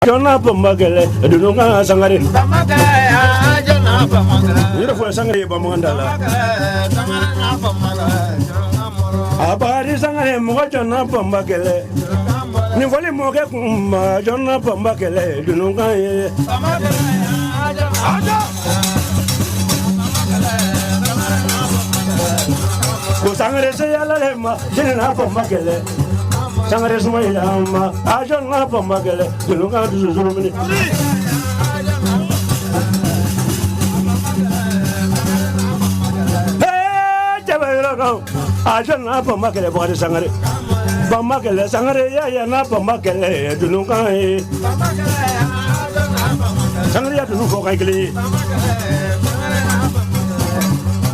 Jɔnna banba kɛlɛ dununkan Sangare. Yɛrɛ fɔ Sangare ye bamanan da la. A Bakari Sangare mɔgɔ jɔnna banba kɛlɛ. Nin fɔli mɔkɛ kun ma jɔnna banba kɛlɛ dununkan ye. Ko Sangare se yala le ma jɛnɛ n'a banba kɛlɛ. Sangare Sumayila ma a jɔnna banba kɛlɛ dununkan dusu surumini. Cɛbɛ yɔrɔ dɔn a jɔnna banba kɛlɛ Bakari Sangare. Banba kɛlɛ Sangare ya ya n'a banba kɛlɛ dununkan ye. Sangare ya dunu fɔ kan kelen ye.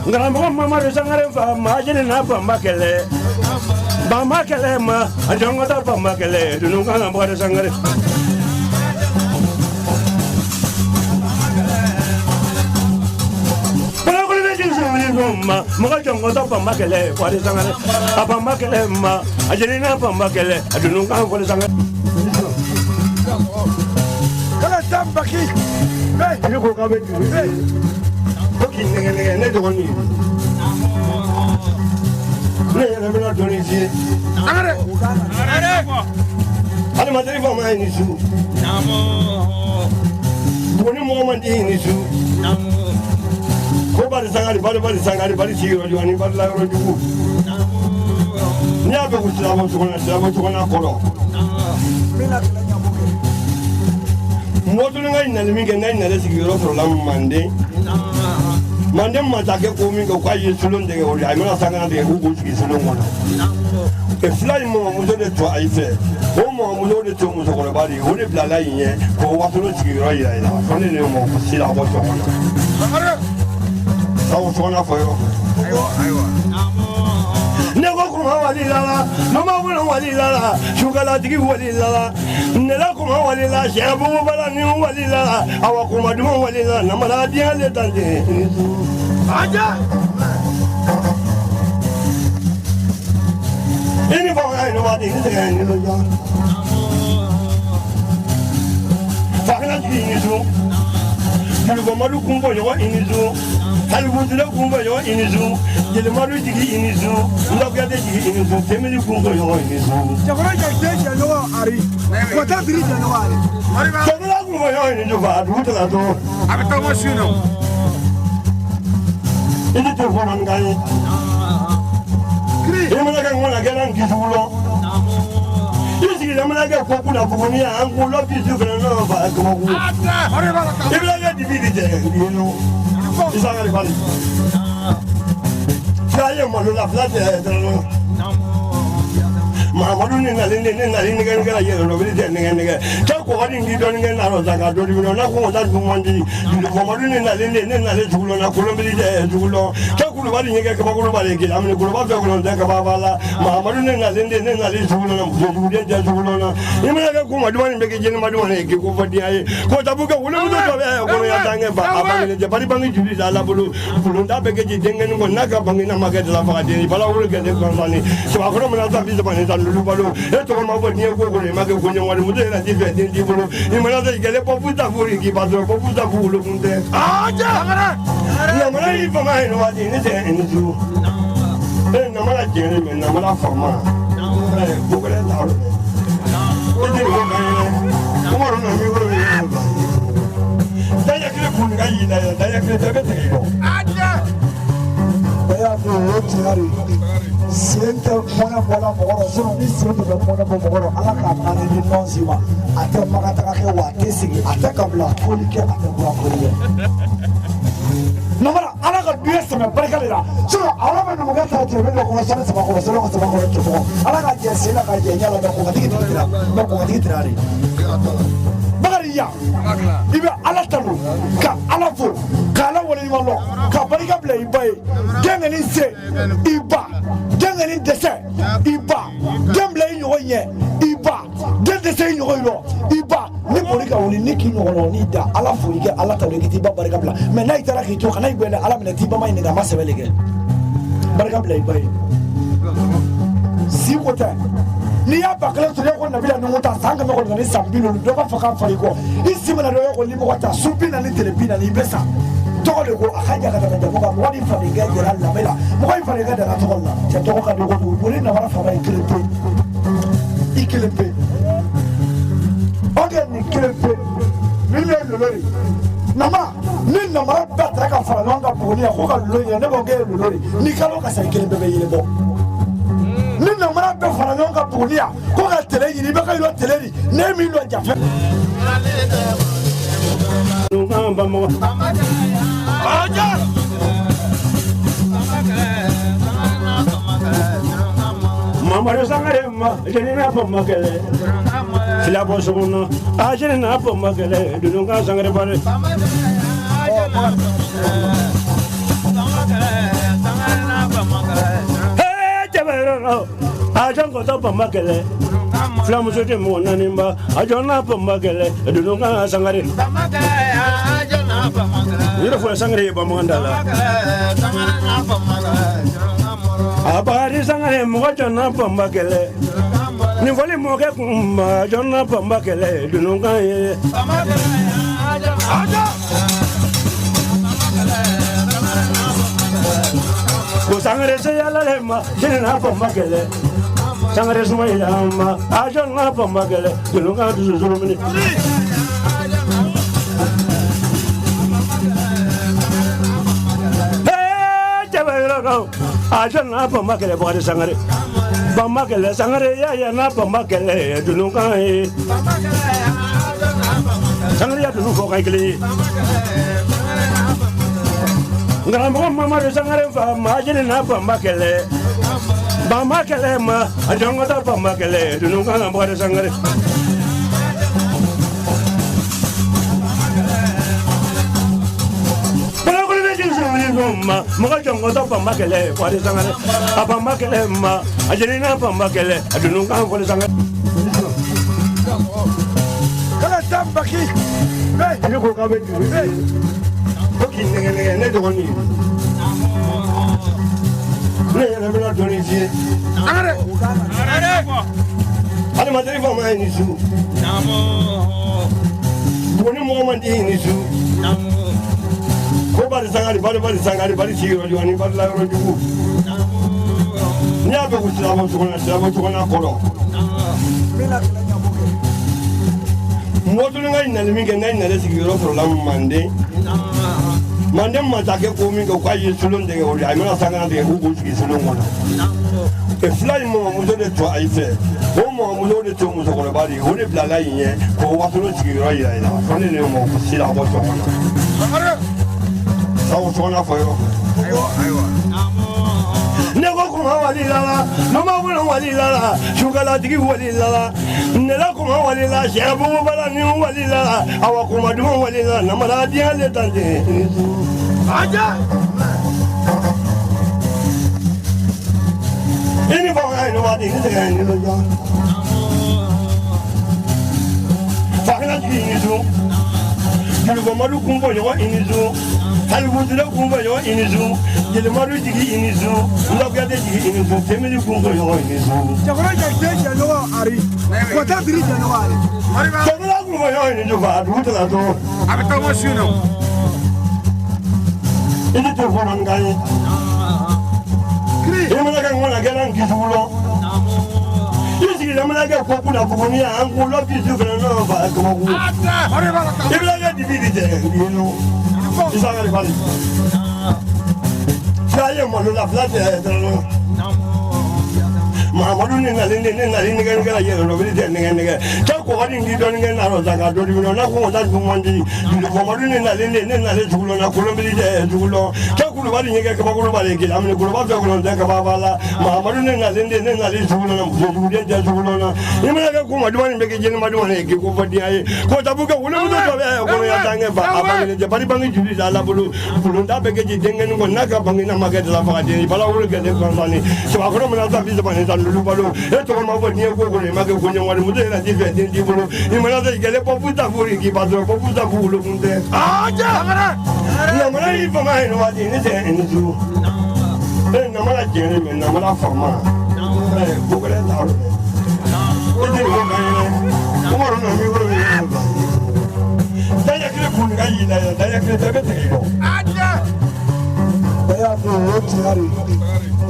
Karamɔgɔ Mamadu Sangare fa maa jɛnɛ n'a banba kɛlɛ. Banba kɛlɛ ma a jɔnkɔta banba kɛlɛ dununkan na Bakari Sangare. Ma mɔgɔ jɔnkɔtɔ banba kɛlɛ Bakari Sangare. A banba kɛlɛ ma a jɛnɛ n'a banba kɛlɛ a dununkan fɔli Sangare. Kala Tambaki. Ne ko k'a bɛ dugu ko k'i nɛgɛ nɛgɛ ne dɔgɔnin ne yɛrɛ bɛna dɔɔnin f'i ye. Sangare. Adamaden faama ye nin su. Buguni mɔgɔ man di ye nin su. Ko bari Sangare bari bari Sangare bari sigiyɔrɔ jugu ani bari layɔrɔ jugu. N'i y'a fɛ ko sirabɔ cogo na sirabɔ cogo na kɔrɔ. Mɔtulu ka ɲinali min kɛ n'a ɲinalen sigiyɔrɔ sɔrɔla Manden. Manden masakɛ ko min kɛ k'a ye solon tigɛ o de a mana sangana tigɛ k'u k'u sigi solon kɔnɔ. Fila in mɔgɔmuso de to ayi fɛ o mɔgɔmuso de to musokɔrɔba de ye o de bilala yen ɲɛ k'o wasolon sigiyɔrɔ yira i la fo ne de ye mɔgɔ sira bɔ so kɔnɔ. Sabu so kɔnɔ fɔ yɔrɔ. Ne ko kuma wali la mama wolo wali la sukalatigi wali la nela kuma wali la sɛbugu bala ni wali la awa kuma duman wali la namara diɲɛ le tante. Aja. I ni fanga ye waati ni sɛgɛn ni nisɔndiya. Fakana jigi i ni su. Julufamadu kun bɔ ɲɔgɔn i ni su. Talibutule kun bɔ ɲɔgɔn i ni su. Jelimadu jigi i ni su. Ndakuyate jigi i ni su. Temili kun bɔ ɲɔgɔn i ni su. Cɛkɔrɔ jate jɛɲɔgɔn ari. Kɔta biri jɛɲɔgɔn ari. Cɛkɔrɔ kun bɔ ɲɔgɔn i ni su fa dugu tɛ ka to. A bɛ taa ma su nɔ. I ni tɛ fɔlɔ ni kan ye. I mana kɛ ŋɔnɔ kɛra n kisi wulɔ. I sigilen mana kɛ ko kunna buguni ye an kun lɔ bi su fɛnɛ nɔ fa kabaku. I bɛna kɛ dibi de cɛ yen nɔ. I Sangare bali. Fila ye malo la fila tɛ dɔrɔn. Mahamadu ni nalen ne nalen nɛgɛ nɛgɛ la yɛlɛ lɔ wuli tɛ nɛgɛ nɛgɛ. Cɛ kɔgɔ ni k'i dɔɔnin kɛ narɔ sa ka dɔ di na ko ta dun man di. Mamadu ni nalen ne nalen sugu lɔ na kolonbili tɛ sugu lɔ. Cɛ kulubali ɲɛgɛ kabakolo b'ale kelen amini koloba fɛ kolon tɛ kaba b'a la. Mahamadu ni nalen ne nalen sugu lɔ na muso suguden tɛ sugu lɔ na. I mana kɛ ko ma duman bɛ kɛ jɛnɛma duman ye k'i ko fɔ diya ye. Ko tabu kɛ wolomuso dɔ bɛ kɔnɔya tan kɛ fa a bangenen tɛ bari bange joli la ala bolo. Bulonda bɛ kɛ ji denkɛnin kɔ n'a ka bange n'a ma kɛ dala faga den bala wolo kɛ ne gansan sabakɔrɔ mana san 30 ni tan duuru balo e tɔgɔ ma fɔ diɲɛ ko kɔnɔ i ma kɛ ko ɲɛwale muso yɛrɛ t'i fɛ den t'i bolo i mana se gɛlɛ bɔ futa furu k'i ba sɔrɔ bɔ futa fu wolokun tɛ. Namara y'i fama ye waati ne tɛ i ni su. E namara jɛlen mɛ namara fama ko gɛlɛn t'a rɔ dɛ. E tɛ nin ko kan ye dɛ. Kuma dɔ na min kɔrɔ bɛ ɲɔgɔn kan. Daya kelen kun ka y'i la yɛrɛ daya kelen tɛ bɛ tigɛ i kɔ. Bɛɛ y'a fɔ o ye tiɲɛ de ye. Sen tɛ mɔnɛ bɔla mɔgɔ rɔ sinon ni sen tun bɛ mɔnɛ bɔ mɔgɔ rɔ Ala k'a naani di nɔnsi ma a tɛ maga taga kɛ wa a tɛ sigi a tɛ kabila foli kɛ a tɛ kura foli kɛ. Namara Ala ka duɲɛ sɛmɛ barika de la sinon a yɔrɔ bɛ numukɛ ta cɛ bɛ lɔkɔnɔ sani saba kɔrɔ sani saba kɔrɔ cɛfɔgɔ Ala ka jɛ sen na ka jɛ ɲɛ la mɛ kɔkɔtigi tira mɛ kɔkɔtigi tira de. Bakari yan i bɛ Ala tanu ka Ala fo ka Ala waleɲuman dɔn ka barika bila i ba ye den kɔni se i ba den kɔni dɛsɛ i ba den bila i ɲɔgɔn ɲɛ i ba den dɛsɛ i ɲɔgɔn yɔrɔ i ba ni boli ka wuli ni k'i ɲɔgɔn n'i da Ala fo i kɛ Ala tanu i k'i ba barika bila mɛ n'a taara k'i to kana i gbɛlɛ Ala minɛ t'i ba ma ɲininka a ma sɛbɛ de kɛ barika bila i ba ye si ko tɛ N'i y'a 1000 sɔrɔ, ko Nabila Nuhu ta san 900 ni san 50, dɔ b'a fɔ k'a fa i kɔ. I si mana dɔ ko limɔgɔ ta su 40 tile 40, i bɛ sa. Tɔgɔ de ko a ka jan ka tɛmɛ jamu kan. Mɔgɔ ni fadenkɛ jɛra lamɛn la, mɔgɔ ni fadenkɛ dara tɔgɔ la. Cɛ tɔgɔ ka di kojugu. Boli namara faama i kelen pe, i kelen pe. O de nin kelen pe min ye lolo ye. Nama ni namara bɛɛ taara ka fara ɲɔgɔn kan Buguni yan ko ka lolo ɲini, ne ko k'e ye lolo de. Ni kalo ka sa, i kelen pe bɛ yelen bɔ. Ni namara bɛɛ fara ɲɔgɔn kan Buguni yan ko ka tele ɲini, i bɛ ka yɔrɔ tele di ne min dɔn jafɛ. Mamadu Sangare ma jeni na fɔ ma kɛlɛ fila bɔ sokɔnɔ a jeni na fɔ ma kɛlɛ dunu ka Sangare bare. A jɔn kɔtɔ bamba kɛlɛ filamuso tɛ mɔgɔ naani ba a jɔn n'a bamba kɛlɛ dunu ka Sangare. Yɔrɔ fɔ Sangare ye bamanan da la. A Bakari Sangare mɔgɔ jɔn n'a bamba kɛlɛ nin fɔli mɔkɛ kun ma jɔn n'a bamba kɛlɛ dunu kan ye. Ko Sangare se yala le ma jeni n'a bamba kɛlɛ Sangare Sumayila ma a jɔn n'a bamba kɛlɛ dunu kan dusu solomini. A jɔn n'a bamba kɛlɛ Bakari Sangare bamba kɛlɛ Sangare ya ya n'a bamba kɛlɛ dunu kan ye. Sangare ya dunu fɔ kan kelen ye. Karamɔgɔ Mamadu Sangare fa ma jeni n'a bamba kɛlɛ bamba kɛlɛ ma a jɔn ka taa bamba kɛlɛ dunu kan Bakari Sangare. Mɔgɔ jɔn ka taa bamba kɛlɛ Bakari Sangare a bamba kɛlɛ ma a jeni n'a bamba kɛlɛ a dunu kan Bakari Sangare. Kala tan baki. Ne ko k'a bɛ dugu ko k'i nɛgɛ nɛgɛ ne dɔgɔnin ne yɛrɛ bɛna dɔɔnin f'i ye. Adamaden faama ye nin su. Buguni mɔgɔ man di nin su. Ko Bari Sangare bari Bari Sangare bari sigiyɔrɔ jugu ani bari layɔrɔ jugu. N'i y'a fɛ ko sirabɔ cogo sirabɔ cogo kɔrɔ. Mɔgɔ ka ɲininkali min kɛ n'a ɲininkali sigiyɔrɔ sɔrɔla Manden. Manden masakɛ ko min kɛ k'a ye solon tigɛ o de a mana sangara tigɛ k'u k'u sigi solon kɔnɔ. Fila in mɔgɔmuso de to ayi fɛ o mɔgɔmuso de to musokɔrɔba de ye o de bilala yen ɲɛ k'o wasolon sigiyɔrɔ yira i la fo ne de ye mɔgɔ sira bɔ so kɔnɔ. Sabu sokɔnɔ fɔ yɔrɔ. Ne ko kuma wali la noma wolo wali la sukalatigi wali la nela kuma wali la sɛbugu bala ni wali la awa kuma duman wali la namara diɲɛ le tante. Aja. I ni fɔ ka ye waati ni sɛgɛn ni nisɔndiya. Fakina jigi i ni su. Julufɔmadu kun bɔ ɲɔgɔn i ni su. Talibutire kun bɔ ɲɔgɔn i ni su. Jelimadu jigi i ni su. Ndakuyate jigi i ni su. Temili kun bɔ ɲɔgɔn i ni su. Jakɔrɔ jakite jɛɲɔgɔn ari. Kɔtɛ biri jɛɲɔgɔn ari. Jamana kun bɔ ɲɔgɔn i ni su fa dugu tɛna to. A bɛ taa bɔ su in na. I ni tɛ fɔlɔ nka ye. I mana kɛ ŋɔnɔ kɛra n kisi wulɔ. I sigilen mana kɛ ko kunna Buguni yan an k'u lɔ kisi fana n'o fa kabako. I bɛna kɛ dibi de tɛ yen nɔ. I Sangare bali. Fila ye malo la fila tɛ dɔrɔn. Mahamadu ni nalen ne nalen nɛgɛ nɛgɛ la yɛlɛ lɔbili tɛ nɛgɛ nɛgɛ. Cɛ kɔgɔ ni k'i dɔɔnin kɛ narɔ sa ka dɔ di na ko ta dun man di. Mamadu ni nalen ne nalen sugu la kolonbili tɛ sugu la. Cɛ kulubali ɲɛgɛn kabakolo b'ale kelen amini koloba fɛ kolon tɛ kaba b'a la. Mahamadu ni nalen ne nalen sugu la muso suguden tɛ sugu la. I mana kɛ ko ma duman nin bɛ kɛ jeli ma duman ye k'i ko fɔ diɲɛ ye. Ko tabu kɛ wolomuso dɔ bɛ kɔnɔ ya tankɛ fa a bange tɛ bari bange joli la la bolo. Bulonda bɛ kɛ ji denkɛnin kɔ n'a ka bange n'a ma kɛ dala faga den bala wolo kɛ ne gansan ni. Sabakɔrɔ mana san 30 ni tan duuru balo. E tɔgɔ ma fɔ diɲɛ ko kɔnɔ i ma kɛ ko ɲɛwale muso yɛrɛ ti fɛ den t'i bolo. I mana se gɛlɛ bɔ futa fori k'i ba sɔrɔ bɔ futa fu wolokun tɛ. Namara y'i fama ye waati ne tɛ ni su. E namara jɛlen mɛ namara fama. Ko gɛlɛn t'a rɔ dɛ.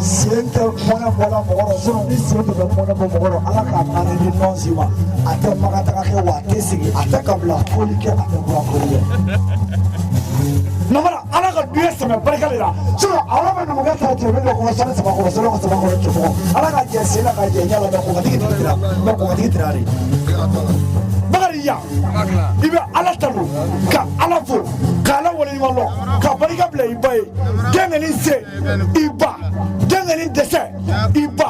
Sen tɛ mɔnɛ bɔla mɔgɔ rɔ sinon ni sen tun bɛ mɔnɛ bɔ mɔgɔ rɔ Ala k'a naani di nɔnsi ma a tɛ maga taga kɛ wa a tɛ sigi a tɛ kabila foli kɛ a tɛ bɔ koli kɛ. Namara Ala ka duɲɛ sɛmɛ barika de la sinon awɔ bɛ numukɛ ta cɛ bɛ dɔ kɔnɔ sani saba kɔrɔ sani ka saba kɔrɔ cɛ fɔlɔ Ala ka jɛ sen na ka jɛ ɲɛ la mɛ kɔnkatigi tigi tira mɛ kɔnkatigi tira de. Bakarijan i bɛ Ala tanu ka Ala fo ka Ala waleɲuman dɔn ka barika bila i ba ye den kɔni se i ba den kɔni dɛsɛ i ba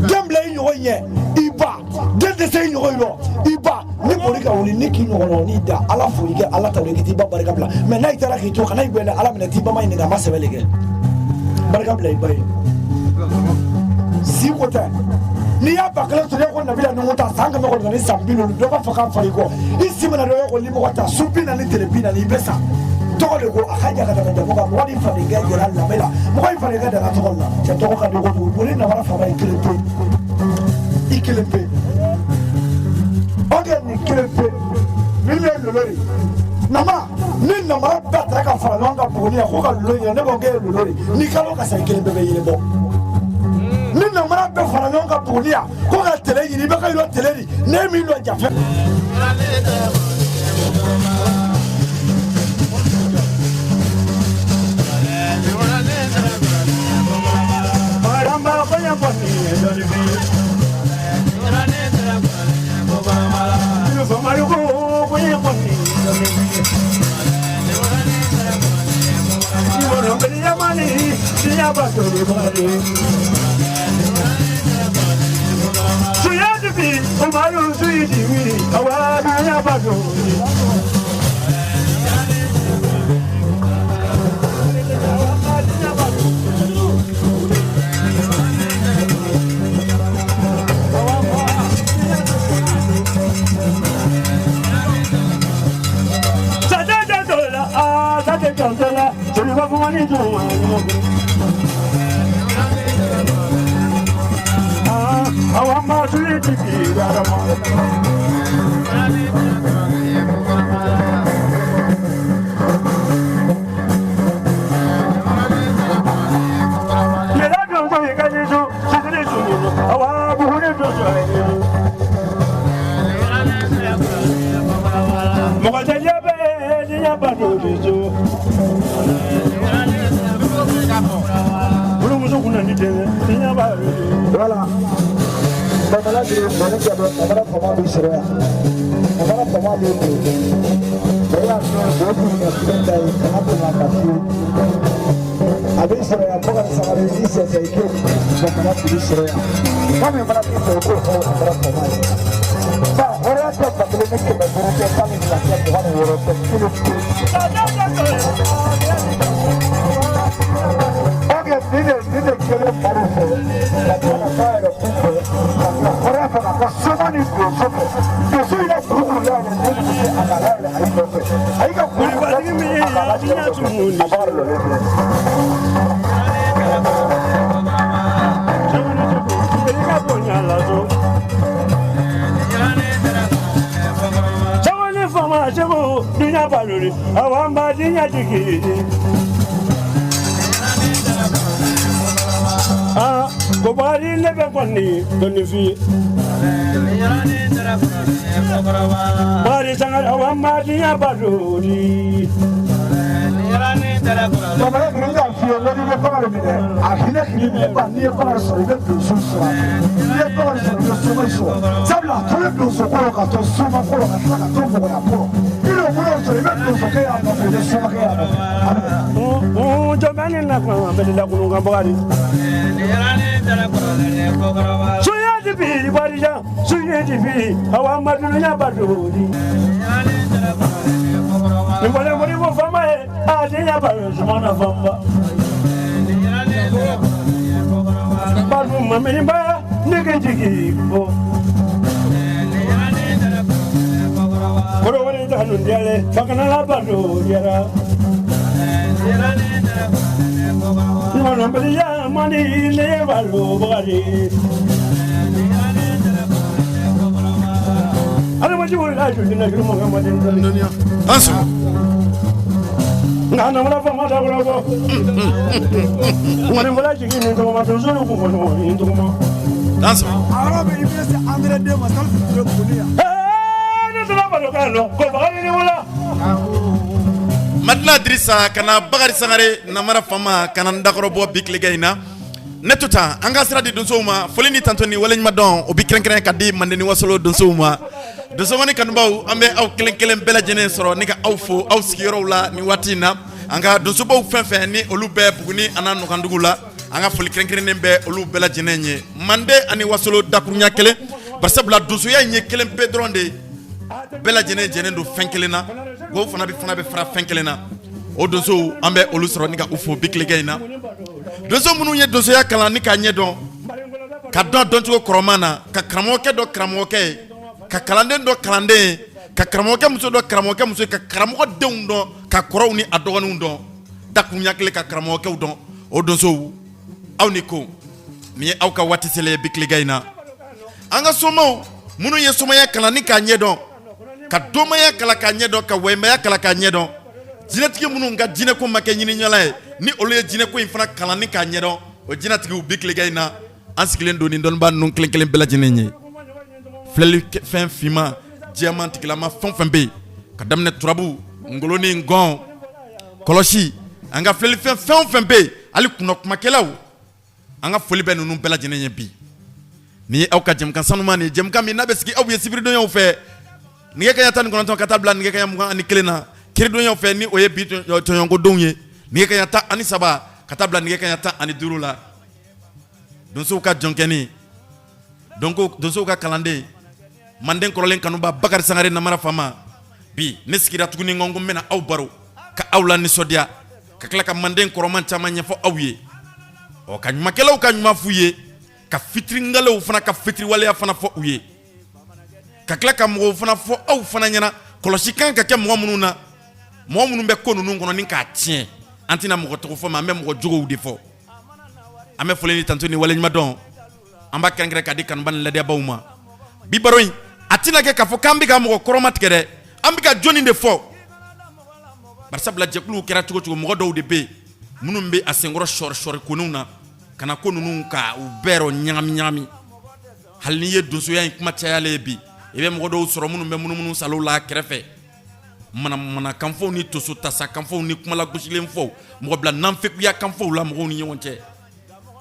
den bila i ɲɔgɔn ɲɛ i ba den dɛsɛ i ɲɔgɔn yɔrɔ i ba ni boli ka wuli ni k'i ɲɔgɔn n'i da Ala fo i kɛ Ala tanu i k'i ba barika bila mɛ n'a taara k'i to kana i gbɛn Ala minɛ t'i ba ma ɲininka a ma sɛbɛ de kɛ barika bila i ba ye si ko tɛ n'i y'a ba kelen sɔrɔ e ko nabila numu ta san 900 ni san 50 dɔ b'a fɔ k'a fara i kɔ i si mana dɔ ko limɔgɔ ta su 40 tile 40 i bɛ sa tɔgɔ de ko a ka jan ka tɛmɛ jamu kan mɔgɔ ni fadenkɛ jɛra lamɛ la mɔgɔ ni fadenkɛ dara tɔgɔ la cɛ tɔgɔ ka di kojugu boli namara fama i kelen pe i kelen pe o de nin kelen pe min ye lolo de nama ni namara bɛɛ taara ka fara ɲɔgɔn kan Buguni yan ko ka lolo ɲini ne ko k'e ye lolo de ni kalo ka sa i kelen pe bɛ yelen bɔ ni namara bɛɛ fara ɲɔgɔn kan Buguni yan ko ka tele ɲini i bɛ ka yɔrɔ tele de ne min dɔn jafɛ. Voilà. Bamala de mɔni kɛ bamala fama bɛ sɔrɔ yan bamala fama bɛ yen o y'a sɔrɔ o kun ka fɛn ta ye kana tɛmɛ a kan fiyewu a bɛ sɔrɔ yan Bakari Sangare i sɛsɛ i k'o bamala tigi sɔrɔ yan fɛn min fana b'i fɛ i k'o fɔ bamala fama ye ba hɔrɔnya tɛ 1500 tɛ 12 tɛ 26 tɛ kelen pe. Ni de kelen baro fɛ ka tila ka taa yɛrɛ kun fɛ ka tila hɔrɔnya fɛ ka taa soma ni donso fɛ donso y'i ka kurukuru layɛlɛ ne de bɛ se a ka layɛlɛ a y'i nɔfɛ a y'i ka kurukuru layɛlɛ a ka layɛlɛ a b'a lɔlen filɛ. Ko bari ne bɛ kɔni dɔnni f'i ye. Bari sangara wa madiya badori. Bamala bi ka f'i ye n ko n'i bɛ Bakari minɛ a hinɛ k'i minɛ ba n'i ye Bakari sɔrɔ i bɛ donso sɔrɔ n'i ye Bakari sɔrɔ i bɛ soma sɔrɔ sabula a tolen donso kɔrɔ ka to soma kɔrɔ ka tila ka to mɔgɔya kɔrɔ i n'o kɔrɔ sɔrɔ i bɛ donso kɛ y'a nɔfɛ i bɛ soma kɛ y'a nɔfɛ. Jɔnbɛni na kuma bɛ la kunu kan Bakari. Suya di bi barija suya di bi awa madunya badori. Ni wale wale mo fama ye a dinya ba sumana famba. Badu mamini ba ne ke jigi ko. Koro wale ta nun diale fakana la badu yara. Mani mani le balu Bakari. Nka namara faama da kɔrɔ bɔ ŋɔni fɔlɔ jigin nin tɔgɔma donso ni kun fɔ ɲɔgɔn nin tɔgɔma. A yɔrɔ bɛ i bɛ se angɛrɛ den ma Salifu Ture Buguni yan. Ne sera balokan dɔn ko Bakari ni wula. Madina Dirisa ka na Bakari Sangare namara faama ka na n dakɔrɔbɔ bi tilegan in na. Ne to tan an ka sira di donsow ma, foli ni tanto ni waleɲuman dɔn o bi kɛrɛnkɛrɛn ka di Manden ni Wasolo donsow ma. Donsokɔni kanubaw, an bɛ aw kelen kelen bɛɛ lajɛlen sɔrɔ ni ka aw fo aw sigiyɔrɔw la nin waati in na. An ka donsobaw fɛn fɛn ni olu bɛ Buguni an'a nɔkandugu la, an ka foli kɛrɛnkɛrɛnnen bɛ olu bɛɛ lajɛlen ye. Manden ani Wasolo dakurunya kelen, barisabula donsoya in ye kelen pe dɔrɔn de ye, bɛɛ lajɛlen jɛnen don fɛn kelen na, o fana bɛ fara fɛn kelen na. O donsow an bɛ olu sɔrɔ ni ka u fo bi tilegan in na. Donso minnu ye donsoya kalan ni k'a ɲɛdɔn, ka dɔn dɔncogo kɔrɔman na, ka karamɔgɔkɛ dɔn karamɔgɔkɛ ye, ka kalanden dɔn kalanden ye, ka karamɔgɔkɛ muso dɔn karamɔgɔkɛ muso ye, ka karamɔgɔ denw dɔn, ka kɔrɔw ni a dɔgɔninw dɔn, dakurunya kelen ka karamɔgɔkɛw dɔn. O donsow aw ni ko nin ye aw ka waati selen ye bi tilegan in na. An ka somaw minnu ye somaya kalan ni k'a ɲɛdɔn, ka domaya kalan k'a ɲɛdɔn, ka wayinbaya kalan k'a ɲɛdɔn, jinɛtigi minnu ka jinɛko ma kɛ ɲiniɲala ye, ni olu ye jinɛko in fana kalan ni k'a ɲɛdɔn, o jinɛtigiw bi tilegan in na an sigilen don ni dɔnnibaa ninnu kelen kelen bɛɛ lajɛlen ye. Filɛli fɛn finman jɛman tigilama fɛn fɛn bɛ yen, ka daminɛ turabu, ngolo ni ngɔn, kɔlɔsi, an ka filɛli fɛn fɛn o fɛn bɛ yen, hali kunnɔkumakɛlaw, an ka foli bɛ ninnu bɛɛ lajɛlen ye bi. Nin ye aw ka jɛmukan sanuman nin ye, jɛmukan min n'a bɛ sigi aw ye sibiridonyaw fɛ nɛgɛ kaɲa 19 ka taa bila nɛgɛ kaɲa 21 na, kiridonyaw fɛ ni o ye bi tɔɲɔgɔnkodenw ye, nɛgɛ kaɲa 13 ka taa bila nɛgɛ kaɲa 15 la. Donsow ka jɔnkɛni, donsow ka kalanden, manden kɔrɔlen kanuba Bakari Sangare namara faama, bi ne sigira tuguni n ko n bɛna aw baro ka aw la nisɔndiya, ka tila ka manden kɔrɔman caman ɲɛfɔ aw ye, ɔ ka ɲumankɛlaw ka ɲuman f'u ye, ka fitiringalew fana ka fitiriwaleya fana fɔ u ye, ka tila ka mɔgɔw fana fɔ aw fana ɲɛna kɔlɔsi kan ka kɛ mɔgɔ minnu na, mɔgɔ minnu bɛ ko ninnu kɔnɔ ni k'a tiɲɛ. An tɛna mɔgɔ tɔgɔ fɔ, mais an bɛ mɔgɔ jogow de fɔ. An bɛ foli ni tanto ni waleɲuman dɔn an b'a kɛrɛnkɛrɛn ka di kanuba ni ladiyabaw ma. Bi baro in a tɛna kɛ k'a fɔ k'an bɛ ka mɔgɔ kɔrɔma tigɛ dɛ, an bɛ ka jɔnni de fɔ, barisabula jɛkuluw kɛra cogo cogo, mɔgɔ dɔw de bɛ yen minnu bɛ a senkɔrɔ sɔri sɔri koninw na ka na ko ninnu ka u bɛɛ rɔ ɲagami ɲagami. Hali n'i ye donsoya in kuma cayalen ye bi, i bɛ mɔgɔ dɔw sɔrɔ minnu bɛ munumunu salo la kɛrɛfɛ, manamana kanfɔw ni toso tasa kanfɔw ni kumalagosilen fɔw, mɔgɔ bila nanfekuya kanfɔw la mɔgɔw ni ɲɔgɔn cɛ.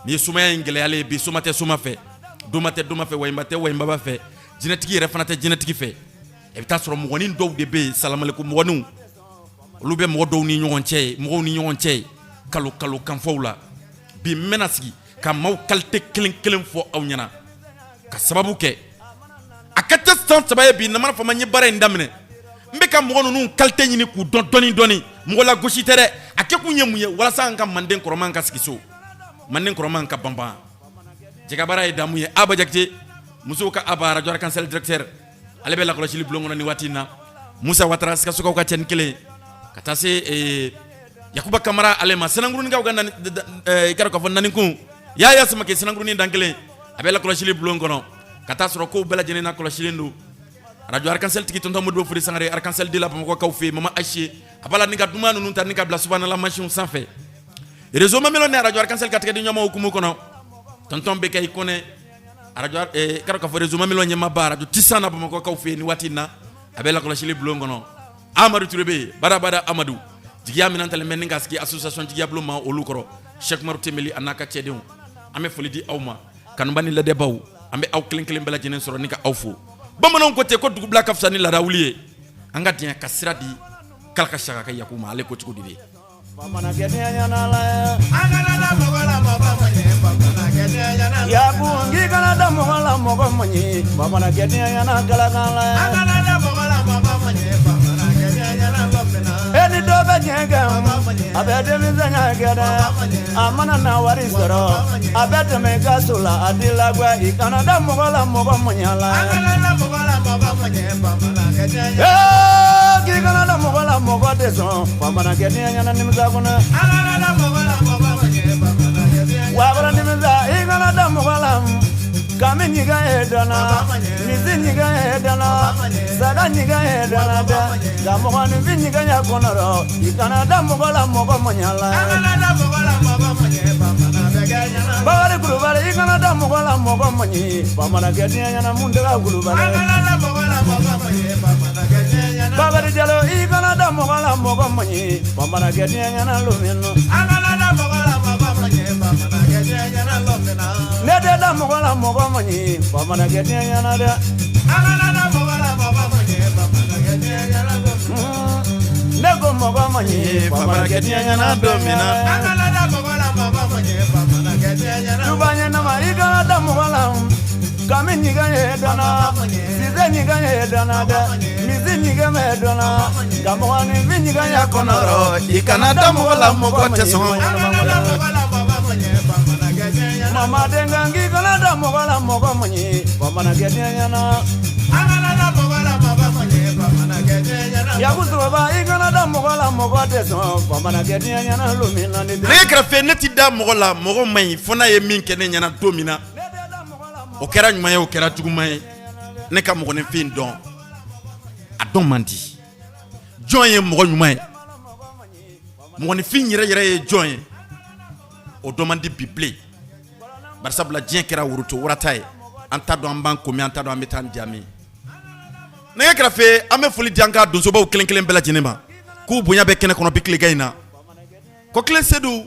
N'i ye somaya in gɛlɛyalen ye bi, soma tɛ soma fɛ, doma tɛ doma fɛ, wayinba tɛ wayinbaba fɛ, jinɛtigi yɛrɛ fana tɛ jinɛtigi fɛ. I bɛ taa sɔrɔ mɔgɔnin dɔw de bɛ yen, salamaleku mɔgɔninw, olu bɛ mɔgɔ dɔw ni ɲɔgɔn cɛ ye, mɔgɔw ni ɲɔgɔn cɛ ye kalo kalo kanfɔw la. Bi n bɛna sigi ka maaw qualité kelen kelen fɔ aw ɲɛna, ka sababu kɛ a ka ca san 3 ye bi namara faama n ye baara in daminɛ, n bɛ ka mɔgɔ ninnu qualité ɲini k'u dɔn dɔɔni dɔɔni. Mɔgɔ lagosi tɛ dɛ, a kɛkun ye mun ye? Walasa an ka manden kɔrɔman ka sigi so, manden kɔrɔman ka banban. Jɛkabaara ye damu ye. Aba Jakite, musow ka Aba, radio Arc-en-Ciel directeur, ale bɛ lakɔlɔsili bulon kɔnɔ nin waati in na. Musa Watara, Sikasokaw ka cɛnin kelen, ka taa se Yakuba Kamara ale ma, Sɛnɛnkuruninkaw ka i ka dɔn k'a fɔ nanikun Yaya Samake, Sɛnɛnkurunin dan kelen, a bɛ lakɔlɔsili bulon kɔnɔ, ka taa sɔrɔ kow bɛɛ lajɛlen na kɔlɔsilen don. Radio Arc-en-Ciel tigi tonton Modibo Fode Sangare, Arc-en-Ciel de la Bamakɔkaw fɛ yen, Mama Aïché, a b'a la ni ka duman ninnu ta ni ka bila subahana mansinw sanfɛ. Réseau Mamelon ni radio Arc-en-Ciel ka tɛgɛ di ɲɔgɔn ma hukumu kɔnɔ, tonton bɛ kɛ i kɔnɛ radio ka dɔn k'a fɔ réseau Mamelon ɲɛmaaba radio Tisan na Bamakɔkaw fɛ yen nin waati in na, a bɛ lakɔlɔsili bulon kɔnɔ. Amadu Ture bɛ yen, badabada Amadu, jigiya minɛn talen bɛ ni ka sigi association jigiya bulon ma olu kɔrɔ, Cheikh Umaru Tembeli a n'a ka cɛdenw, an bɛ foli di aw ma. Kanuba ni ladɛbaw, an bɛ aw kelen kelen bɛɛ lajɛlen sɔrɔ ni ka aw fo. Bamananw ko ten ko dugubila ka fisa ni laada wuli ye. An ka diɲɛ ka sira di kala ka saka ka yaku ma, ale ko cogo di de? Kana da mɔgɔ la mɔgɔ man ɲi, bamanankɛ ɲɛna galakan la. E ni dɔ bɛ diɲɛ kɛ, a bɛ denmisɛnya kɛ dɛ, a mana na wari sɔrɔ, a bɛ tɛmɛ i ka so la, a t'i lagwɛ. I kana da mɔgɔ la mɔgɔ man ɲi la. K'i kana da mɔgɔ la mɔgɔ tɛ sɔn, bamanankɛ ɲɛna nimisa kɔnɔ. Wa nimisa, i kana da mɔgɔ la kami ɲiga ye dɛ. dana misi ɲigɛn ye dana saga ɲigɛn ye dana dɛ nka mɔgɔninfin ɲigɛn ye kɔnɔ rɔ i kana da mɔgɔ la mɔgɔ man ɲa la Bakari Kulubali i kana da mɔgɔ la mɔgɔ man ɲi bamanankɛ diɲɛ ɲɛna mun tɛ ka Kulubali Bakari Jalo i kana da mɔgɔ la mɔgɔ man ɲi bamanankɛ diɲɛ ɲɛna lomina ne tɛ da mɔgɔ la mɔgɔ man ɲi bamanankɛ diɲɛ ɲɛna dɛ ne ko mɔgɔ man ɲi bamanankɛ diɲɛ ɲɛna don min na duba ɲɛnama i kana da mɔgɔ la kami ɲigɛn ye dana sise ɲigɛn ye dana dɛ misi ɲigɛn bɛ dana nka mɔgɔninfin ɲigɛn ye kɔnɔ rɔ i kana da mɔgɔ la mɔgɔ tɛ sɔn mama denkɛ k'i kana da mɔgɔ la mɔgɔ man ɲi bamanankɛ diɲɛ ɲɛna Yakuba i kana da mɔgɔ la mɔgɔ tɛ sɔn bamanankɛ diɲɛ ɲɛna lomina ni nɛgɛ kɛrɛfɛ ne ti da mɔgɔ la mɔgɔ man ɲi fo n'a ye min kɛ ne ɲɛna don min na o kɛra ɲuman ye o kɛra juguman ye ne ka mɔgɔninfin dɔn a dɔn man di jɔn ye mɔgɔ ɲuman ye mɔgɔninfin yɛrɛ yɛrɛ ye jɔn ye o dɔn man di bi bilen barisabula diɲɛ kɛra woroto warata ye an t'a dɔn an b'an ko min an t'a dɔn an bɛ taa an diya min nɛgɛ kɛrɛfɛ an bɛ foli di an ka donsobaw kelen kelen bɛɛ lajɛlen ma k'u bonya bɛ kɛnɛ kɔnɔ bi tilegan in na kɔkile sedu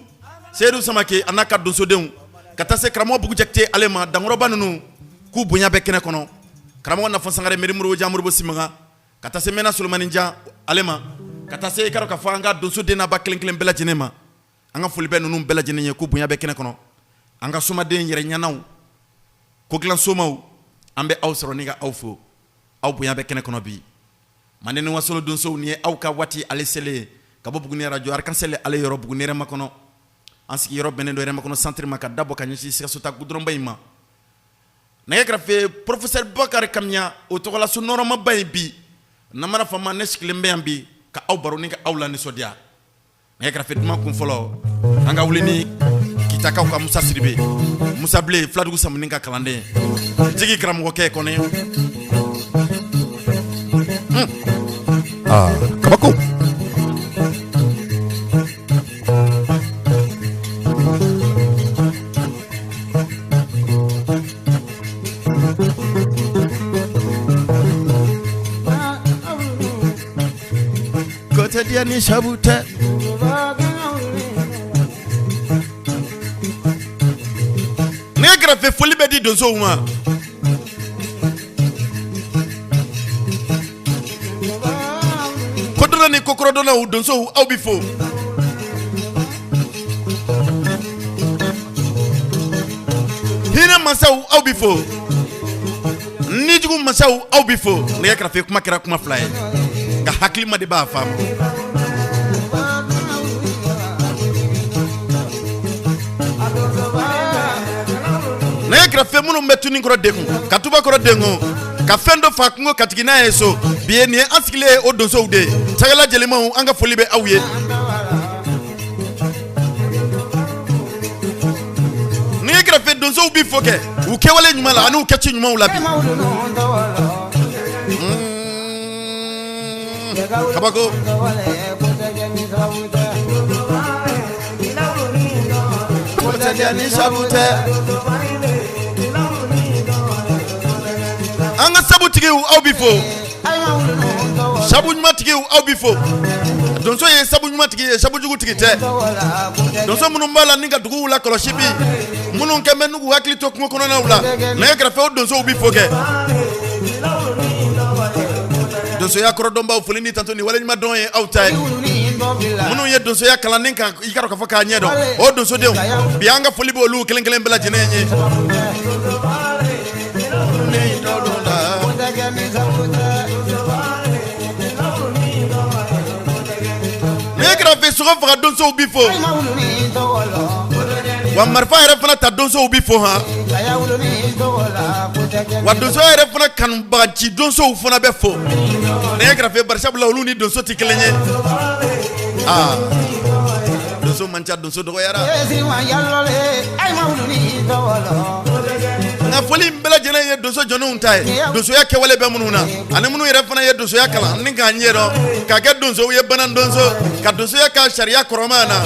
sedu samake a n'a ka donsodenw ka taa se karamɔgɔ bugu jakite ale ma dankɔrɔba ninnu k'u bonya bɛ kɛnɛ kɔnɔ karamɔgɔ nafa sangare miiri moribo jan moribo simaga ka taa se mɛna solomani jan ale ma ka taa se i ka dɔn k'a fɔ an ka donsoden naba kelen kelen bɛɛ lajɛlen ma an ka foli bɛ ninnu bɛɛ lajɛlen ye k'u bonya bɛ kɛnɛ kɔnɔ an ka somaden yɛrɛ ɲɛnaw kogilan somaw an bɛ aw sɔrɔ ni ka aw fo aw bonya bɛ kɛnɛ kɔnɔ bi manden ni wasolo donsow ni ye aw ka waati ale selen ye ka bɔ buguni arajo arc-en-ciel ale yɔrɔ buguni yɛrɛmakɔnɔ an sigiyɔrɔ bɛnnen don yɛrɛmakɔnɔ centre ma ka dabɔ ka ɲɛsin sikaso ta gudɔrɔnba in ma nɛgɛ kɛrɛfɛ professeur bakari kamiya o tɔgɔlaso nɔrɔmaba in bi namara fama ne sigilen bɛ yan bi ka aw baro ni ka aw lanisɔndiya nɛgɛ kɛrɛfɛ duman kun fɔlɔ an ka wuli ni kitakaw ka musa siribe musa bilen filadugu samuni ka kalanden jigi karamɔgɔkɛ kɔni aa kabako Ko tɛ diya ni sabu tɛ nɛgɛ kɛrɛfɛ foli bɛ di donsow ma kodɔnna ni kokɔrɔdɔnnaw donsow aw bɛ fo hinɛ masaw aw bɛ fo nijugu masaw aw bɛ fo nɛgɛ kɛrɛfɛ kuma kɛra kuma fila ye nka hakilima de b'a faamu nɛgɛ kɛrɛfɛ minnu bɛ tunin kɔrɔ degun ka tuba kɔrɔ degun ka fɛn dɔ fa kungo ka jigin n'a ye so bi ye nin ye an sigilen ye o donsow de ye cakɛla jelimaw an ka foli bɛ aw ye Nɛgɛ kɛrɛfɛ donsow bɛ fo kɛ u kɛwale ɲuman la ani u kɛci ɲumanw la bi kabako ni sabu tɛ an ka sabu tigiw aw bɛ fo sabu ɲuman tigiw aw bɛ fo donso ye sabu ɲuman tigi ye sabu jugu tigi tɛ donso minnu b'a la ni ka duguw lakɔlɔsi bi minnu kɛn bɛ n'u k'u hakili to kungo kɔnɔnaw la nɛgɛ kɛrɛfɛ o donsow bɛ fo kɛ donsoya kɔrɔdɔnbaw foli ni tanto ni waleɲuman dɔn ye aw ta ye minnu ye donsoya kalan ni ka i ka dɔn k'a fɔ k'a ɲɛ dɔn o donsodenw bi an ka foli bɛ olu kelen kelen bɛɛ lajɛlen ye Nɛgɛ kɛrɛfɛ sogo faga donsow bi fo wa marifa yɛrɛ fana ta donsow bi fo han wa donso yɛrɛ fana kanubagaci donsow fana bɛ fo nɛgɛ kɛrɛfɛ barisabula olu ni donso tɛ kelen ye aa Donso man ca, donso dɔgɔyara. Nka foli in bɛɛ lajɛlen ye donso jɔnniw ta ye, donsoya kɛwale bɛ minnu na, ani minnu yɛrɛ fana ye donsoya kalan ni k'a ɲɛdɔn, k'a kɛ donsow ye, banan donso, ka donsoya k'a sariya kɔrɔma na.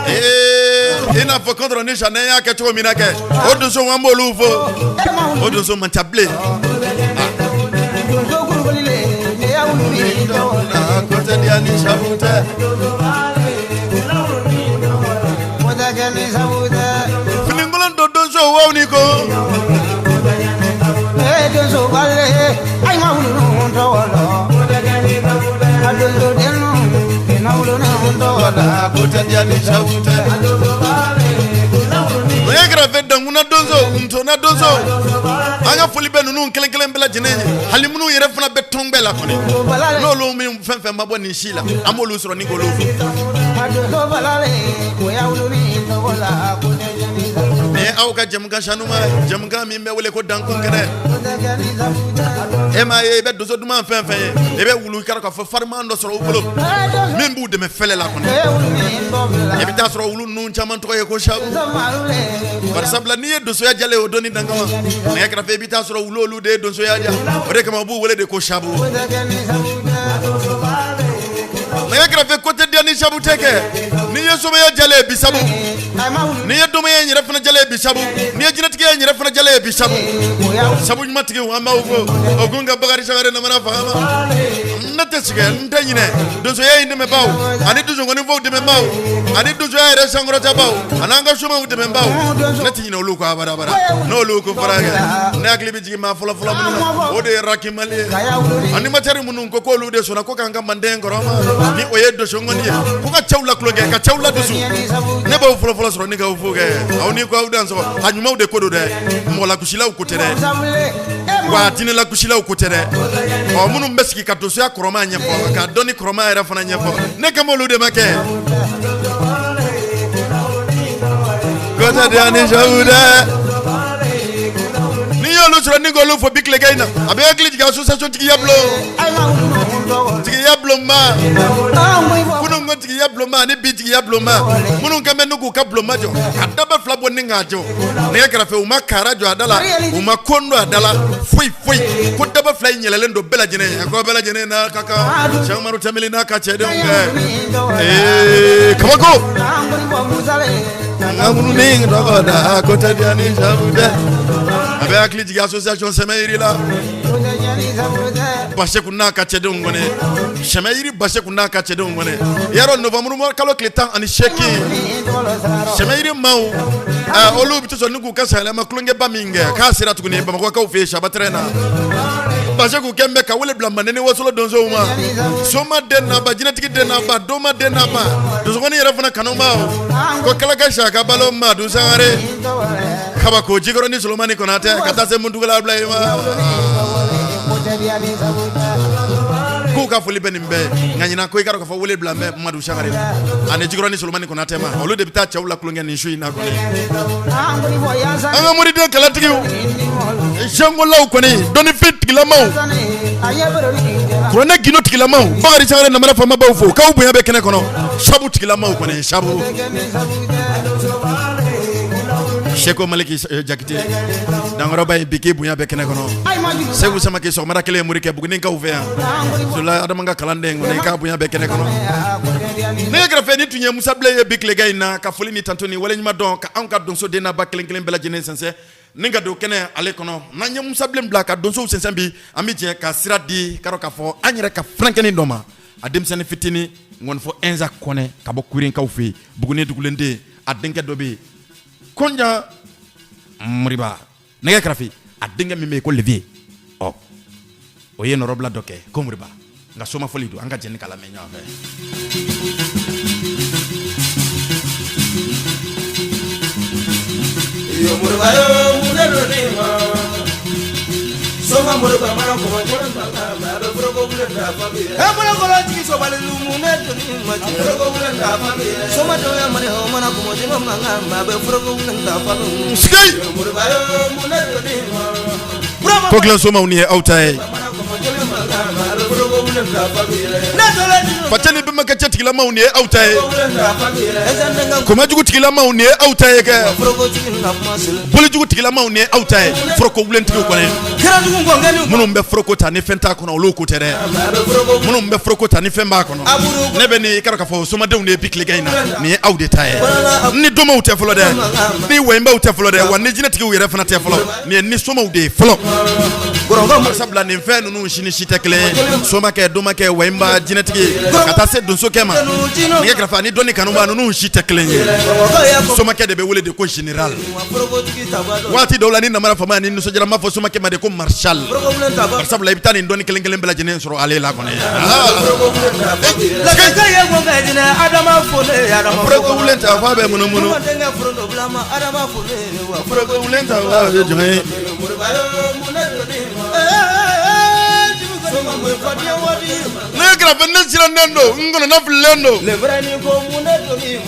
Ee, i n'a fɔ kɔntɔrɔ ni sanɛ y'a kɛ cogo min na kɛ, o donso an b'olu fo. O donso man ca bilen. Ko tɛ diya ni sabu tɛ. Finikolon don donso waw ni ko. Ko tɛ diya ni sabu tɛ. O ye kɛrɛfɛ dankuna donso, ntona donso, an ka foli bɛ ninnu kelen kelen bɛɛ lajɛlen ye. Hali minnu yɛrɛ fana bɛ tɔn bɛɛ la kɔni, n'olu min fɛn fɛn ma bɔ nin si la, an b'olu sɔrɔ ni k'olu fo. Nin ye aw ka jɛmukan sanuma, jɛmukan min bɛ wele ko dankun kɛnɛ. E m'a ye, i bɛ donso duman fɛn fɛn ye, i bɛ wulu kari k'a fɔ fariman dɔ sɔrɔ u bolo min b'u dɛmɛ fɛlɛ la kɔni. I bɛ taa sɔrɔ wulu ninnu caman tɔgɔ ye ko sabu. Barisabula n'i ye donsoya jalen o dɔnni dan kama, nɛgɛ kɛrɛfɛ, i bɛ taa sɔrɔ wulu olu de ye donsoya ja. O de kama u b'u wele de ko sabu. Nɛgɛ kɛrɛfɛ, ko tɛ diya ni sabu tɛ kɛ. N'i ye somaya jalen ye bi sabu, n'i ye domaya yɛrɛ fana jalen ye bi sabu, n'i ye jinɛtigiya yɛrɛ fana jalen ye bi sabu. Sabu ɲuman tigiw, an b'aw fo. O kun ka Bakari Sangare namara fanga, ne tɛ sɛgɛn, n tɛ ɲinɛ donsoya in dɛmɛbaaw ani donsokɔninfɔw dɛmɛbaaw ani donsoya yɛrɛ sankɔrɔtabaaw ani an ka somaw dɛmɛbaaw. Ne tɛ ɲinɛ olu kɔ abada abada. N'olu ko fara kɛ, ne hakili bɛ jigin maa fɔlɔ fɔlɔ minnu na, o de ye Rakimali ye. Animatɛri minnu ko k'olu de sɔnna ko k'an ka manden kɔrɔma ni o ye donsokɔni ye, ko ka cɛw lakulonkɛ, ka cɛw ladusu, ne b'aw fɔlɔ fɔlɔ sɔrɔ ni k'aw fo kɛ. Aw ni ko aw dan sɔgɔ. A ɲumanw de ko don dɛ, mɔgɔ lagosilaw ko tɛ dɛ, wa diinɛ lagosilaw ko tɛ dɛ. Ɔ, minnu bɛ sigi ka donsoya kɔrɔma ɲɛfɔ, ka dɔnni kɔrɔma yɛrɛ fana ɲɛfɔ, ne kan b'olu de ma kɛ. Ko tɛ diya ni sabu dɛ. N'i y'olu sɔrɔ ni k'olu fo bi tilegan in na, a bɛ hakili jigin association tigiya bulon, tigiya bulonba, kunun ko tigiya bulonba ani bi tigiya bulonba, minnu kan bɛ n'u k'u ka bulonba jɔ ka daba fila bɔ ni k'a jɔ nɛgɛ kɛrɛfɛ, u ma kara jɔ a da la, u ma kon don a da la, foyi foyi, ko daba fila in yɛlɛlen don bɛɛ lajɛlen ye. Ko bɛɛ lajɛlen n'a ka kan, Sɛki Umaru Tɛnbeli n'a ka cɛdenw kɛ. Ee, kabako nka minnu ni tɔgɔ da, ko tɛ diya ni sabu tɛ. A bɛ hakili jigin association sɛmɛ yiri la, Baseku n'a ka cɛdenw kɔni, sɛmɛ yiri Baseku n'a ka cɛdenw kɔni. Yarɔ, novembre kalo tile 18, sɛmɛ yiri maaw olu bɛ sɔn ni k'u ka sanyɛlɛma tulonkɛba min kɛ k'a sera tuguni Bamakɔkaw fɛ yen Saba terrain na. Baseku kɛn bɛ ka wele bila Manden ni Wasolo donsow ma, soma den n'a ba, jinɛtigi den n'a ba, doma den n'a ba, donsokɔni yɛrɛ fana kanubaw, ko kalaka saka balo Madu Sangare, kabako Jikɔrɔni Solomani Konatɛ, ka taa se Muntugula Abulayi ma, k'u ka foli bɛ nin bɛɛ. Nka ɲinan ko i ka dɔn k'a fɔ wele bila bɛ Madu Sangare ani Jikɔrɔni Solomani Konatɛ ma, olu de bɛ taa cɛw la tulonkɛ nin su in na kɔni. An ka moriden kalatigiw, sangolaw kɔni, dɔnnifin tigilamaw, kuranɛ gindo tigilamaw, Bakari Sangare namara faama b'aw fo k'aw bonya bɛ kɛnɛ kɔnɔ. Sabu tigilamaw kɔni, sabu Seko Maliki Jakite dankɔrɔba ye bi k'i bonya bɛ kɛnɛ kɔnɔ. Segu Samake sɔgɔmada kelen ye morikɛ Bugunikaw fɛ yan, Sola Adama ka kalanden kɔni, k'a bonya bɛ kɛnɛ kɔnɔ. Ne kɛrɛfɛ ni tun ye Musa Bilen ye bi tilegan in na, ka foli ni tanto ni waleɲuman dɔn ka anw ka donsoden naba kelen kelen bɛɛ lajɛlen sɛnsɛn ni ka don kɛnɛ ale kɔnɔ. N'an ye Musa Bilen bila ka donsow sɛnsɛn bi, an bɛ jɛ ka sira di ka k'a fɔ an yɛrɛ ka furankɛnin dɔ ma, a denmisɛnnin fitinin ŋɔnifɔ Ɛnza Kɔnɛ ka bɔ Kurenkaw fɛ yen, Buguni dugulenden. A denkɛ dɔ bɛ yen, Kɔnjan Moriba nɛgɛ kɛrɛfɛ, a denkɛ min bɛ yen ko Leviye, ɔ o ye nɔrɔbila dɔ kɛ ko Moriba, nka soma fɔli don. An ka jɛ k'a lamɛn ɲɔgɔn fɛ. Yo Moriba yo mun de don ne ma? Soma Moriba mana kɔmɔ jɔn ma, a bɛ foroko wulen da fa bi. E bolokɔrɔ jigi sobali mun de don ne ma? Foroko wulen da fa bi. Soma dɔw mana o mana kɔmɔ jɔn ma, a bɛ foroko wulen da fa bi. Sigi. Yo Moriba yo mun de don ne ma? Ko dilan somaw ni ye aw ta ye. Mana kɔmɔ jɔn ma, a bɛ foroko wulen Facɛ ni bɛnbakɛ cɛ tigilamaw nin ye aw ta ye, kɔmajugu tigilamaw nin ye aw ta ye kɛ, bolijugu tigilamaw nin ye aw ta ye, foroko wulentigiw kɔni, minnu bɛ foroko ta ni fɛn t'a kɔnɔ, olu ko tɛ dɛ, minnu bɛ foroko ta ni fɛn b'a kɔnɔ, ne bɛ nin i k'a dɔn k'a fɔ somadenw de ye bi tilegan in na, nin ye aw de ta ye, ni domaw tɛ fɔlɔ dɛ, ni wɛnbaw tɛ fɔlɔ dɛ, wa ni jinɛtigiw yɛrɛ fana tɛ fɔlɔ, nin ye ni somaw de ye fɔlɔ. Sabula nin fɛn ninnu si ni si tɛ kelen ye, somakɛ, domakɛ, wɛnba, jinɛtigi, ka taa se donsokɛ ma, nɛgɛ kɛrɛfɛ ani dɔnni kanuba ninnu si tɛ kelen ye. Somakɛ de bɛ wele de ko général. Waati dɔw la ni namara fama ni nisɔndiyara, n b'a fɔ somakɛ ma de ko maréchal, sabula i bɛ taa nin dɔnni kelen kelen bɛɛ lajɛlen sɔrɔ ale la kɔni. Foroko wulen ta fa bɛ munumunu, foroko wulen ta fa bɛ jɔn ye. Ne kɛrɛfɛ ne sirannen don, n kɔnɔna fililen don.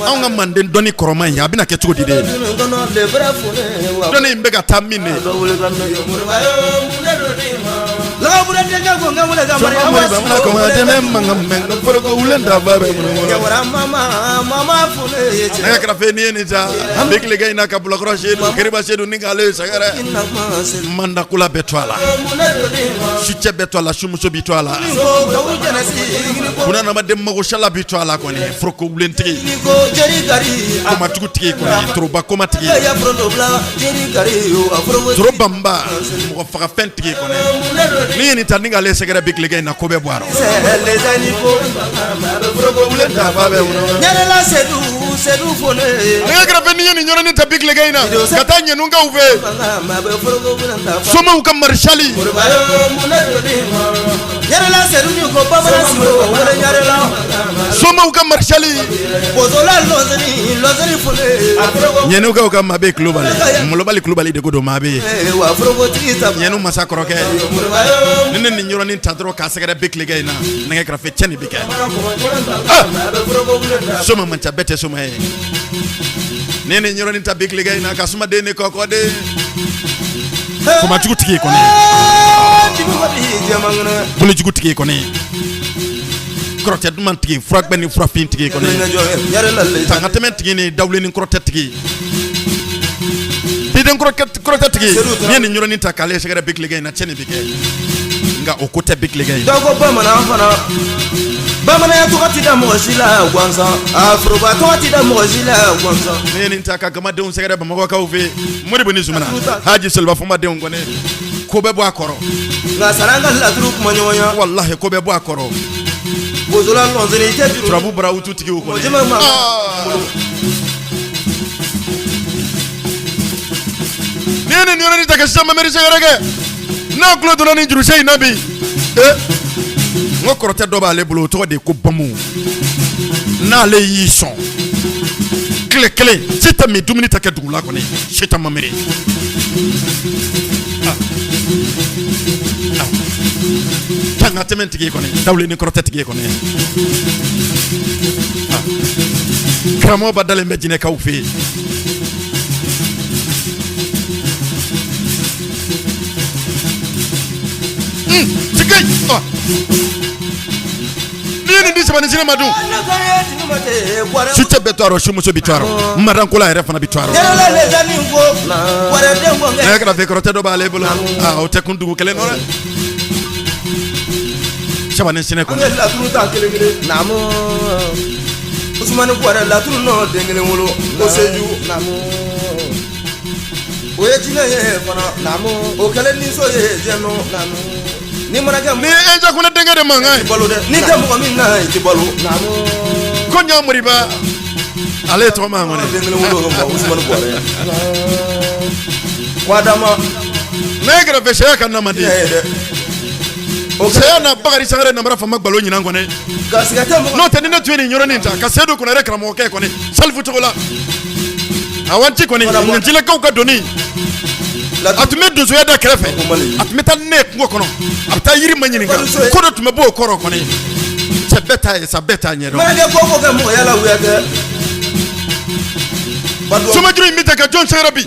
Anw ka manden dɔnni kɔrɔma in, a bɛna kɛ cogo di de? Dɔnni in bɛ ka taa min de? Nɛgɛ kɛrɛfɛ n'i ye nin ta bi tilegan in na ka Bulakɔrɔ Sedu, Keriba Sedu ni k'ale sɛgɛrɛ, mandakola bɛ to a la, sucɛ bɛ to a la, sumuso bɛ to a la, bunadamaden magosala bɛ to a la kɔni, foroko wulentigi, komatugutigi kɔni, toroba komatigi, toro banba, mɔgɔ fagafɛn tigi kɔni, n'i ye nin ta ni k'ale sɛgɛrɛ bi tilegan in na, ko bɛ bɔ a rɔ. Nɛgɛ kɛrɛfɛ n'i ye nin yɔrɔnin ta bi tilegan in na ka taa ɲɛnukaw fɛ, somaw ka maréchal, somaw ka maréchal, ɲɛnukaw ka Mabe Kulubali, Molobali Kulubali de ko don, maa bɛ yen, ɲɛnu masa kɔrɔkɛ, ni ne nin yɔrɔnin ta dɔrɔn k'a sɛgɛrɛ bi tilegan in na, nɛgɛ kɛrɛfɛ cɛ nin bɛ kɛ. Soma man ca, bɛɛ tɛ soma ye. Ni nin yɔrɔnin ta bi tilegan in na ka sumaden ni kɔkɔden, komajugu tigi kɔni, bolojugu tigi kɔni, kɔrɔtɛ duman tigi, furagbɛ ni furafin tigi kɔni, tangatɛmɛ tigi ni dawulen ni kɔrɔtɛ tigi, biden kɔrɔtɛ tigi, n'i ye nin yɔrɔnin ta k'ale sɛgɛrɛ bi tilegan in na, cɛ nin bɛ kɛ, nka o ko tɛ bi tilegan in na. Dɔw ko bamanan fana, bamananya tɔgɔ tɛ da mɔgɔ si la gansan, a foroba tɔgɔ tɛ da mɔgɔ si la gansan. Ne ye nin ta ka gamadenw sɛgɛrɛ bamakɔkaw fɛ yen, Modibo ni Zumana, Haji Soliba Fɔnba denw kɔni, ko bɛ bɔ a kɔrɔ. Nka sani an ka laturu kuma ɲɔgɔnya. Walahi, ko bɛ bɔ a kɔrɔ. Bozola lɔnsiri i tɛ juru. Turabu barawutu tigiw kɔni. Mɔgɔ ma. N'i ye nin yɔrɔnin ta ka sisan mameri sɛgɛrɛ kɛ, n'a tulo donna nin jurusɛ in na bi, ee, n ko kɔrɔtɛ dɔ b'ale bolo, o tɔgɔ de ye ko bamu. N'ale y'i sɔn tile kelen, si tɛ min, dumuni tɛ kɛ dugu la kɔni, si tɛ mameri. Tanga tɛmɛ tigi kɔni, dawulen ni kɔrɔtɛ tigi kɔni, karamɔgɔ ba dalen bɛ jinɛkaw fɛ yen. N'i ye nin di sabani sinɛ ma dun, su cɛ bɛ to a rɔ, sumuso bɛ to a rɔ, madankola yɛrɛ fana bɛ to a rɔ. Nɛgɛ kɛrɛfɛ kɔrɔtɛ dɔ b'ale bolo, aa, o tɛ kun dugu kelen nɔ dɛ, sabani sinɛ kɔni. Laturu ta kelen kelen. Naamu. Usumani Buwarɛ laturu nɔ den kelen wolo ko Seju. Naamu. O ye jinɛ ye fana. Naamu. O kɛlen niso ye jɛnɔ. Naamu. Ni mana kɛ. Ni e jakuna denkɛ de mankan ye. Balo dɛ. Ni tɛ mɔgɔ min na i tɛ balo. Naamu. Ko ɲa Moriba ale ye tɔgɔ ma kɔni. Den kelen wolo ma Usumani Buwarɛ. Ko Adama. Nɛgɛ kɛrɛfɛ sɛya ka na man di. Jinɛ ye dɛ. Saya na Bakari Sangare namara fama galo ɲinan kɔni. Garisɛgɛ tɛ mɔgɔ. N'o tɛ ni ne tun ye nin yɔrɔnin ta ka Sedu Konare karamɔgɔkɛ kɔni Salifu tɔgɔ la. A waati kɔni ɲɛjilakaw ka doni. A tun bɛ donsoya da kɛrɛfɛ, a tun bɛ taa ne kungo kɔnɔ, a bɛ taa yiri ma ɲininka, ko dɔ tun bɛ bɔ o kɔrɔ kɔni. Cɛ bɛɛ t'a ye sa, bɛɛ t'a ɲɛdɔn. Mana kɛ ko o ko kɛ mɔgɔya la wuya tɛ. Somajuru in bɛ ta ka jɔn sɛgɛrɛ bi.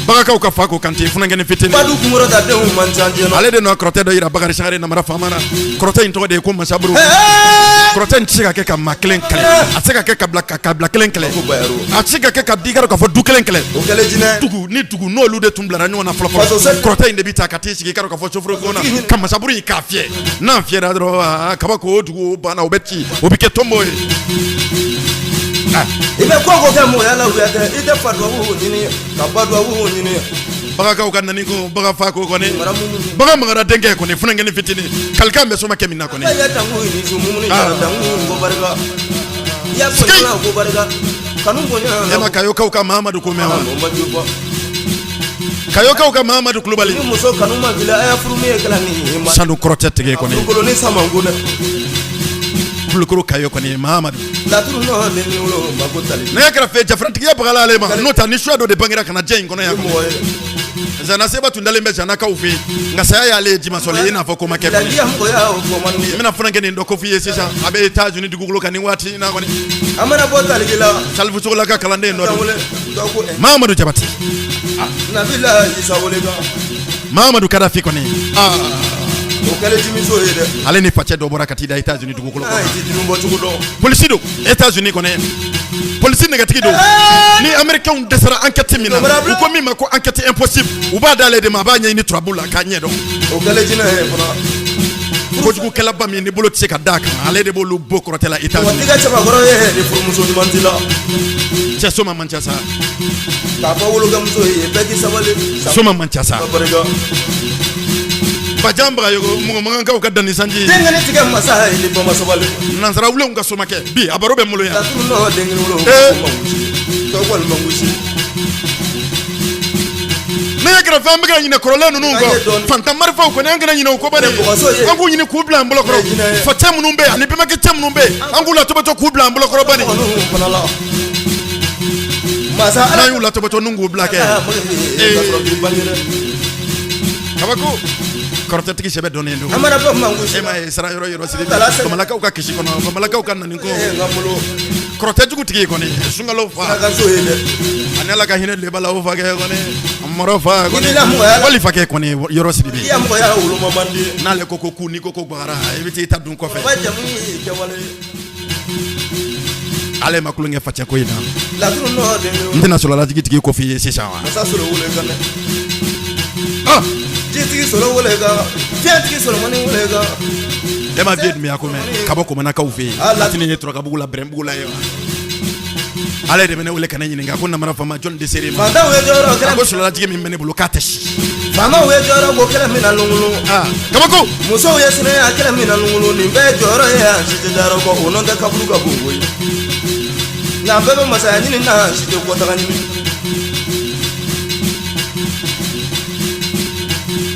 Bagakaw ka fa ko Kante funankɛnin fitinin Badu kunkɔrɔta denw man ca diɲɛ na. Ale de nɔ kɔrɔtɛ dɔ yira Bakari Sangare namara faama na. Kɔrɔtɛ in tɔgɔ de ye ko Masaburu. Kɔrɔtɛ in tɛ se ka kɛ ka maa kelen kɛlɛ, a tɛ se ka kɛ ka bila ka kabila kelen kɛlɛ, Ko Bayaro. a tɛ se ka kɛ ka di k'a fɔ du kelen kɛlɛ. O kɛlen jinɛ. Dugu ni dugu n'olu de tun bilara ɲɔgɔn na fɔlɔ Faso fɔlɔ, kɔrɔtɛ in de bɛ taa ka t'i sigi k'a fɔ soforokun na ka masaburu in k'a fiyɛ. N'a fiyɛra dɔrɔn, aa, kabako, o dugu o banna, o bɛ ci, o bɛ kɛ tonbo ye. I bɛ ko ko kɛ mɔgɔya la, wuyatɛ, i tɛ fa duwawu ɲini ka ba duwawu ɲini. Bagakaw ka nani ko baga fa ko kɔni, baga magara denkɛ kɔni, funankɛnin fitinin, kalikan bɛ somakɛ min na kɔni. Ya dangu ni su mumuni ya dangu ko barika. Ya bonya ko barika. Kanu bonya. E ma Kayokaw ka Mahamadu ko mɛn wa? O ma ju bɔ. Kayokaw ka Mahamadu Kulubali. Ni muso kanu ma k'i la, a ya furu min ye kɛla ni ma. Sanu kɔrɔtɛ tigɛ kɔni. Kulukolo ni samango dɛ. Kulukoro Kayo kɔni, Mahamadu. Laturu nɔ den ni wolo mako tali. Nɛgɛ kɛrɛfɛ jafaratigiya bagala ale ma, n'o tɛ ni suya dɔ de bangera ka na diɲɛ in kɔnɔ yan. Mɔgɔ ye. Zana Seba tun dalen bɛ Zanakaw fɛ yen, nka saya y'ale ye jimasɔli, i n'a fɔ ko ma kɛ kɔni. Lajiya mɔgɔya o fɔ man di. N bɛna funankɛnin dɔ ko f'i ye sisan, a bɛ États-Unis dugukolo kan nin waati in na kɔni. An mana bɔ taliki la. Salifu Sogola ka kalanden dɔ don. Wele dɔ ko ɛ. Mahamadu Jabate. Nabila Isa wele kan. Mahamadu Kadafi kɔni. Aa. O kɛlen jimiso ye dɛ. Ale ni facɛ dɔ bɔra ka t'i da États-Unis dugukolo N'a kɔnɔ. ye ji dimi bɔ cogo dɔn. Polisi don États-Unis kɔnɔ, polisi nɛgɛtigi don. Ni américains dɛsɛra enquête min na, u ko min ma ko enquête impossible, u b'a d'ale de ma, a b'a ɲɛɲini turabu la k'a ɲɛ dɔn. O kɛlen jinɛ ye fana. Kojugukɛlaba min ni bolo tɛ se ka d'a kan, ale de b'olu bɔ kɔrɔtɛ la États-Unis. Mɔgɔ t'i ka cɛbakɔrɔ ye ni furumuso ɲuman t'i la. Cɛ soma man ca sa. K'a fɔ wolokɛmuso ye bɛɛ k'i sabali. Soma man ca sa. Ka barika. Bajan Bagayogo, mɔgɔ mankankaw ka danni sanji. Denkɛnin tigɛ masa ye ni bama sabali. Nansara wulenw ka somakɛ bi, a baro bɛ n bolo yan. Laturu nɔ den kelen wolo. Ee. Tɔ kɔni mangosi. Ne ye kɛrɛfɛ, an bɛ ka ɲinɛ kɔrɔlen ninnu An ye kɔ. dɔɔnin. Fantan marifaw kɔni, an kana ɲinɛ o kɔ bani. Bɔgɔso ye. An k'u ɲini k'u bila an bolo kɔrɔ. Ye jinɛ ye. Facɛ minnu bɛ yen ani bɛnbakɛ cɛ minnu bɛ yen, an k'u latɔbɔtɔ k'u bila an bolo kɔrɔ bani. Kɔni fana la. Masa N'an y'u latɔbɔtɔ n'u k'u bila kɛ. Ee. Ka sɔrɔ k'i bange dɛ. Kabako. Kɔrɔtɛtigi sɛbɛ dɔnnen don. An mana bɔ mangosi. E ma ye sara yɔrɔ yɔrɔ siri. Tala sɛgɛ. Bamalakaw ka kisi kɔnɔ, bamalakaw ka nani ko. Ee, n ka bolo. Kɔrɔtɛ jugu tigi kɔni, sunkalo fa. Ala ka so ye dɛ. Ani Ala ka hinɛ leba la o fakɛ kɔni. Mɔrɔ fa kɔni. I b'i la mɔgɔya la. Wali fakɛ kɔni, yɔrɔ siri I bɛ. ya mɔgɔya woloma man di. N'ale ko ko ku, n'i ko ko gbagara, i bɛ t'i ta dun kɔfɛ. Ba jamu ye kɛwale ye. Ale ma tulonkɛ facɛ ko in na. Laturu nɔ den N tɛna sɔrɔlajigi tigi ko f'i ye sisan wa? Masa sɔrɔ wele kan dɛ. Ah! Jitigi sɔrɔ wele kan. Fiɲɛtigi sɔrɔ mani wele kan. E ma vieux Dunbiya ko mɛn ka bɔ Komanakaw fɛ yen? Ah, la- Latini ye Turakabugu la, Bɛrɛnbugu la ye wa? Ale de bɛ ne wele ka ne ɲininka ko namara faama, jɔn de ser'i ma? Faantanw ye jɔyɔrɔ A kɛlɛ. ko sɔrɔlajigi min bɛ ne bolo k'a tɛ si. Faamaw ye jɔyɔrɔ ko kɛlɛ min na lungulu. Ah, kabako! Musow ye sinaya kɛlɛ min na lungulu. Nin bɛɛ ye jɔyɔrɔ ye, an si tɛ dayɔrɔ kɔ. O nɔ tɛ kaburu ka bon koyi. Nka an bɛɛ bɛ masaya ɲini na, an si tɛ kɔtaga ɲini.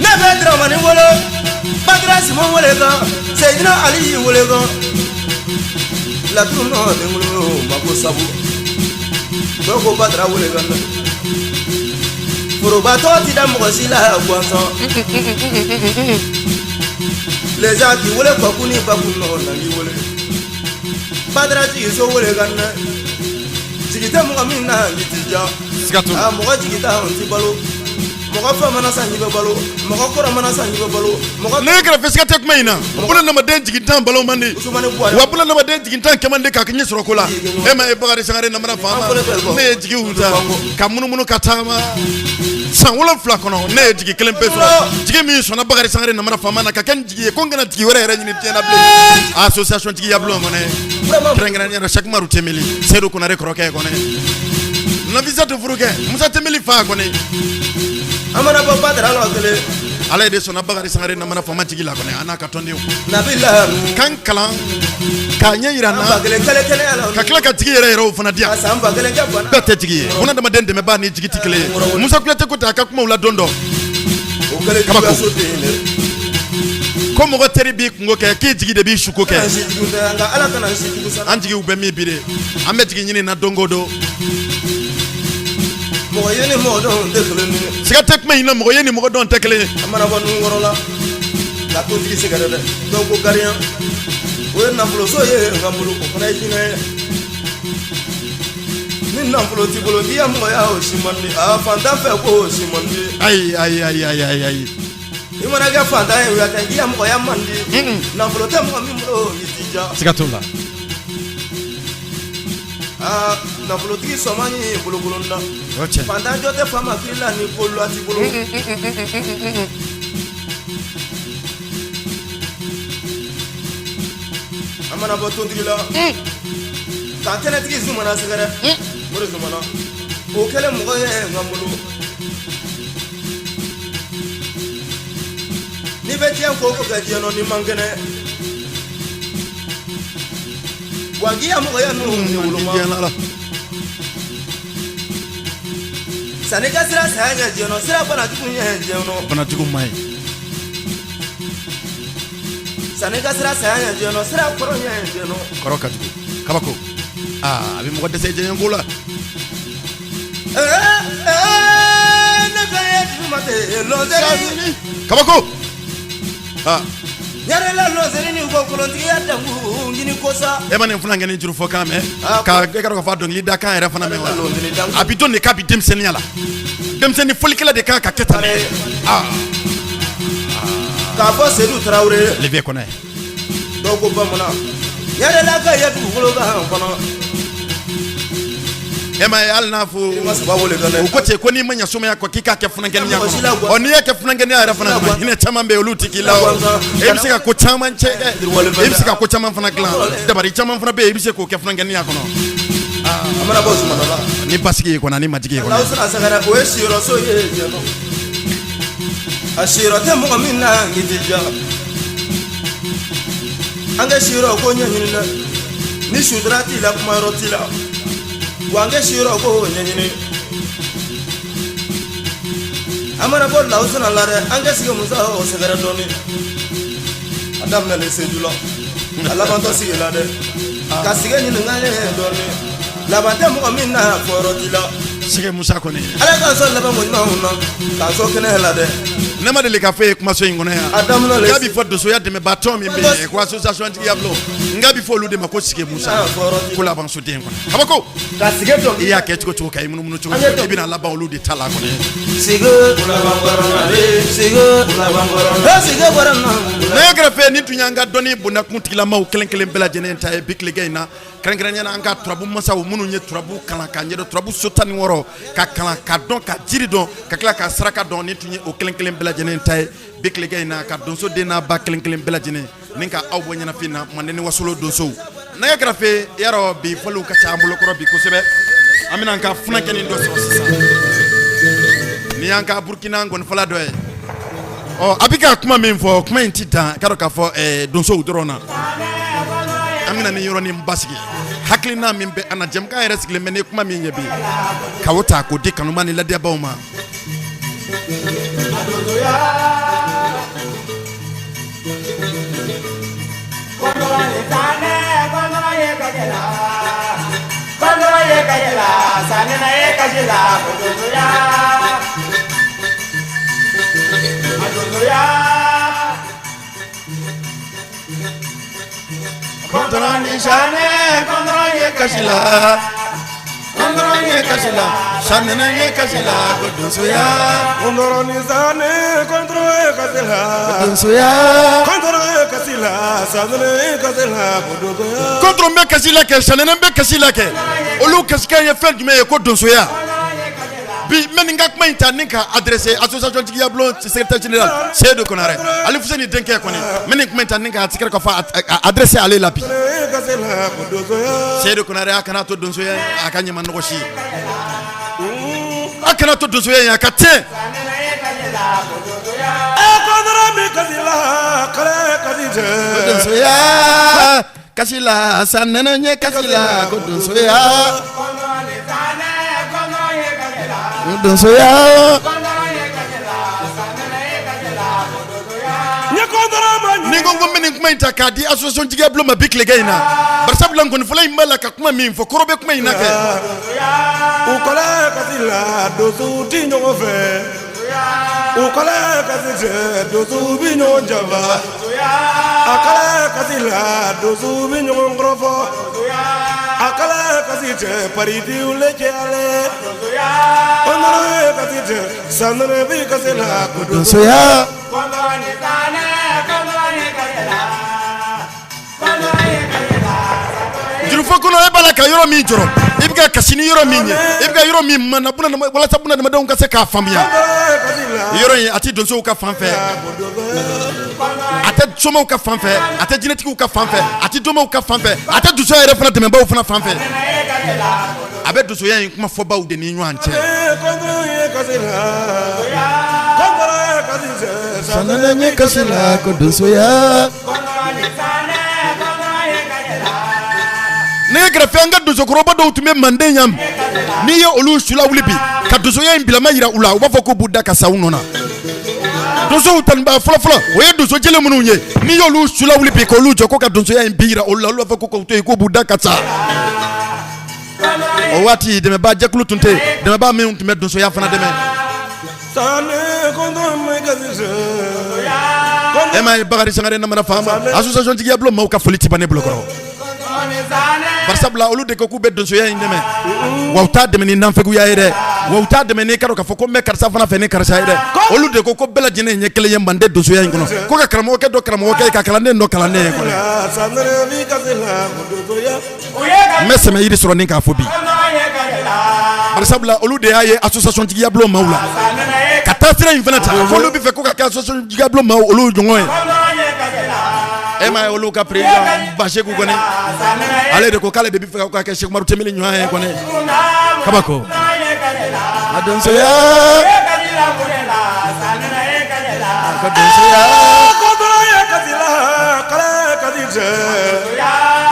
Ne bɛ Dramani wele, Badara Simon wele kan, Seyidina Ali wele kan. Laturu nɔ den wolo mako sabu. Dɔw ko Badara wele kan dɛ. Foroba tɔgɔ ti da mɔgɔ si la gansan. Leza k'i wele kɔkun ni bakun nɔ na k'i wele. Badara jigi so wele kan dɛ. Jigi tɛ mɔgɔ min na k'i ti ja. Siga t'o la. A mɔgɔ jigi t'a ti balo. Mɔgɔ fa mana sa ɲi bɛ balo. Mɔgɔ kɔrɔ mana sa ɲi bɛ balo. Mɔgɔ Ne kɛrɛfɛ, siga tɛ kuma in na. Bunadamaden jigintan balo man di. Usumani Buwari. Wa bunadamaden jigintan kɛ man di k'a ɲɛ sɔrɔ ko la. E ma ye Bakari Sangare namara faama. Ne ye jigiw ta ka munumunu ka taama. San 7 kɔnɔ, ne ye jigi kelen pe sɔrɔ. Jigi min sɔnna Bakari Sangare namara faama na ka kɛ n jigi ye ko n kana jigi wɛrɛ yɛrɛ ɲini diɲɛ na bilen. Association tigiya bulon kɔnɔ. Kɛrɛnkɛrɛnnenya la Cheikh Umaru Tembeli, Seydou Konare kɔrɔkɛ kɔnɔ. Nafisatu furukɛ, Musa Tembeli fa kɔnɔ. An mana bɔ Badara la kelen. Ala de sɔnna Bakari Sangare namara faama jigi la kɔnɔ, a n'a ka tɔndenw. Nabila nu. K'an kalan k'a ɲɛ yira n San ba na kelen kɛlɛ kɛnɛya la. ka tila ka jigi yɛrɛ yɛrɛw fana di yan. Ka san 1000 kɛ bana. Bɛɛ tɛ jigi ye, bunadamaden dɛmɛbaa ni jigi tɛ kelen ye. Musa Kuyate ko ten a ka kumaw la don dɔ. O kɛlen Kabako. juguya so den dɛ. Ko mɔgɔ teri b'i kunko kɛ, k'i jigi de b'i suko kɛ. An si jugu tɛ, nka Ala kana an si jugu sara. An jigiw bɛ min bi de, an bɛ jigi ɲini na don o don. Mɔgɔ ye ni mɔgɔ dɔn tɛ kelen ye. Siga tɛ kuma in na, mɔgɔ ye ni mɔgɔ dɔn tɛ kelen ye. An mana bɔ nunkɔrɔ la ka tontigi sɛgɛrɛ dɛ. Dɔw ko gariyan o ye nafoloso ye, n ka bolo o fana ye jinɛ ye. Ni Ni nafolo t'i bolo k'i ya mɔgɔya o si man di a fantan fɛ ko o si man di. Ayi ayi ayi ayi ayi ayi. I mana kɛ fantan ye wula tɛ k'i ya mɔgɔya man di. Nafolo tɛ mɔgɔ min bolo i t'i ja. Siga t'o la. Aa nafolotigi sɔn man ɲi bolokolon na. O tiɲɛ. Fantan jɔ tɛ faama kiri la ni ko loi t'i bolo. An mana bɔ tontigi la. Ka kɛnɛtigi Zumana sɛgɛrɛ. Mori Zumana. O kɛlen mɔgɔ ye n ka bolo. N'i bɛ diɲɛ ko o ko kɛ diɲɛ nɔ n'i man kɛnɛ. Wa k'i ya mɔgɔya ninnu ni woloma. Diɲɛ la. Sanni ka siran saya ɲɛ diɲɛ nɔ siran bana jugu ɲɛ diɲɛ nɔ. Bana jugu man ɲi. Sanni ka siran saya ɲɛ diɲɛ nɔ siran kɔrɔ ɲɛ diɲɛ nɔ. Kɔrɔ ka jugu. Kabako. Aa a bɛ mɔgɔ dɛsɛ diɲɛ ko la. Ɛɛ ne fɛ ye dugu ma tɛ lɔsɛri. Kabako. Aa Ɲarela lɔsɛri ni ko kolontigiya dangu ɲini ko sa. E ma nin funankɛnin juru fɔ kan mɛn ka e ka dɔn k'a fɔ a dɔnkili da kan yɛrɛ fana mɛn wa? A bɛ dɔn de k'a bɛ denmisɛnninya la. Denmisɛnnin folikɛla de kan ka kɛ tan. Aa K'a fɔ Sedu Tarawele. Le vieux Kɔnɛ. Dɔw ko bamanan. Ɲarela ka ye dugukolo kan kɔnɔ. E ma ye hali n'a fɔ Ma saba wele kan dɛ. u ko ten ko n'i ma ɲɛ somaya kɔ k'i k'a kɛ funankɛninya Mɔgɔ si la kɔnɔ guwa. ɔ n'i y'a kɛ funankɛninya yɛrɛ fana La guwa. hinɛ caman bɛ yen olu ti k'i la o e bɛ se ka ko caman cɛ kɛ e bɛ se ka ko caman fana dilan dabari caman fana bɛ yen i bɛ se k'o kɛ funankɛninya kɔnɔ. A mana bɔ Zumana la. Ni basigi y'i kɔnɔ ani majigi y'i kɔnɔ. Lawusina sɛgɛrɛ o ye siyɔrɔso ye diɲɛ nɔ. A siyɔrɔ tɛ mɔgɔ min na k'i t'i ja. An kɛ siyɔrɔ ko ɲɛɲini dɛ. Ni sutura t'i la kumayɔrɔ t'i la. Wa an kɛ siyɔrɔ ko ɲɛɲini. An mana bɔ Lawusina la dɛ an kɛ sigi Musa o sɛgɛrɛ dɔɔni. A daminɛlen Seju la. A labantɔ sigi la dɛ. Ka sigi ɲininka ye dɔɔni. Laban tɛ mɔgɔ min na fɔyɔrɔ t'i la. Sɛgɛ Musa kɔni. Ala k'an sɔn laban ko ɲumanw na k'an sɔn kɛnɛ la dɛ. Ne ma deli k'a fɔ e ye kumaso in kɔnɔ yan. A daminɛ K'a bi fɔ donsoya dɛmɛbaatɔ min bɛ yen ko association tigiya bulon n k'a bi fɔ olu de ma ko Sike Musa ko labansoden kɔnɔ kabako. Ka sigi dɔn. I y'a kɛ cogo cogo ka i munumunu cogo cogo i bɛna laban olu de ta la kɔni. Sigi sigi sigi bɔra Nɛgɛ kɛrɛfɛ nin tun y'an ka dɔnni bondakun tigilamaw kelen kelen bɛɛ lajɛlen ta ye bi tilegan in na kɛrɛnkɛrɛnnenya la an ka turabu masaw minnu ye turabu kalan k'a ɲɛdɔn turabu so 16 ka kalan ka dɔn ka jiri dɔn ka tila ka saraka dɔn nin tun ye o kelen kelen bɛɛ lajɛlen ta ye bi tilegan in na ka donso den n'a ba kelen kelen bɛɛ lajɛlen ni ka aw bɔ ɲɛnafin na Manden ni Wasolo donsow. Nɛgɛ kɛrɛfɛ i y'a dɔn bi fɔliw ka ca an bolokɔrɔ bi kosɛbɛ an bɛna an ka funankɛnin dɔ sɔrɔ sisan nin y'an ka Burukina nkɔnifɔla dɔ ye. Ɔ a bɛ ka kuma min fɔ kuma in ti dan k'a dɔn k'a fɔ donsow dɔrɔn na an bɛna nin yɔrɔnin basigi hakilina min bɛ an na jɛmukan yɛrɛ sigilen bɛ ni kuma min ye bi ka o ta k'o di kanuma ni ladiyabaw ma. Kɔntɔrɔn bɛ kasi la kɛ sanɛnɛ bɛ kasi la kɛ olu kasikan ye fɛn jumɛn ye ko donsoya bi n bɛ nin ka kuma in ta ni ka adressé association tigiya bulon secrétaire général Seydou Konaré Ali Fuseni denkɛ kɔni n bɛ nin kuma in ta ni ka tigɛrɛ ka fɔ a adressé ale la bi Seydou Konaré a kana to donsoya a ka ɲama nɔgɔ si a kana to donsoya in a ka tiɲɛ. Donsoya kasi la sanɛnɛ ɲɛ kasi la ko donsoya donsoya. Ni ko n bɛ nin kuma in ta k'a di association tigiya bulon ma bi tilegan in na barisabula nkɔnifɔla in b'a la ka kuma min fɔ kɔrɔ bɛ kuma in na kɛ. U kɔlɛ kasi la donsow ti ɲɔgɔn fɛ u kɔlɛ kasi tɛ donsow bi ɲɔgɔn janfa. A kala kasi la donsow bɛ ɲɔgɔn kɔrɔfɔ a kala kasi cɛ paritiw le cɛyalen kɔntɔrɔ ye kasi cɛ sanɛnɛ bɛ kasi la ko donsoya. Jurufɔ kɔnɔ e b'a la ka yɔrɔ min jɔrɔ i bɛ ka kasi ni yɔrɔ min ye i bɛ ka yɔrɔ min mana walasa bunadamadenw ka se k'a faamuya yɔrɔ in a tɛ donsow ka fan fɛ a tɛ somaw ka fan fɛ a tɛ jinɛtigiw ka fan fɛ a tɛ domaw ka fan fɛ a tɛ donsoya yɛrɛ fana dɛmɛbaaw fana fan fɛ a bɛ donsoya in kuma fɔbaw de ni ɲɔgɔn cɛ. Sanɛnɛ ɲɛ kasi la ko donsoya. Ne kɛrɛfɛ an ka donsokɔrɔba dɔw tun bɛ manden yan n'i ye olu su lawuli bi ka donsoya in bilama jira u la u b'a fɔ k'u b'u da ka sa u nɔ na donsow tanubaa fɔlɔfɔlɔ o ye donso jeli minnu ye n'i y'olu su lawuli bi k'olu jɔ ko ka donsoya in bi jira olu la olu b'a fɔ ko k'u to yen k'u b'u da ka sa o waati dɛmɛbaa jɛkulu tun tɛ yen dɛmɛbaa minnu tun bɛ donsoya fana dɛmɛ e m'a ye Bakari Sangare namara faama association tigiya bulon maaw ka foli ti ban ne bolo kɔrɔ barisabula olu de ko k'u bɛ donsoya in dɛmɛ wa u t'a dɛmɛ ni nanfɛguya ye dɛ wa u t'a dɛmɛ n'i ka dɔn k'a fɔ ko n bɛ karisa fana fɛ ni karisa ye dɛ olu de ko ko bɛɛ lajɛlen ye kelen ye manden donsoya in kɔnɔ ko ka karamɔgɔkɛ dɔn karamɔgɔkɛ ye ka kalanden dɔn kalanden ye kɔni n bɛ sɛmɛ yiri sɔrɔ ni k'a fɔ bi barisabula olu de y'a ye association tigiya bulon maaw la ka taa sira in fana ta k'olu bɛ fɛ ko ka kɛ association tigiya bulon maaw olu ɲɔgɔn ye e m'a ye olu ka président Baseku kɔni ale de ko k'ale de bɛ fɛ ka kɛ Seku Umaru Tɛnbeli ɲɔgɔn ye kɔni kabako a donsoya a ka donsoya.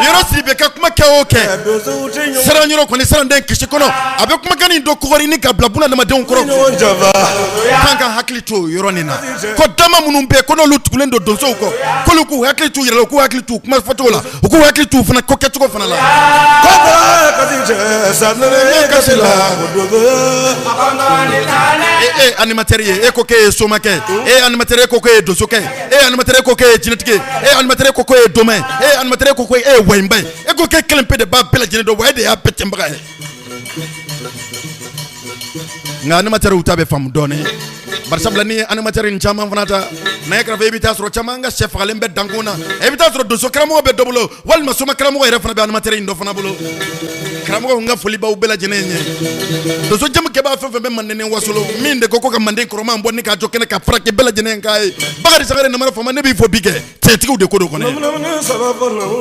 Yɔrɔ Sidibe ka kuma kɛ o kɛ siran yɔrɔ kɔni siranden kisi kɔnɔ a bɛ kumakan nin dɔ kɔgɔri ni ka bila bunadamadenw kɔrɔ k'an ka hakili to o yɔrɔ nin na ko dama minnu bɛ yen ko n'olu tugulen don donsow kɔ k'olu k'u hakili t'u yɛrɛ la u k'u hakili t'u kuma fɔcogo la u k'u hakili t'u fana ko kɛcogo fana la. E e animateur ye e ko k'e ye somakɛ e animateur e ko k'e ye donsokɛ e animateur ko k'e ye jinɛtigi ye e animateur ko k'e ye doma ye e animateur ko e ye wayinba ye e ko k'e kelen pe de b'a bɛɛ lajɛlen dɔn wa e de y'a bɛɛ cɛnbaga ye nka animateur ta bɛ faamu dɔɔnin barisabula n'i ye animateur nin caman fana ta nɛgɛ kɛrɛfɛ i bɛ taa sɔrɔ caman ka sɛ fagalen bɛ dankun na i bɛ taa sɔrɔ donso karamɔgɔ bɛ dɔ bolo walima soma karamɔgɔ yɛrɛ fana bɛ animateur in dɔ fana bolo karamɔgɔw n ka foli b'aw bɛɛ lajɛlen ye donso jamu kɛbaa fɛn fɛn bɛ manden ni wasolo min de ko ko ka manden kɔrɔman bɔ ni k'a jɔ kɛnɛ ka furakɛ bɛɛ lajɛlen k'a ye Bakari Sangare namara faama ne b'i fo bi kɛ cɛtigiw de ko don kɔni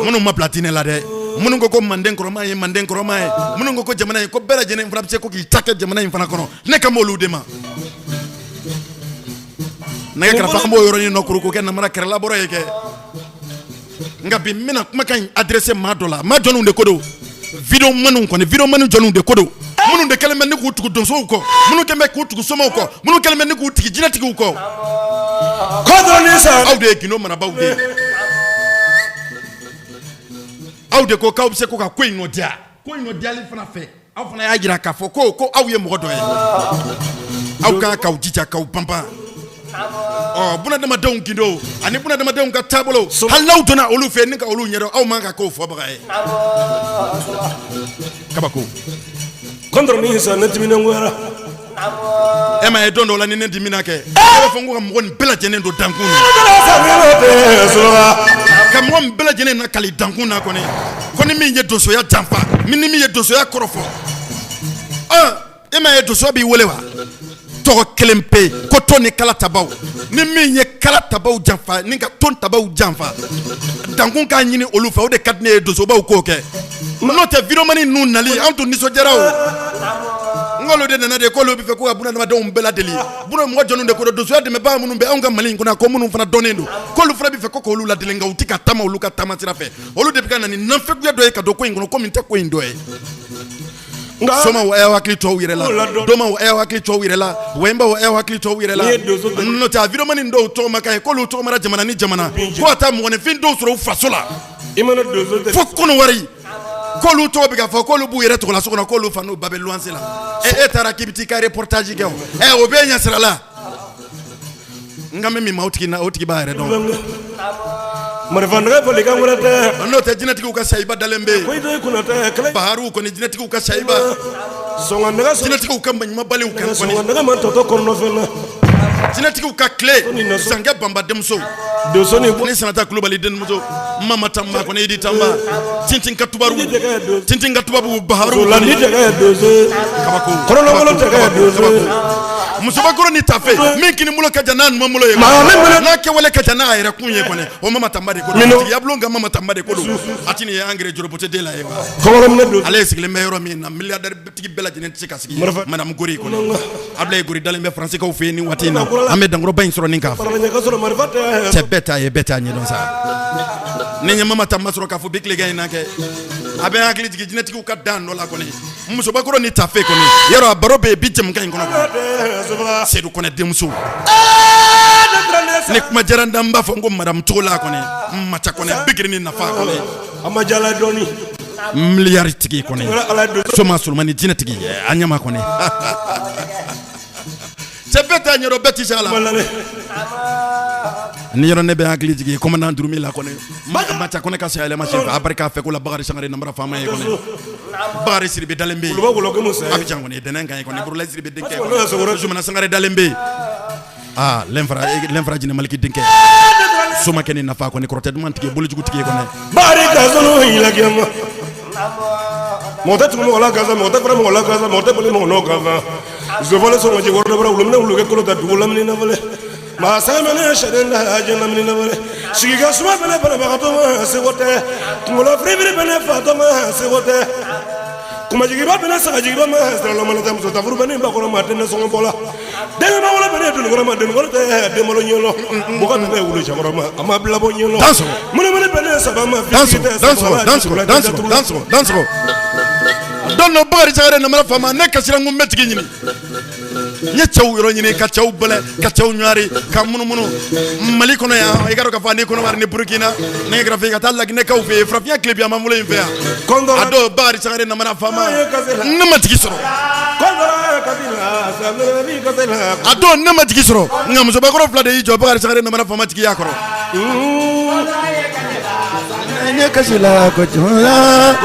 minnu ma bila diinɛ la dɛ minnu ko ko manden kɔrɔman ye manden kɔrɔman ye minnu ko ko jamana in ko bɛɛ lajɛlen fana bɛ se ko k'i ta kɛ jamana in fana kɔnɔ ne kan b'olu de ma nɛgɛ kɛrɛfɛ an b'o yɔrɔnin nɔ kuru k'o kɛ namara kɛrɛlabɔrɔ ye kɛ nka bi n bɛna kumakan in adressé maa dɔ la maa jɔnniw de ko don videomaniw kɔni videomani jɔnniw de ko don minnu de kɛlen bɛ ni k'u tugu donsow kɔ minnu kɛlen bɛ k'u tugu somaw kɔ minnu kɛlen bɛ ni k'u tugu jinɛtigiw kɔ aw de ye gindo marabaaw de ye aw de ko k'aw bɛ se ko ka ko in nɔ diya ko in nɔ diyali fana fɛ aw fana y'a jira k'a fɔ ko ko aw ye mɔgɔ dɔ ye aw kan k'aw jija k'aw banban ɔ bunadamadenw gindo ani bunadamadenw ka taabolo hali n'aw donna olu fɛ ni ka olu ɲɛdɔn aw man ka k'o fɔbaga ye kabako kɔntɔrɔ ni sisan ne diminen goyara e m'a ye don dɔw la ni ne dimina kɛ ne b'a fɔ n ko ka mɔgɔ nin bɛɛ lajɛlen don dankun na ka mɔgɔ nin bɛɛ lajɛlen nakali dankun na kɔni ko ni min ye donsoya janfa ni min ye donsoya kɔrɔfɔ e m'a ye donsoya b'i wele wa tɔgɔ kelen pe ko tɔn ni kala tabaw ni min ye kala tabaw janfa ni ka tɔn tabaw janfa dankun k'a ɲini olu fɛ o de ka di ne ye donsobaw k'o kɛ n'o tɛ videomani ninnu nali an tun nisɔndiyara o n k'olu de nana de k'olu bɛ fɛ ko ka bunadamadenw bɛɛ ladeli buna mɔgɔ jɔnniw de ko don donsoya dɛmɛbaa minnu bɛ anw ka Mali in kɔnɔ ko minnu fana dɔnnen don k'olu fana bɛ fɛ ko k'olu ladeli nka u tɛ ka taama olu ka taama sira fɛ olu de bɛ ka na ni nanfɛguya dɔ ye ka don ko in kɔnɔ ko min tɛ ko in dɔ ye somaw a y'aw hakili to aw yɛrɛ la domaw a y'aw hakili to aw yɛrɛ la wɛnbaw a y'aw hakili to aw yɛrɛ la n'o tɛ a videomani dɔw tɔgɔ ma ka ɲi k'olu tɔgɔmara jamana ni jamana ko ka taa mɔgɔninfin dɔw sɔrɔ u faso la fo Kɔnɔwari k'olu tɔgɔ bɛ ka fɔ k'olu b'u yɛrɛ tɔgɔla so kɔnɔ k'olu fa n'u ba bɛ luwanse la e taara k'i bɛ t'i ka reportage kɛ o ɛ o b'e ɲɛsira la n kan bɛ min ma o tigi na o tigi b'a yɛrɛ dɔn. Marifa nɛgɛ falikan wɛrɛ tɛ. N'o tɛ, jinɛtigiw ka sayiba dalen bɛ yen. Ko i to i kunna tɛ kɛlɛ. Baharuw kɔni, jinɛtigiw ka sayiba. Sɔngɔ nɛgɛ sɔrɔ. Jinɛtigiw ka maɲumabaliw kan kɔni. Sɔngɔ nɛgɛ ma tɔtɔ kɔnɔfɛn na. Jinɛtigiw ka tile sankɛ banba denmuso. Donso ni ni Sanata Kulubali denmuso, Mama Tanba kɔni, Idi Tanba, Tintin ka tubaru, Tintin ka tubabu, Baharu. La ni tɛgɛ ye donso ye. Kabako. Kɔnɔlankolon tɛgɛ ye donso ye. Musobakɔrɔ ni tafe min kini bolo ka jan n'a numan bolo ye, Maa min bolo- n'a kɛwale ka jan n'a yɛrɛ kun ye kɔni, o Mama Tanba de ko don. Minnu- Tigiya bulon ka Mama Tanba de ko don. A ti nin ye engrais joropote den la ye wa? Kɔkɔrɔminɛ donso. Ale sigilen bɛ yɔrɔ min na, milliardaire tigi bɛɛ lajɛlen tɛ se ka sigi. Marifa- Madame Gori kɔni, Ablaye Gori dalen bɛ Faransikaw fɛ yen nin waati in na. An bɛ dankɔrɔba in sɔrɔ nin kan. Farafɛn ka sɔrɔ marifa tɛ. Cɛ bɛɛ t'a ye, bɛɛ t'a ɲɛdɔn sa. Ni n ye Mama Tanba sɔrɔ k'a fɔ bi tilegan in na kɛ, a bɛ n hakili jigin jinɛtigiw ka dan dɔ la kɔni, musobakɔrɔ ni tafe kɔni. Yɔrɔ a baro bɛ yen bi jɛmukan in kɔnɔ kɔni. Sedu Kɔnɛ denmuso, ni kuma diyara n da, n b'a fɔ n ko madame Togola kɔni, Maca kɔnɛ, Bigiri ni nafa kɔni. A ma jala dɔɔni. Miliyari tigi kɔni. Ala ye donso. Soma Solomani jinɛtigi, a ɲɛma kɔni. Cɛ bɛɛ t'a ɲɛdɔn, bɛɛ tɛ se a la. Ni yɔrɔ ne bɛ hakili jigin commandant Durumi la kɔni, Maca kɔnɛ ka sayayɛlɛma senfɛ, a barika fɛ ko la, Bakari Sangare namara faama ye kɔni, Bakari Sidibe dalen bɛ yen. Oluba wolo ko musa. Abidjan kɔni, dɛnɛn kan ye kɔni, Burulayi Sidibe denkɛ N'o ye Sogoro- kɔni, Zumana Sangare dalen bɛ yen. Aa, lɛnfara lɛnfara jinɛ Maliki denkɛ, somakɛ ni nafa kɔni, kɔrɔtɛ duman tigi, bolojugu tigi kɔni. Bari ka sɔnni yila kiyama. Mɔgɔ tɛ tugu mɔgɔ la gansan, mɔgɔ tɛ fara mɔgɔ la gansan, mɔgɔ tɛ boli mɔgɔ nɔ gansan. Zofɔlɔ sɔngɔji wɔrɔ dɔ bɔra wuluminɛ wulukɛ kolo ta dugu lamini na fɔlɛ. Maa sɛmɛnɛ sɛden da jɛ lamini na fɔlɛ. Sigi ka suma fɛnɛ banabagatɔ ma seko tɛ. Kunkolo firifiri fɛnɛ fatɔ ma seko tɛ. Kumajigiba fɛnɛ sagajigiba ma siralɔmɔlɔ tɛ. Muso tafuru bɛ ni bakɔrɔ ma den sɔngɔ bɔ la. Denkɛ wolo bɛ dunkɔrɔ ma denkɔrɔ tɛ denbalo ɲɛlɔ. Mɔgɔ bɛ bɛ wulu cɛkɔrɔ ma a ma bila bɔ ɲɛlɔ. Dansɔgɔ. Munumunu bɛ ne saba ma. Dansɔgɔ, dansɔgɔ, dansɔgɔ, dansɔgɔ, dansɔgɔ, dansɔgɔ. Don dɔ, Bakari Sangare namara faama, ne kasira, n ko n bɛ tigi ɲini. N ye cɛw yɔrɔ ɲini, ka cɛw bɛlɛ, ka cɛw ɲɔgɔnri, ka munumunu Mali kɔnɔ yan. I ka dɔn k'a fɔ ani Kɔnɔwari ni Burukina, ne kɛrɛfɛ fɛ ka taa Laginɛkaw fɛ yen, farafinya tile bi an b'an bolo in fɛ yan. A dɔw, Bakari Sangare namara faama, ne ma tigi sɔrɔ. A dɔw, ne ma tigi sɔrɔ, nka musobakɔrɔ fila de y'i jɔ Bakari Sangare namara faama tigiya kɔrɔ. N ye kasi la ko jɔn la.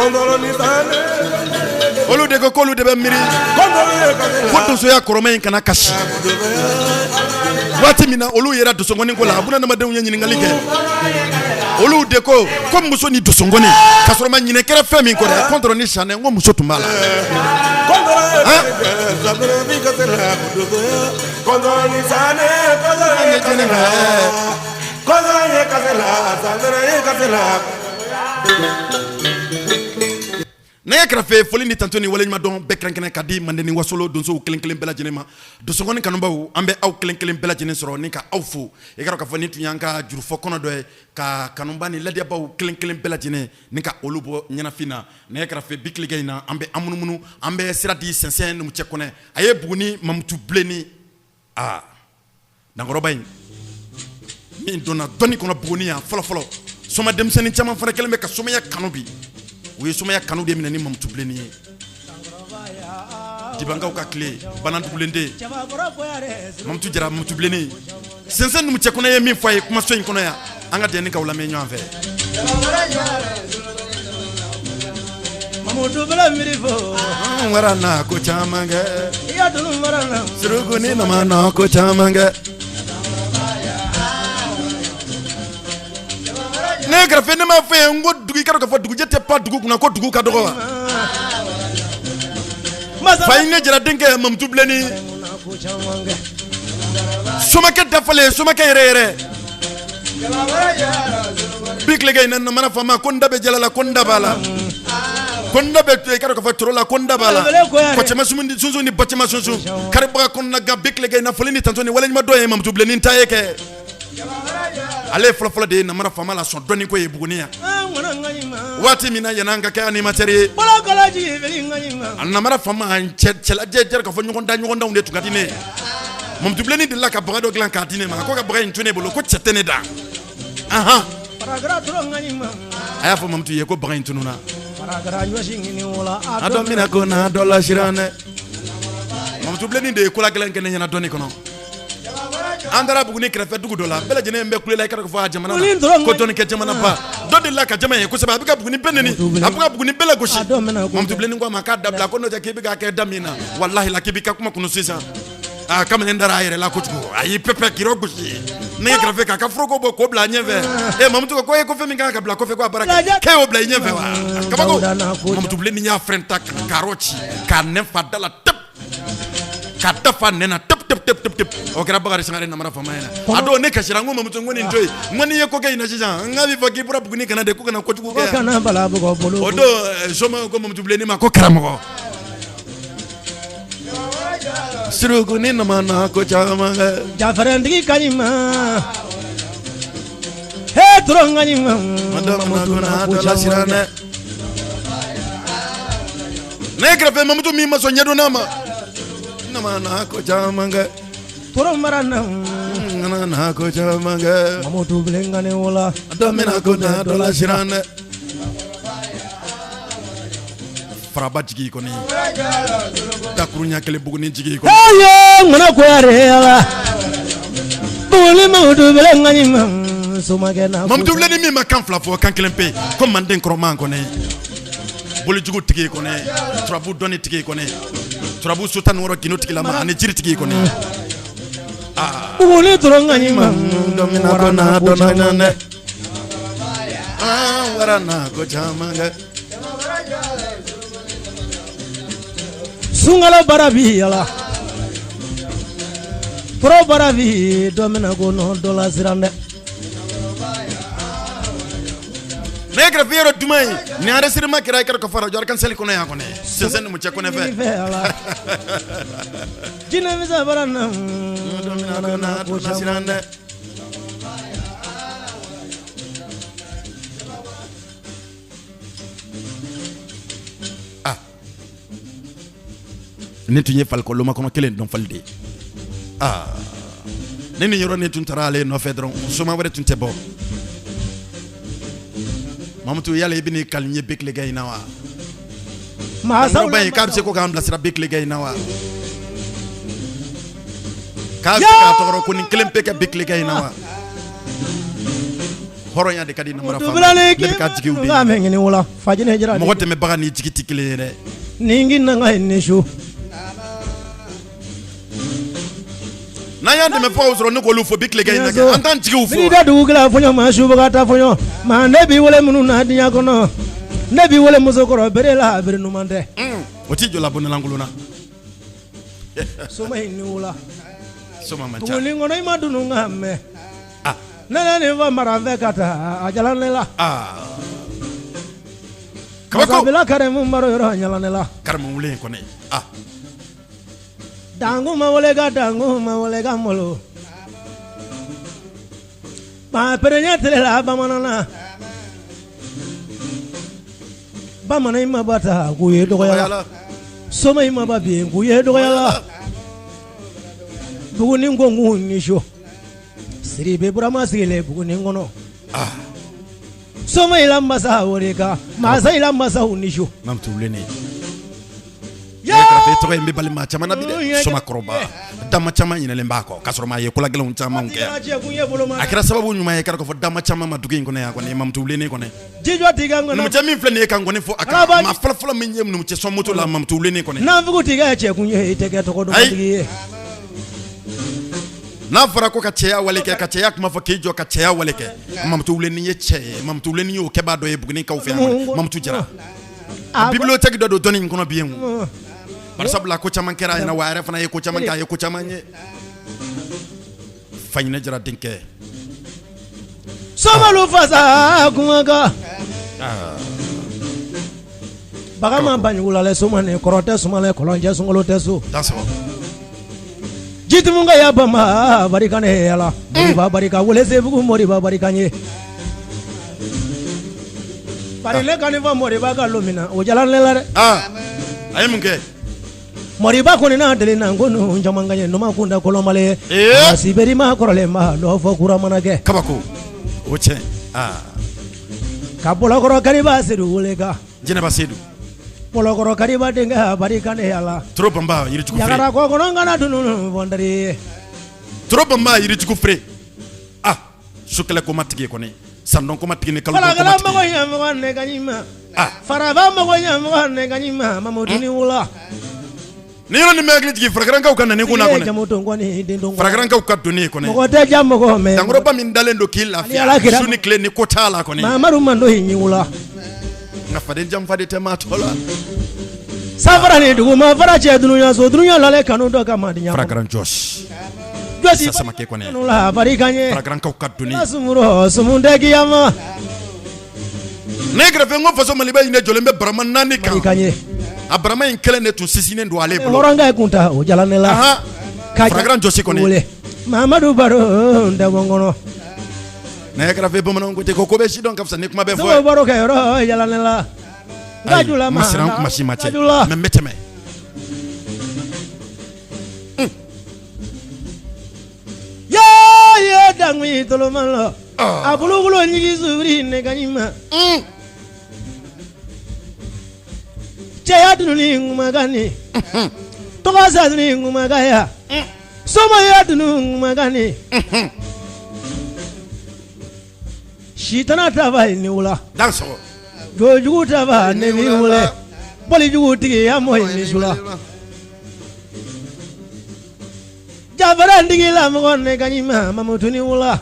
Olu de ko k'olu de bɛ miiri ko donsoya kɔrɔma in kana kasi. Waati min na olu yɛrɛ donsongɔni ko la, a bunadamadenw ye ɲininkali kɛ. Olu de ko ko muso ni donsongɔni, ka sɔrɔ ma ɲinɛ kɛra fɛn min kɔ dɛ, kɔntɔrɔ ni sanɛ, n ko muso tun b'a la. Nɛgɛ kɛrɛfɛ, foli ni tanto ni waleɲuman dɔn bɛɛ kɛrɛnkɛrɛn ka di Manden ni Wasolo donsow kelen kelen bɛɛ lajɛlen ma. Donsongɔni kanubaw, an bɛ aw kelen kelen bɛɛ lajɛlen sɔrɔ ni ka aw fo. I ka dɔn k'a fɔ nin tun y'an ka jurufɔ kɔnɔ dɔ ye, ka kanuba ni ladiyabaw kelen kelen bɛɛ lajɛlen ni ka olu bɔ ɲɛnafin na. Nɛgɛ kɛrɛfɛ, bi tilegan in na, an bɛ an munumunu, an bɛ sira di Sɛnsɛn Numucɛ Kɔnɛ. A ye Buguni Mamutu Bilenni, aa, dankɔrɔba in min donna dɔnni kɔnɔ Buguni yan fɔlɔ fɔlɔ. Soma denmisɛnnin caman fana kɛlen bɛ ka somaya kanu bi. U ye somaya kanu de minɛ ni Mamutu Bilenni ye. Dibankaw ka tile bana dugulen den, Mamutu Jara, Mamutu Bilenni, Sɛnsɛn Numucɛ Kɔnɛ ye min fɔ a ye kumaso in kɔnɔ yan, an ka dɛnni k'aw lamɛn ɲɔgɔn fɛ. Mamudu bala miiri fo. An wara na ko caman kɛ. I ya dunu wara na. Suruku ni nama na ko caman kɛ. Ne kɛrɛfɛ, ne m'a fɔ ye n ko dugu, i ka dɔn k'a fɔ dugujɛ tɛ pan dugu kunna ko dugu ka dɔgɔ wa? Fa ne Jara denkɛ Mamutu Bilenni, somakɛ dafalen, somakɛ yɛrɛ yɛrɛ. Bi tilegan in na, namara faama ko n da bɛ jala la, ko n da b'a la, ko n da bɛ i ka dɔn k'a fɔ toro la, ko n da b'a la, kɔcɛma sunsun ni bacɛma sunsun karibaga kɔnɔna gan. Bi tilegan in na, foli ni tanto ni waleɲuman dɔn ye Mamutu Bilenni ta ye kɛ. Ale ye fɔlɔfɔlɔ de ye namara faama la sɔn dɔnni ko ye Buguni yan. Waati min na yan'an ka kɛ animateur ye, a namara faama cɛlajɛ jɛra k'a fɔ ɲɔgɔn da ɲɔgɔndanw de tun ka di ne ye. Mamutu Bilenni delila ka baga dɔ dilan k'a di ne ma. A ko ka baga in to ne bolo, ko cɛ tɛ ne da. Ahan, a y'a fɔ Mamutu ye ko baga in tununna. A dɔn mina ko n'a dɔ la siran dɛ. Mamutu Bilenni de ye kola gɛlɛn kɛ ne ɲɛna dɔnni kɔnɔ. An taara Buguni kɛrɛfɛ dugu dɔ la, bɛɛ lajɛlen bɛ kule la, i k'a dɔn k'a fɔ a jamana na ko dɔnnikɛ jamana ba dɔ delila ka jama ye kosɛbɛ, a bɛ ka Buguni bɛɛ neni, a bɛ ka Buguni bɛɛ lagosi. Mamutu Bilenni ko a ma k'a dabila, ko n'o tɛ k'i bɛ k'a kɛ da min na, walahi la k'i b'i ka kuma kunu sisan. Aa, kamalen dara a yɛrɛ la kojugu, a y'i pɛpɛ k'i gosi ne kɛrɛfɛ k'a ka foroko bɔ k'o bila a ɲɛfɛ. E Mamutu ko e ko fɛn min kan ka bila kɔfɛ, ko a baara kɛ, k'e y'o bila i ɲɛfɛ wa? Kabako. Mamutu Bilenni y'a fɛn ta ka karɔ ci k'a nɛn fa da la tɛp, ka da fa nɛn na tɛp tɛp tɛp tɛp tɛp. O kɛra Bakari Sangare namara faama ɲɛna. A don ne kasira, n ko Mamutu, n ko nin to yen, n ko n'i ye ko kɛ ɲinan sisan, n k'a bɛ fɔ k'i bɔra Buguni ka na de, ko kana kojugu kɛ yan. O don soma ko Mamutu Bilenni ma ko karamɔgɔ Suruku ni nama ko caman kɛ. Jafɛrɛntigi ka ɲi ma, he tɔrɔ ka ɲi ma. Siran dɛ, ne kɛrɛfɛ Mamutu min ma sɔn ɲɛdɔnna ma, nama ko caman kɛ. Tɔrɔ mara na nana ko caman kɛ. Mamutu Bilen ka ne wala. Dɔ bɛna ko na dɔ la siran dɛ. Faraba jigi kɔni, dakurunya kelen Buguni jigi kɔni. Ayo ŋana koyare ala Buguni Mamutu Bilen ka ɲi ma somakɛ na. Mamutu Bilenni min ma kan fila fɔ, kan kelen pe, ko manden kɔrɔman kɔni, bolijugu tigi kɔni, turabu dɔnni tigi kɔni, turabu so 16 gindo tigilama ani jiri tigi kɔni. Buguni tɔrɔ ka ɲi ma. Dɔ bɛna ko na dɔ la siran dɛ. An wara na ko caman kɛ. Sunkalo bara bi yala tɔrɔ bara bi dɔ bɛna ko nɔ dɔ la siran dɛ. Ne kɛrɛfɛ yɔrɔ duman ye nin enregistrement kɛra i kɛra ka fara jɔ kan seli kɔnɔ yan kɔnɔ sinsɛn numucɛ kɔnɛ fɛ. Jinɛ misa bara na ko siran dɛ. Ne tun ye falikɔloma kɔnɔ kelen dɔn fali de ye. Aa, ne ni yɔrɔ ne tun taara ale nɔfɛ dɔrɔn, soma wɛrɛ tun tɛ bɔ. Mamutu, yala i bɛ n'i kali n ye bi tilegan in na wa? Maa ba in k'a bɛ se ko k'an bilasira bi tilegan in na wa? K'a bɛ se k'a tɔgɔ ko nin kelen pe kɛ bi tilegan in na wa? Hɔrɔnya de ka di namara faama, ne bɛ ka jigiw de ye. Mɔgɔ dɛmɛbaga ni jigi tɛ kelen ye dɛ. Ni n na ka ni su. N'an y'an dɛmɛbagaw sɔrɔ, ne k'olu fo bi tilegan in na kɛ, an t'an jigiw fo. N'i da dugu kila fɔɲɔ ma subaga ta fɔɲɔ maa, ne b'i wele minnu na diɲɛ kɔnɔ, ne b'i wele musokɔrɔ bere la, bere ɲuman tɛ. O t'i jɔ la bonnalankolon na. Soma in ni wula. Soma man ca. Buguni kɔnɔ i ma dunu ka mɛn. Ne ne nin fɔ mara fɛ ka taa a jala ne la. Kabako. Masabila karimu baro yɔrɔ ɲala ne la. Karimu wele in kɔni. Dangu ma wele ka dangu ma wele ka malo. Maa pereɲɛ tile la bamanan na. Bamanan i ma ba ta k'u ye dɔgɔya la. Soma i ma ba bin k'u ye dɔgɔya la. Buguni ko k'u ni su. Siribe Burama sigilen Buguni kɔnɔ. Soma i la masa o de kan masa i la masaw ni su. Mamutu Bilenni. Karafe tɔgɔ in bɛ bali maa caman na bi dɛ. Somakɔrɔba dama caman ɲinɛlen b'a kɔ k'a sɔrɔ maa ye kolagɛlɛnw caman kɛ. A kɛra sababu ɲuman ye k'a fɔ dama caman ma dugu in kɔnɔ yan kɔni, Mamutu Bilenni kɔni. Jijɔ t'i ka ŋɔnɔ. Numucɛ min filɛ nin ye ka ngɔni fɔ a kan, maa fɔlɔ fɔlɔ min ye numucɛ sɔn moto la, Mamutu Bilenni kɔni. Nafugu t'i kɛ cɛkun ye, i tɛ kɛ tɔgɔ duman ye. N'a fɔra ko ka cɛya wale kɛ, ka cɛya kuma fɔ, k'i jɔ ka cɛya wale kɛ, Mamutu Bilenni ye cɛ ye. Mamutu Bilenni y'o kɛbaa dɔ ye Bugunikaw fɛ yan, Mamutu Jara. Bibliothèque dɔ don dɔnni in kɔnɔ bi yen, bari sabula ko caman kɛra a ɲɛna, wa a yɛrɛ fana ye ko caman kɛ, a ye ko caman ye. Faɲinɛ Jara denkɛ. Somalu fasa kumakan. Bagan ma banjugu la soma ni kɔrɔ tɛ suma kɔlɔnjɛ sunkalo tɛ so. Jitumu ka ya bama barika ne yala moriba barika Welesebugu moriba barika ye. Bari ne ka nin fɔ moriba ka lon min na o jala ne la dɛ. A ye mun kɛ? Moriba kɔni n'a deli na ko ninnu caman ka ɲɛ numan kun tɛ kɔlɔnbali ye. Sibiri ma kɔrɔlen ma dɔ fɔ kura mana kɛ. Kabako o tiɲɛ. Ka Bɔlɔkɔrɔ Kariba Sedu wele kan. Jɛnɛba Sedu. Bɔlɔkɔrɔ Kariba denkɛ barika ne yala. Toro banba yirijugu feere. Yagara kɔ kɔnɔ kana dunun fɔ n teri ye. Toro banba yirijugu feere ah sukɛlɛ ko ma tigi kɔni sandɔn ko ma tigi ni kalo ko Falakala ma tigi mago ɲɛmɔgɔ ne ka ɲi ma. Ah. Faraba mago ɲɛmɔgɔ ne ka ɲi ma. Mamudu ni wula. Ni yɔrɔ nin bɛ hakili jigin farakarankaw ka nani kun na Ye kɔni jamu don kɔni den don kɔni. Farakarankaw ka doni kɔni Mɔgɔ tɛ ja mɔgɔ mɛn. Dankɔrɔba min dalen don k'i Ani lafiya Ala kira. su ni tile ni ko t'a la kɔni Mamadu Mando yi ɲi wula. Nka faden janfa de tɛ maa tɔ la. Sanfara ni duguma fara cɛ dunuya so dunuya lale kanu dɔ ka madiya. Farakaran Jɔsi Jɔsi Samakɛ kɔni kanu la barika ɲɛ. Farakarankaw ka doni Sumuro sumun tɛ kiyama. Ne kɛrɛfɛ n ko faso Maliba in de jɔlen bɛ barama naani kan Barika ɲɛ. A barama in kelen de tun sisinnen don ale bolo. Hɔrɔnkɛ kun ta o jala ne la. Ahan. Ka Farakaran Jɔsi kɔni wele. Mamadu baro n tɛ bɔ n kɔnɔ. Ne kɛrɛfɛ bamananw ko ten ko ko bɛ sidɔn ka fisa ni kuma bɛ fɔ Sɔgɔ ye. baro kɛ yɔrɔ jala ne la. Ayi, Gajula n ma siran n kuma si ma cɛ Gajula. mais n bɛ tɛmɛ. Yaa ye dangui toloma la. A bulukulu ɲigi suri ne ka ɲi ma. Cɛya dununi kumakan ni. Tɔgɔ sa dununi kumakan ya. Somaya dununi kumakan ni. Sitana taba ni wula. Dan sɔgɔ. Jojugu taba ne mi wule. Bɔlijugu tigi ya mɔ ni sula. Jafara ndigi la mɔgɔ ne ka ɲi ma Mamutu ni wula.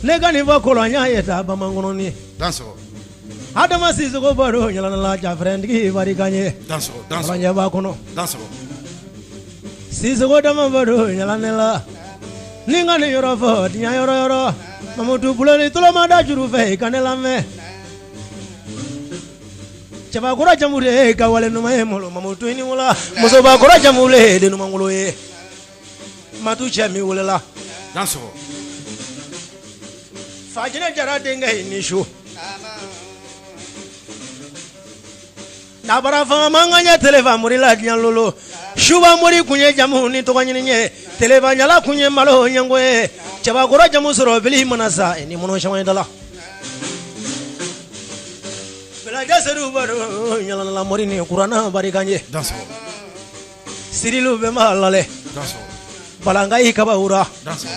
Ne ka nin fɔ kɔlɔnya ye taa bamankɔnɔni. Dan sɔgɔ. Adama Sisoko baro ɲalanala Jafara ndigi barika ɲɛ. Dan sɔgɔ. Dan sɔgɔ. Kɔlɔnjɛ b'a kɔnɔ. Dan sɔgɔ. Sisoko dama baro ɲalanala. Ni n ka nin yɔrɔ fɔ diɲɛ yɔrɔ yɔrɔ. Mamutu bulo ni toloma da juru fɛ i ka ne lamɛn. Cɛbakɔrɔ jamu de ye ka wale ɲuman ye malo Mamutu i ni wula. Musobakɔrɔ jamu le ye den ɲumankolo ye. Matu cɛ min welela. Dan sɔgɔ. Fajinɛ Jara denkɛ ye ni su. Nabara fanga man ka ɲɛ telefa mori la diɲɛ lolo. Suba mori kun ye jamu ni tɔgɔ ɲini ye. Telefa ɲala kun ye malo ɲɛngo ye. Cɛbakɔrɔ jamu sɔrɔ bili mana sa ni mɔnɔ caman da la. Bɛlajɛ sedu baro ɲalanala mori ni kuranna barika ɲɛ. Dan sɔgɔ. Sirilu bɛ ma lalɛ. Dan sɔgɔ. Balankayi kabawura. Dan sɔgɔ.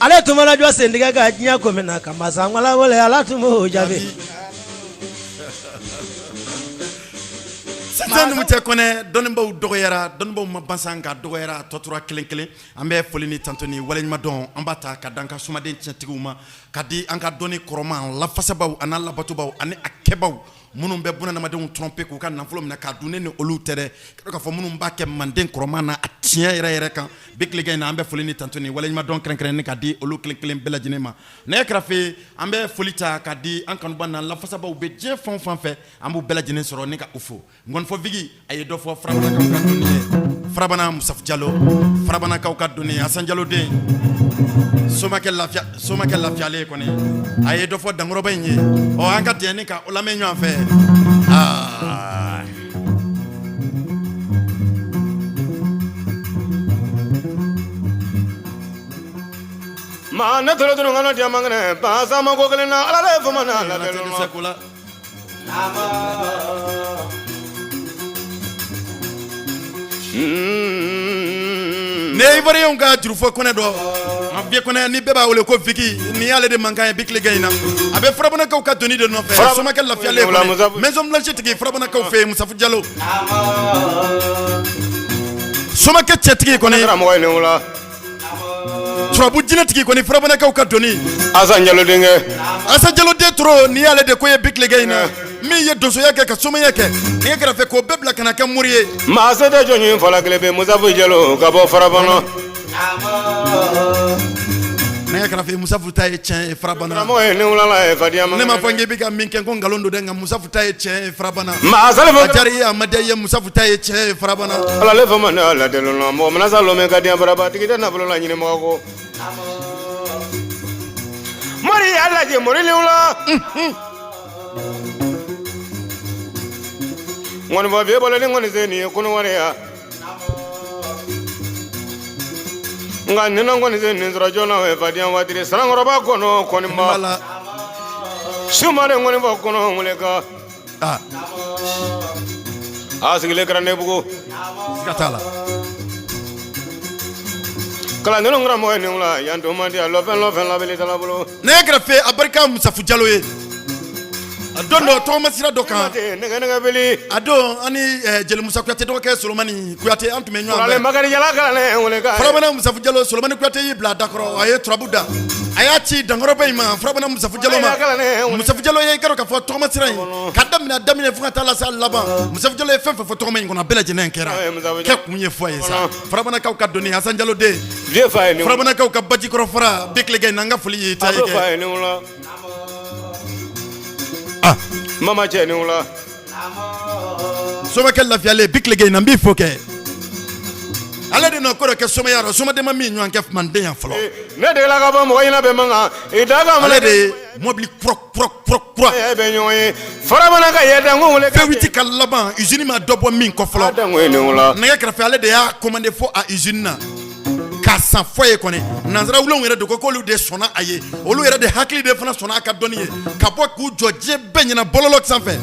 Ale tun mana jɔ sentigɛ ka diɲɛ ko min na ka masa ŋɔla wele ala tun b'o jaabi. Sisan numukɛ kɔnɛ dɔnnibaw dɔgɔyara dɔnnibaw ma basan ka dɔgɔyara a tɔ tora kelen kelen an bɛ foli ni tanto ni waleɲuman dɔn an b'a ta ka d'an ka sumaden tiɲɛtigiw ma ka di an ka dɔnni kɔrɔma lafasabaw ani labatobaw ani a kɛbaw minnu bɛ bunadamadenw tromper k'u ka nafolo minɛ k'a dun ne ni olu tɛ dɛ ka dɔn k'a fɔ minnu b'a kɛ manden kɔrɔma na a tiɲɛ yɛrɛ yɛrɛ kan bi tilegan in na an bɛ foli ni tanto ni waleɲuman dɔn kɛrɛnkɛrɛnnen ka di olu kelen kelen bɛɛ lajɛlen ma nɛgɛ kɛrɛfɛ an bɛ foli ta ka di an kanuba n'an lafasabaw bɛ diɲɛ fan o fan fɛ an b'u bɛɛ lajɛlen sɔrɔ ni ka u fo nkɔnifɔ vigi a ye dɔ fɔ farabanakaw ka doni ye farabana musafu jalo farabanakaw ka doni asan jalo den somakɛ lafiya somakɛ lafiyalen kɔni a ye dɔ fɔ dankɔrɔba in ye ɔ an ka diɲɛ ni ka o lamɛn ɲɔgɔn fɛ aa Maa ne tora dɔrɔn kana diya man kɛnɛ ba sama ko kelen na ala de fama na la tɛ dɛsɛ ko la Ne ye ivoirienw ka jurufɔ kɔnɛ dɔ an vieux kɔnɛ ni bɛɛ b'a wele ko Vigi ni y'ale de mankan ye bi tilegan in na a bɛ farabanakaw ka doni de nɔfɛ somakɛ lafiyalen kɔnɛ maison blanche tigi farabanakaw fɛ yen Musafu Jalo somakɛ cɛtigi kɔni karamɔgɔ ye ne wula turabu jinɛtigi kɔni farabanakaw ka doni Asan Jalo denkɛ Asa Jalo den toro ni y'ale de ko ye bi tilegan in na min ye donsoya kɛ ka somaya kɛ nɛgɛ kɛrɛfɛ k'o bɛɛ bila ka na kɛ mori ye maa se tɛ jɔn ye fala kelen bɛ Musafu Jalo ka bɔ Farabana nɛgɛ kɛrɛfɛ Musafu ta ye tiɲɛ ye Farabana karamɔgɔ ye ne wula la ye fadenya ne m'a fɔ n k'i bɛ ka min kɛ ko nkalon don dɛ nka Musafu ta ye tiɲɛ ye Farabana maa sali a diyara i ye a ma diya i ye Musafu ta ye tiɲɛ ye Farabana ala le fama ne ala deli la mɔgɔ mana sa lɔmɛ ka diɲɛ baraba tigi tɛ nafolo la ɲinibaga kɔ mori y'a lajɛ mori liwula ŋɔnifɔ fiye bɔlen ni ŋɔni sen nin ye kɔnɔwari ya nka ni na ŋɔni sen nin sɔrɔ joona o ye fadenya waati de sanankɔrɔba kɔnɔ kɔniba la sumaren ŋɔnifɔ kɔnɔ wele kan ah a sigilen kɛra ne bugu siga t'a la Kalandenw karamɔgɔ ye nin wula yan to man di a lɔfɛn lɔfɛn labɛn t'a bolo. Nɛgɛ kɛrɛfɛ a barika Musafu Jalo ye. A don dɔ tɔgɔma sira dɔ kan. Nɛgɛ nɛgɛ beli. A don an ni jeli Musa Kuyate dɔgɔkɛ Solomani Kuyate an tun bɛ ɲɔgɔn fɛ. Bakari Jala kalanden wele ka. Farabana Musafu Jalo Solomani Kuyate y'i bila a dakɔrɔ a ye turabu da. A y'a ci dankɔrɔba in ma Farabana Musafu Jalo ma. Musafu Jalo ye i ka dɔn k'a fɔ tɔgɔma sira in ka daminɛ a daminɛ fo ka taa lase a laban. Musafu Jalo ye fɛn fɛn fɔ tɔgɔma in kɔnɔ a bɛɛ lajɛlen kɛra. Kɛ kun ye fɔ a ye sa. Farabanakaw ka doni Hasan Jalo den. Farabanakaw ka bajikɔrɔ fara bi tilegan in na an ka foli y'i ta ye kɛ. Ah. Mama cɛ ni wula. Somakɛ lafiyalen bi tilegan in na n b'i fo kɛ. Ale de nɔ ko dɔ kɛ somaya rɔ somaden ma min ɲɔgɔn kɛ manden yan fɔlɔ. Ne delila ka bɔ mɔgɔ ɲɛna bɛ man kan i da ka Ale de ye mɔbili kura kura kura kura. Bɛ ɲɔgɔn ye Farabana ka yɛ danko wele. V8 ka laban usine ma dɔ bɔ min kɔ fɔlɔ. Danko ye nin wula. Nɛgɛ kɛrɛfɛ ale de y'a commandé fo a usine na. K'a san fɔ ye kɔni nansara wulenw yɛrɛ de ko k'olu de sɔnna a ye olu yɛrɛ de hakili de fana sɔnna a ka dɔnni ye ka bɔ k'u jɔ diɲɛ bɛɛ ɲɛna bɔlɔlɔ sanfɛ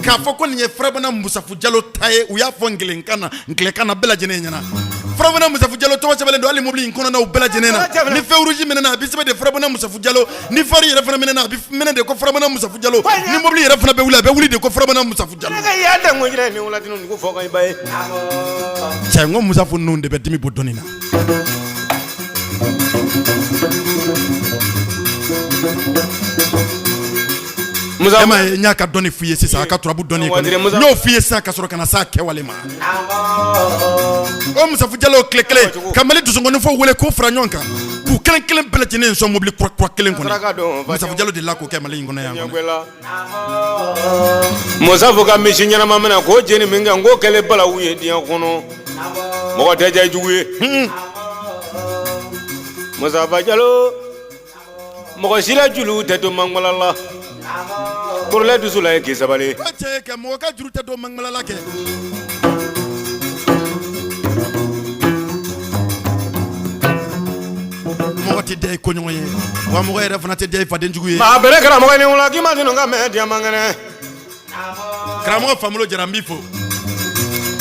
k'a fɔ ko nin ye Farabana Musafu Jalo ta ye u y'a fɔ ngelekan na ngelekan na bɛɛ lajɛlen ɲɛna Farabana Musafu Jalo tɔgɔ sɛbɛnlen don hali mobili in kɔnɔnaw bɛɛ lajɛlen na ni feu rouge minɛna a bɛ sɛbɛn de Farabana Musafu Jalo ni phare yɛrɛ fana minɛna a bɛ minɛ de ko Farabana Musafu Jalo ni mobili yɛrɛ fana bɛ wuli a bɛ wuli de ko Farabana Musafu Jalo. Cɛ n ko Musafu ninnu de bɛ dimi bɔ dɔnni na. E m'a ye n y'a ka dɔnni f'i ye sisan a ka turabu dɔnni kɔni n y'o f'i ye sisan ka sɔrɔ ka na s'a kɛwale ma. O Musafu Jalo tile kelen ka Mali donsongonifɔw wele k'u fara ɲɔgɔn kan k'u kelen kelen bɛɛ lajɛlen sɔn mobili kura kura kelen kɔnɔ Musafu Jalo delila k'o kɛ Mali in kɔnɔ yan kɔni. Musafu ka misi ɲɛnama minɛ k'o jeni min kɛ n k'o kɛlen balawu ye diɲɛ kɔnɔ mɔgɔ tɛ diya jugu ye Musafa Jalo mɔgɔ si la juru tɛ to mangbala la kɔrɔlɛ dusu la ye k'i sabali O cɛ kɛ mɔgɔ ka juru tɛ don mangbala la kɛ. Mɔgɔ tɛ diya i koɲɔgɔn ye wa mɔgɔ yɛrɛ fana tɛ diya i fadenjugu ye. Maa bɛrɛ karamɔgɔ ni wula k'i ma dunu ka mɛn diɲɛ man kɛnɛ Karamɔgɔ Famolo Jara n b'i fo.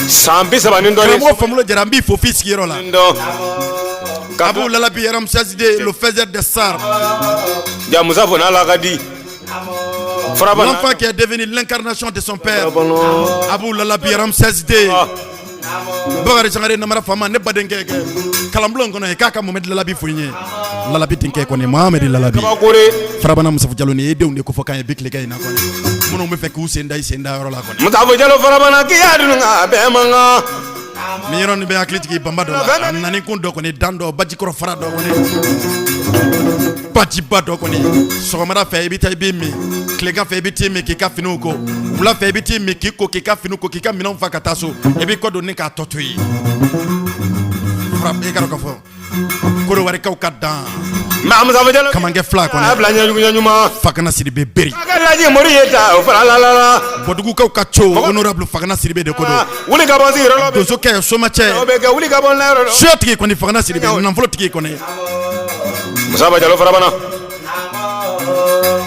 San 30 ni dɔɔnin. Karamɔgɔ Famolo Jara n b'i fo f'i sigiyɔrɔ la. Dɔn. Abou Lalabi Ramsès II le faiseur des stars. Ja Musa fo n'Ala ka di. Farabana. L'enfant qui est devenu l'incarnation de son père. Abou Lalabi Ramsès II. Bakari Sangare namara faama ne badenkɛ kɛ kalanbulon kɔnɔ yen k'a ka Mohamed Lalabi fo n ye Lalabi denkɛ kɔni Mohamed Lalabi Farabana Musafu Jalo nin ye denw de kofɔ kan ye bi tilegan in na kɔni minnu bɛ fɛ k'u sen da i sen da yɔrɔ la kɔni Musafu Jalo Farabana k'i y'a dun nka bɛɛ man kan nin yɔrɔ nin bɛ hakili jigin banba dɔ la a nani kun dɔ kɔni dan dɔ bajikɔrɔ fara dɔ kɔni bajiba dɔ kɔni sɔgɔmada fɛ i bɛ taa i b'i min tilegan fɛ i bɛ t'i min k'i ka finiw ko wula fɛ i bɛ t'i min k'i ko k'i ka finiw ko k'i ka minɛnw fa ka taa so i b'i kɔ don ni k'a tɔ to yen fara i ka dɔn k'a fɔ Kɔdiwarikaw ka dan Maa Musafu Jalo kamankɛ fila kɔni a bila ɲɛjugu ɲɛɲuman Fakana Sidibe Beri a ka laji mori ye ta o fara la la la Bɔdugukaw ka co honorable Fakana Sidibe de ko don wuli ka bɔ sigiyɔrɔ la donsokɛ somacɛ o bɛ kɛ wuli ka bɔ layɔrɔ la suya tigi kɔni Fakana Sidibe nafolo tigi kɔni Musafa Jalo Farabana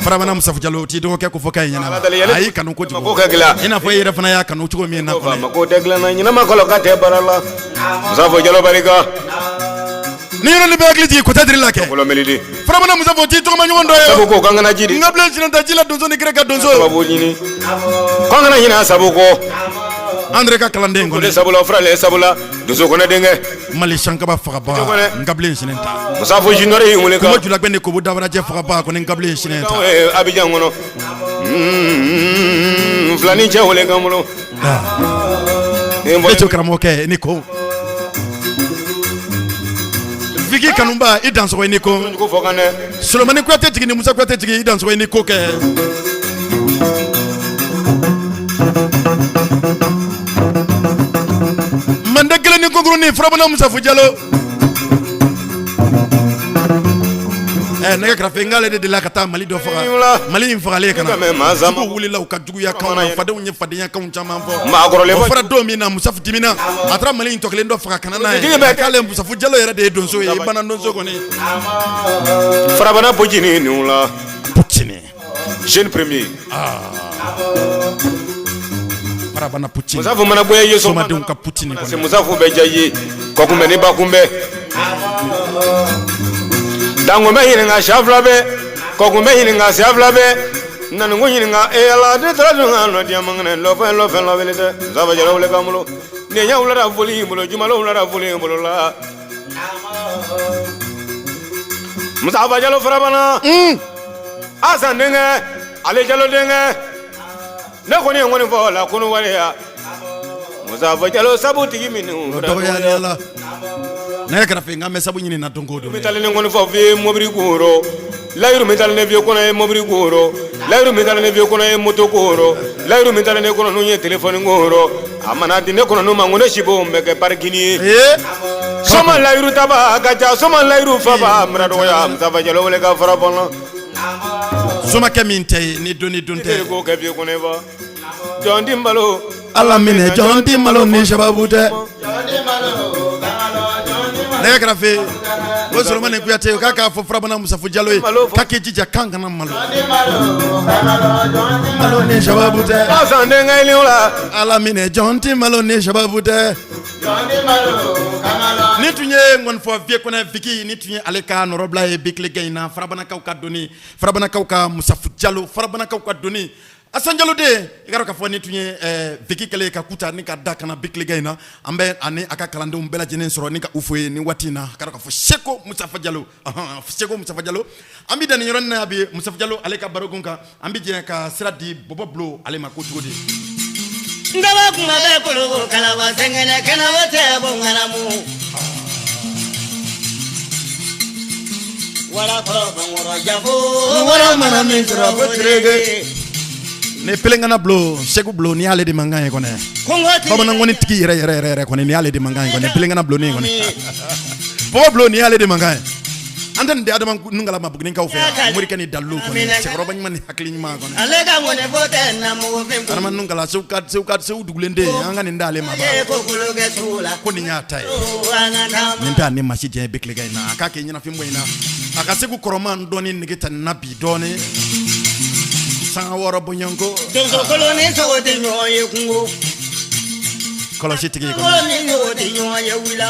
Farabana Musafu Jalo t'i dɔgɔkɛ ko fɔ k'a ɲɛna a y'i kanu kojugu ko ka gɛlɛn i n'a fɔ e yɛrɛ fana y'a kanu cogo min na kɔni ko tɛ dilanna ɲɛnama kɔlɔ ka tɛ baara la Musafa Jalo barika ni yɔrɔ ni bɛ hakili jigin kotadiri la kɛ kɔlɔ melidi Farabana Musafu t'i tɔgɔma ɲɔgɔn dɔ ye sabu ko k'an kana ji di n ka bilen sinata ji la donso ni kira ka donso sababu ɲini k'an kana ɲinɛ sabu kɔ Andre ka kalanden ko ne kɔni sabula furalen sabula donso kɔnɛ denkɛ Mali sankaba fagaba n ka bilen sinata Musafu junior y'i wele kuma julakpɛ ni kobo dabarajɛ fagaba kɔni n ka bilen sinata Abidjan kɔnɔ filanin cɛ wele kan bolo ne co karamɔgɔkɛ ni ko Fiki kanuba i dansɔgɔ i ni ko Solomani Kuyate jigin ni Musa Kuyate jigin i dansɔgɔ i ni ko kɛ mande kelen ni kunkurunin Farabana Musafu Jalo nɛgɛ kɛrɛfɛ n k'ale de delila ka taa Mali dɔ faga Mali in fagalen ka na juguw wulila u ka juguya kanw na fadenw ye fadenya kanw caman fɔ o fɔra don min na Musafu dimina a taara Mali in tɔ kelen dɔ faga ka na n'a ye k'ale Musafu Jalo yɛrɛ de ye donso ye i banna donso kɔni Farabana Pocini nin la Puccini jeune premier Farabana Puccini Musafu mana bonya ye somadenw ka Puccini kɔni Musafu bɛ diya i ye kɔkunbɛ ni bakunbɛ Dango bɛ ɲininka siya fila bɛɛ, kɔkun bɛ ɲininka siya fila bɛɛ, nanugu ɲininka e ala ne taara dun ka nɔ diya man kɛnɛ lɔfɛn lɔfɛn lɔfɛn tɛ Musafa Jalo wele k'an bolo nin ye wulada foli bolo jumalo wulada foli bolo la Musafa Jalo farabana Asan denkɛ Ale Jalo denkɛ ne kɔni ye ŋɔni fɔ la kunu waleya Musafa Jalo sabu tigi minnu dɔgɔyali la ne yɛrɛ kɛrɛfɛ n ka mɛ sabu ɲini na don ko don mi taalen ne ŋɔni fɔ f'i ye mobili koro layiru min taalen ne vieux kɔnɔ ye mobili koro layiru min taalen ne vieux kɔnɔ ye moto koro layiru min taalen ne kɔnɔ n'u ye telefɔni koro a mana di ne kɔnɔ n'u ma ko ne sibo bɛ kɛ parikini ye soma layiru taba ka ca soma layiru faba mara dɔgɔya Musafa Jalo wele ka fara bɔnna somakɛ min tɛ ye ni don ni don tɛ ko kɛ vieux kɔnɔ fa jɔn di malo ala minɛ jɔn di malo ni sababu tɛ ne kɛrɛfɛ o Solomani Kuyate k'a k'a fɔ Farabana Musafu Jalo ye k'a k'i jija k'an kana malo malo ni sababu tɛ Asan denkɛ la ala minɛ jɔn ti malo ni sababu tɛ ni tun ye ŋɔnifɔ vieux kɔnɛ Viki ni tun ye ale ka nɔrɔbila ye bi tilegan in na Farabanakaw ka doni Farabanakaw ka Musafu Jalo Farabanakaw ka doni Asan Jalo den i ka dɔn k'a fɔ ni tun ye Viki kɛlen ka kuta ni ka da kana bi tilegan in na an bɛ ani a ka kalandenw bɛɛ lajɛlen sɔrɔ ni ka u fo ye ni waati in na ka dɔn k'a fɔ Seko Musafa Jalo Seko Musafa Jalo an bɛ dan nin yɔrɔnin na bi Musafa Jalo ale ka barokun kan an bɛ jɛ ka sira di Bɔbɔ Bulo ale ma ko cogo di Ndaba kuma bɛ kologo kalaba sɛngɛnɛ kɛnɛba tɛ bɔ ŋanamu wara kɔrɔ bankɔrɔ jafo wara mana min sɔrɔ ko tereke ni pelenkana bulo Segu bulo ni y'ale de mankan ye kɔnɛ bamanan ŋɔni tigi yɛrɛ yɛrɛ yɛrɛ kɔni ni y'ale de mankan ye kɔni pelenkana bulo ni kɔni Bɔbɔ bulo ni y'ale de mankan ye an tɛ nin di Adama Nungala ma Bugunikaw fɛ yan morikɛ ni dalilu kɔni cɛkɔrɔba ɲuman ni hakili ɲuman kɔni ale ka ŋɔni fɔ tɛ na mugu fɛn Adama Nungala Segu ka Segu ka Segu dugulen den an ka nin d'ale ma ba ko kolo kɛ sugu la ko nin y'a ta ye nin t'a ni masi jɛ bi tilegan in na a k'a kɛ ɲɛnafin bɔ in na a ka Segu kɔrɔman dɔɔni nege ta nin na bi dɔɔni sanga wɔɔrɔ bɔɲɔgɔnko donsokolo ni sogo tɛ ɲɔgɔn ye kungo kɔlɔsi tigi kolo ni sogo tɛ ɲɔgɔn ye wula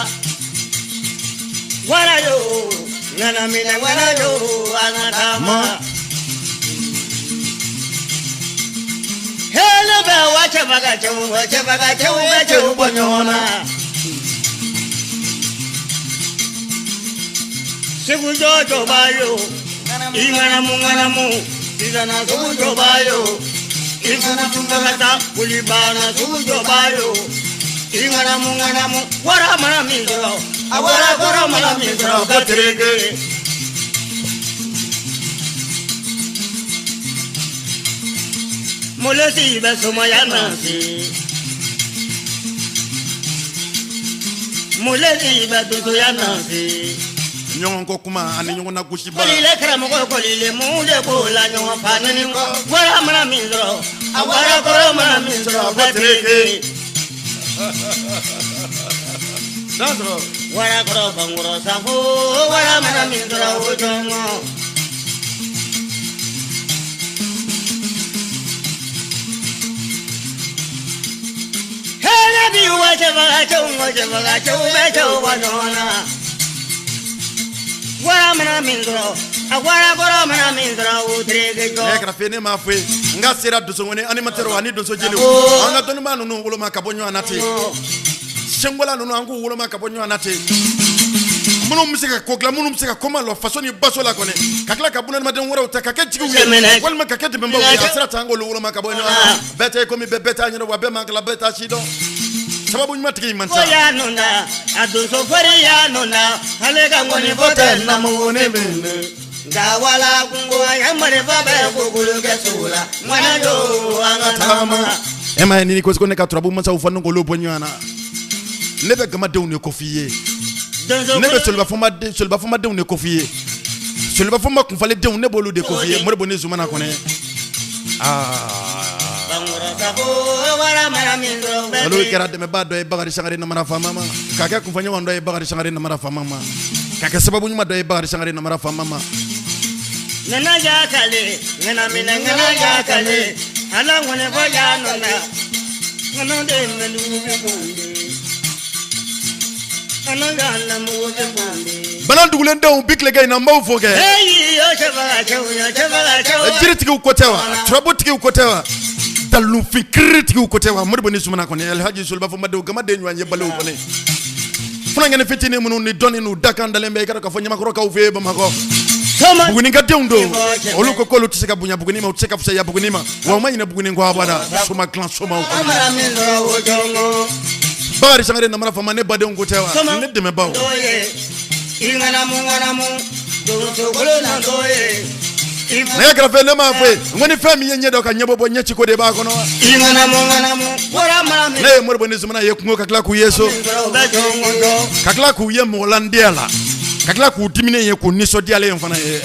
wara yo ŋana minɛ wara yo an ka taama hele bɛ wa cɛbaga cɛw wa cɛbaga cɛw bɛ cɛw bɔ ɲɔgɔn na segu jɔjɔba yo i ŋanamu ŋanamu sisan sugu jɔba yo i ŋanamu ŋanata wulibana sugu jɔba yo i ŋanamu ŋanamu wara mana min sɔrɔ a wara kɔrɔ mana min sɔrɔ ka tereke molesi bɛ somaya nasi molesi bɛ donsoya nasi ɲɔgɔn kɔ kuma ani ɲɔgɔn na gosi ba kolile karamɔgɔ kolile mun de b'o la ɲɔgɔn fa neni kɔ wara mana min sɔrɔ a wara kɔrɔ mana min sɔrɔ ka tereke wara kɔrɔ bankɔrɔ safo wara mana min sɔrɔ o jɔngɔ hɛrɛ bi wa cɛbaga cɛw wa cɛbaga cɛw bɛ cɛw bɔ ɲɔgɔn na wara mana min sɔrɔ a wara kɔrɔ mana min sɔrɔ o tereke jɔ ne kɛrɛfɛ ne m'a fɔ ye n ka sera donsongoni animateur ani donso jeliw an ka dɔnnibaa ninnu woloma ka bɔ ɲɔgɔn na ten senkola ninnu an k'u woloma ka bɔ ɲɔgɔn na ten minnu bɛ se ka ko dilan minnu bɛ se ka koma lɔ faso ni baso la kɔni ka tila ka bunadamaden wɛrɛw ta ka kɛ jigiw ye walima ka kɛ dɛmɛbaaw ye a sira ta an k'olu woloma ka bɔ ɲɔgɔn na bɛɛ tɛ komi bɛɛ t'a ɲɛdɔn wa bɛɛ man kalan bɛɛ t'a si dɔn sababu ɲuman tigi man ca. y'a nɔ na a donso fɔri y'a nɔ na ale ka ŋɔni fɔ tɛ namugu ni min nka wala kungo a ye marifa bɛɛ kokolo kɛ sogo la ŋwana yo an ka taama. E ma ye ni ko ne ka turabu masaw fɔ ne k'olu bɔ ɲɔgɔn na ne bɛ gamadenw de ko f'i ye ne bɛ solibafɔmadenw de ko f'i ye solibafɔma kunfaledenw ne b'olu de ko f'i ye Moribo ni Zumana kɔnɛ aa olu kɛra dɛmɛbaa dɔ ye Bakari Sangare namara faama ma k'a kɛ kunfaɲɔgɔn dɔ ye Bakari Sangare namara faama ma k'a kɛ sababu ɲuman dɔ ye Bakari Sangare namara faama ma. Nana ja kale nana minɛ nana ja kale ala ŋɔni fɔ ja nɔ na ŋɔnɔ de mɛndugu bɛ kunde ala ka lamugu bɛ kunde. Bana dugulendenw bi tilegan in na n b'aw fo kɛ. Jiritigiw ko tɛ wa, turabutigiw ko tɛ wa, dalufin kiritigiw ko tɛ wa, Modibo ni Sumana kɔni, Alhaji Soliba fɔ madenw gamaden ɲɔgɔn ye baliw kɔni. Funankɛnin fitinin minnu ni dɔnni n'u dakan dalen bɛ, i ka k'a fɔ ɲamakɔrɔkaw fɛ yen Bamakɔ. Buguni ka denw don, olu ko k'olu tɛ se ka bonya Buguni ma, u tɛ se ka fisaya Buguni ma, wa u ma ɲinɛ Buguni kɔ abada. Soma dilan somaw kɔni. Bakari Sangare namara fama, ne badenw ko tɛ wa, ne dɛmɛbaw. Nɛgɛ kɛrɛfɛ ne m'a fɔ ye n ko ni fɛn min ye ɲɛ dɔ ka ɲɛbɔ bɔ ɲɛci ko de b'a kɔnɔ wa. Ne ye Modibo ni Sumana ye kungo ka tila k'u ye so, ka tila k'u ye mɔgɔlandenya la, ka tila k'u diminen ye, k'u nisɔndiyalen fana ye,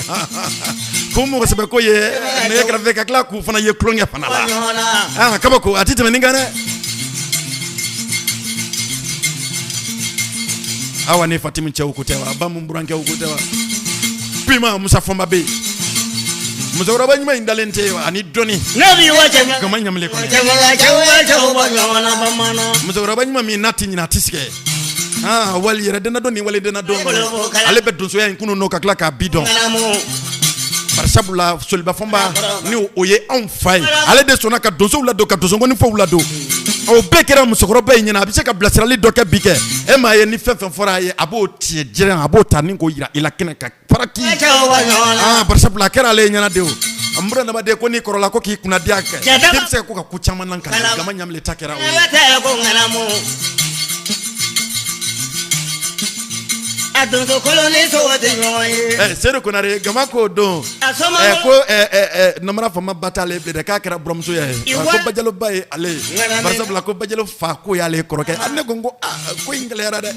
k'u mɔgɔ sɛbɛ ko ye nɛgɛ kɛrɛfɛ, ka tila k'u fana ye tulonkɛ fana la. Aa kabako, a tɛ tɛmɛ nin kan dɛ. Awa ni Fatimi cɛw ko tɛ wa, ba mun burankɛw ko tɛ wa, Pima Musa Fɔnba bɛ yen, musokɔrɔba ɲuman in dalen tɛ ani dɔnni gama ɲamile kɔnɔ, musokɔrɔba ɲuman min n'a tɛ ɲinɛ a tɛ sɛgɛn, aa wali yɛrɛ dɛnna dɔn ni wali dɛnna dɔn, ale bɛ donsoya in kunun n'o ka tila k'a bi dɔn. Bari sabula Soliba Fɔnba ni o ye anw fa ye, ale de sɔnna ka donsow ladon, ka donsongɔni fɔw ladon. O bɛɛ kɛra musokɔrɔba in ɲɛna, a bɛ se ka bilasirali dɔ kɛ bi kɛ. E m'a ye ni fɛn fɛn fɔra a ye, a b'o tiɲɛ jɛrɛ, a b'o ta ni k'o yira i la kɛnɛ kan paraki. Aa bari sabula a kɛra ale ɲɛna de o. An bura adamaden ko n'i kɔrɔla ko k'i kunna diya kɛ, k'i bɛ se ka ko ka ko caman na ka gama ɲamile ta kɛra o ye. A donso kolon ni sogo tɛ ɲɔgɔn ye. Ɛ Sedu Konare gama k'o don. Ko namara fama ba t'ale bilen dɛ, k'a kɛra buramuso ye. Ko Bajalo ba ye ale ye. Bari sabula ko Bajalo fa ko y'ale kɔrɔkɛ. A ne ko n ko aa ko in gɛlɛyara dɛ.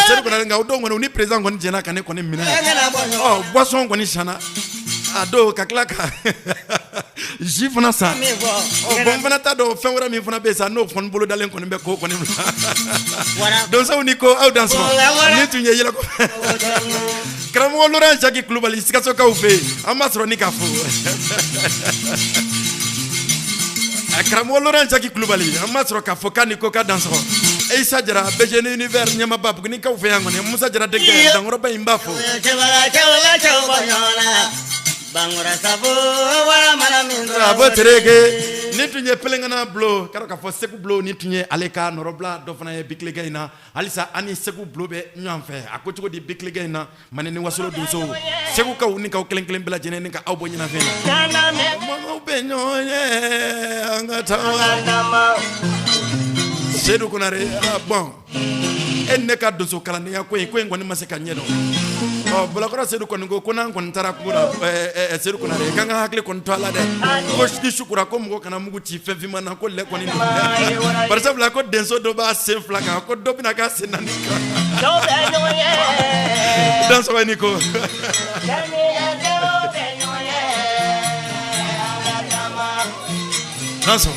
Sedu Konare nka o don kɔni u ni président kɔni jɛnna ka ne kɔni minɛ. Ɔ boisson kɔni sanna. A don ka tila ka jus fana san. Ɔ bon n fana t'a dɔn fɛn wɛrɛ min fana bɛ yen sa, n'o kɔni bolo dalen kɔni bɛ ko kɔni bila. Donsow ni ko aw dansɔgɔ. Ni tun ye yɛlɛ ko karamɔgɔ Laurent Jacques Kulubali Sikasokaw fɛ yen, an b'a sɔrɔ ni k'a fo. Karamɔgɔ Laurent Jacques Kulubali, an b'a sɔrɔ k'a fɔ k'a ni ko k'a dansɔgɔ. Isa Jara BG Univers ɲɛmaaba Bugunikaw fɛ yan kɔni, Musa Jara denkɛ Dankɔrɔba in b'a fo. A bɔ tereke ni tun ye pelenkana bulon k'a dɔn k'a fɔ Segu bulon ni tun ye ale ka nɔrɔbila dɔ fana ye bi tilegan in na. Halisa an ni Segu bulon bɛ ɲɔgɔn fɛ a ko cogo di bi tilegan in na, Manden ni Wasolo donsow Segukaw ni k'aw kelen kelen bɛɛ lajɛlen ni ka aw bɔ ɲɛnafin na. Mɔgɔw bɛ ɲɔgɔn ye an ka taa Sedu Konare. Bon e ne ka donso kalandenya ko in ko in kɔni ma se ka ɲɛ dɔn. Ɔ Bolokɔrɔ Sedu kɔni ko ko n'an kɔni taara kungo la, Sedu Konare, k'an ka hakili kɔni to a la dɛ, ko ni su kora ko mɔgɔ kana mugu ci fɛn finman na, ko lɛ kɔni don, bari sabula ko denso dɔ b'a sen fila kan, ko dɔ bɛna k'a sen naani kan. Dansɔgɔ ni ko dansɔgɔ.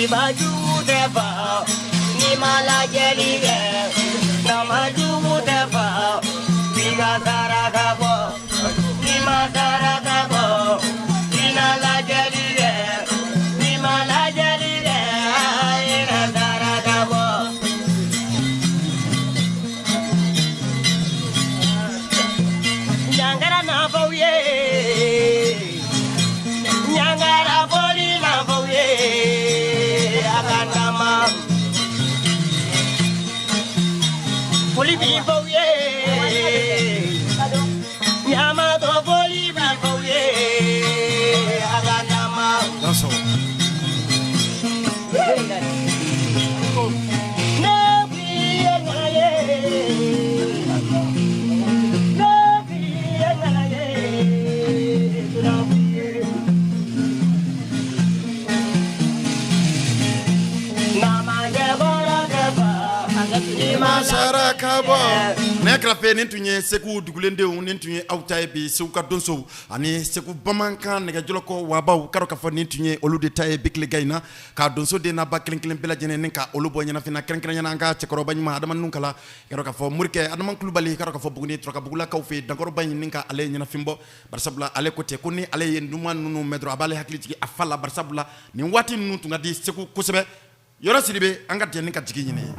Jeliba jugu tɛ fa ni ma lajɛli kɛ, nama jugu tɛ fa f'i ka saraka bɔ, ni ma saraka bɔ i na lajɛli kɛ, ni ma lajɛli kɛ i na saraka bɔ. Ɲangara n'a f'aw ye, ɲangara fɔli n'a f'aw ye, a ka taama. Foli b'i f'aw ye, ɲamatɔ foli b'i f'aw ye, a ka taama. Ne k'i ye ŋana ye, ne k'i ye ŋana ye, tunaf'i ye. Namajɛ bɔra tɛ fa, ni ma saraka bɔ. Ne kɛrɛfɛ nin tun ye Segu dugulendenw, nin tun ye aw ta ye bi, Segu ka donsow ani Segu bamanankan nɛgɛjɔlɔkɔ waabaw k'a dɔn k'a fɔ nin tun ye olu de ta ye bi tilegan in na, ka donso den n'a ba kelen kelen bɛɛ lajɛlen ni ka olu bɔ ɲɛnafin na, kɛrɛnkɛrɛnnenya an ka cɛkɔrɔba ɲuman Adama Nunkala, k'a dɔn k'a fɔ morikɛ Adama Kulubali, k'a dɔn k'a fɔ Buguni Turakabugulakaw fɛ yen, dankɔrɔba in ni ka ale ɲɛnafin bɔ, barisabula ale ko ten ko ni ale ye duman ninnu mɛn dɔrɔn a b'ale hakili jigin a fa la, barisabula nin waati ninnu tun ka di Segu kosɛbɛ. Yɔrɔ Sidibe, an ka jɛ ni ka jigi ɲini.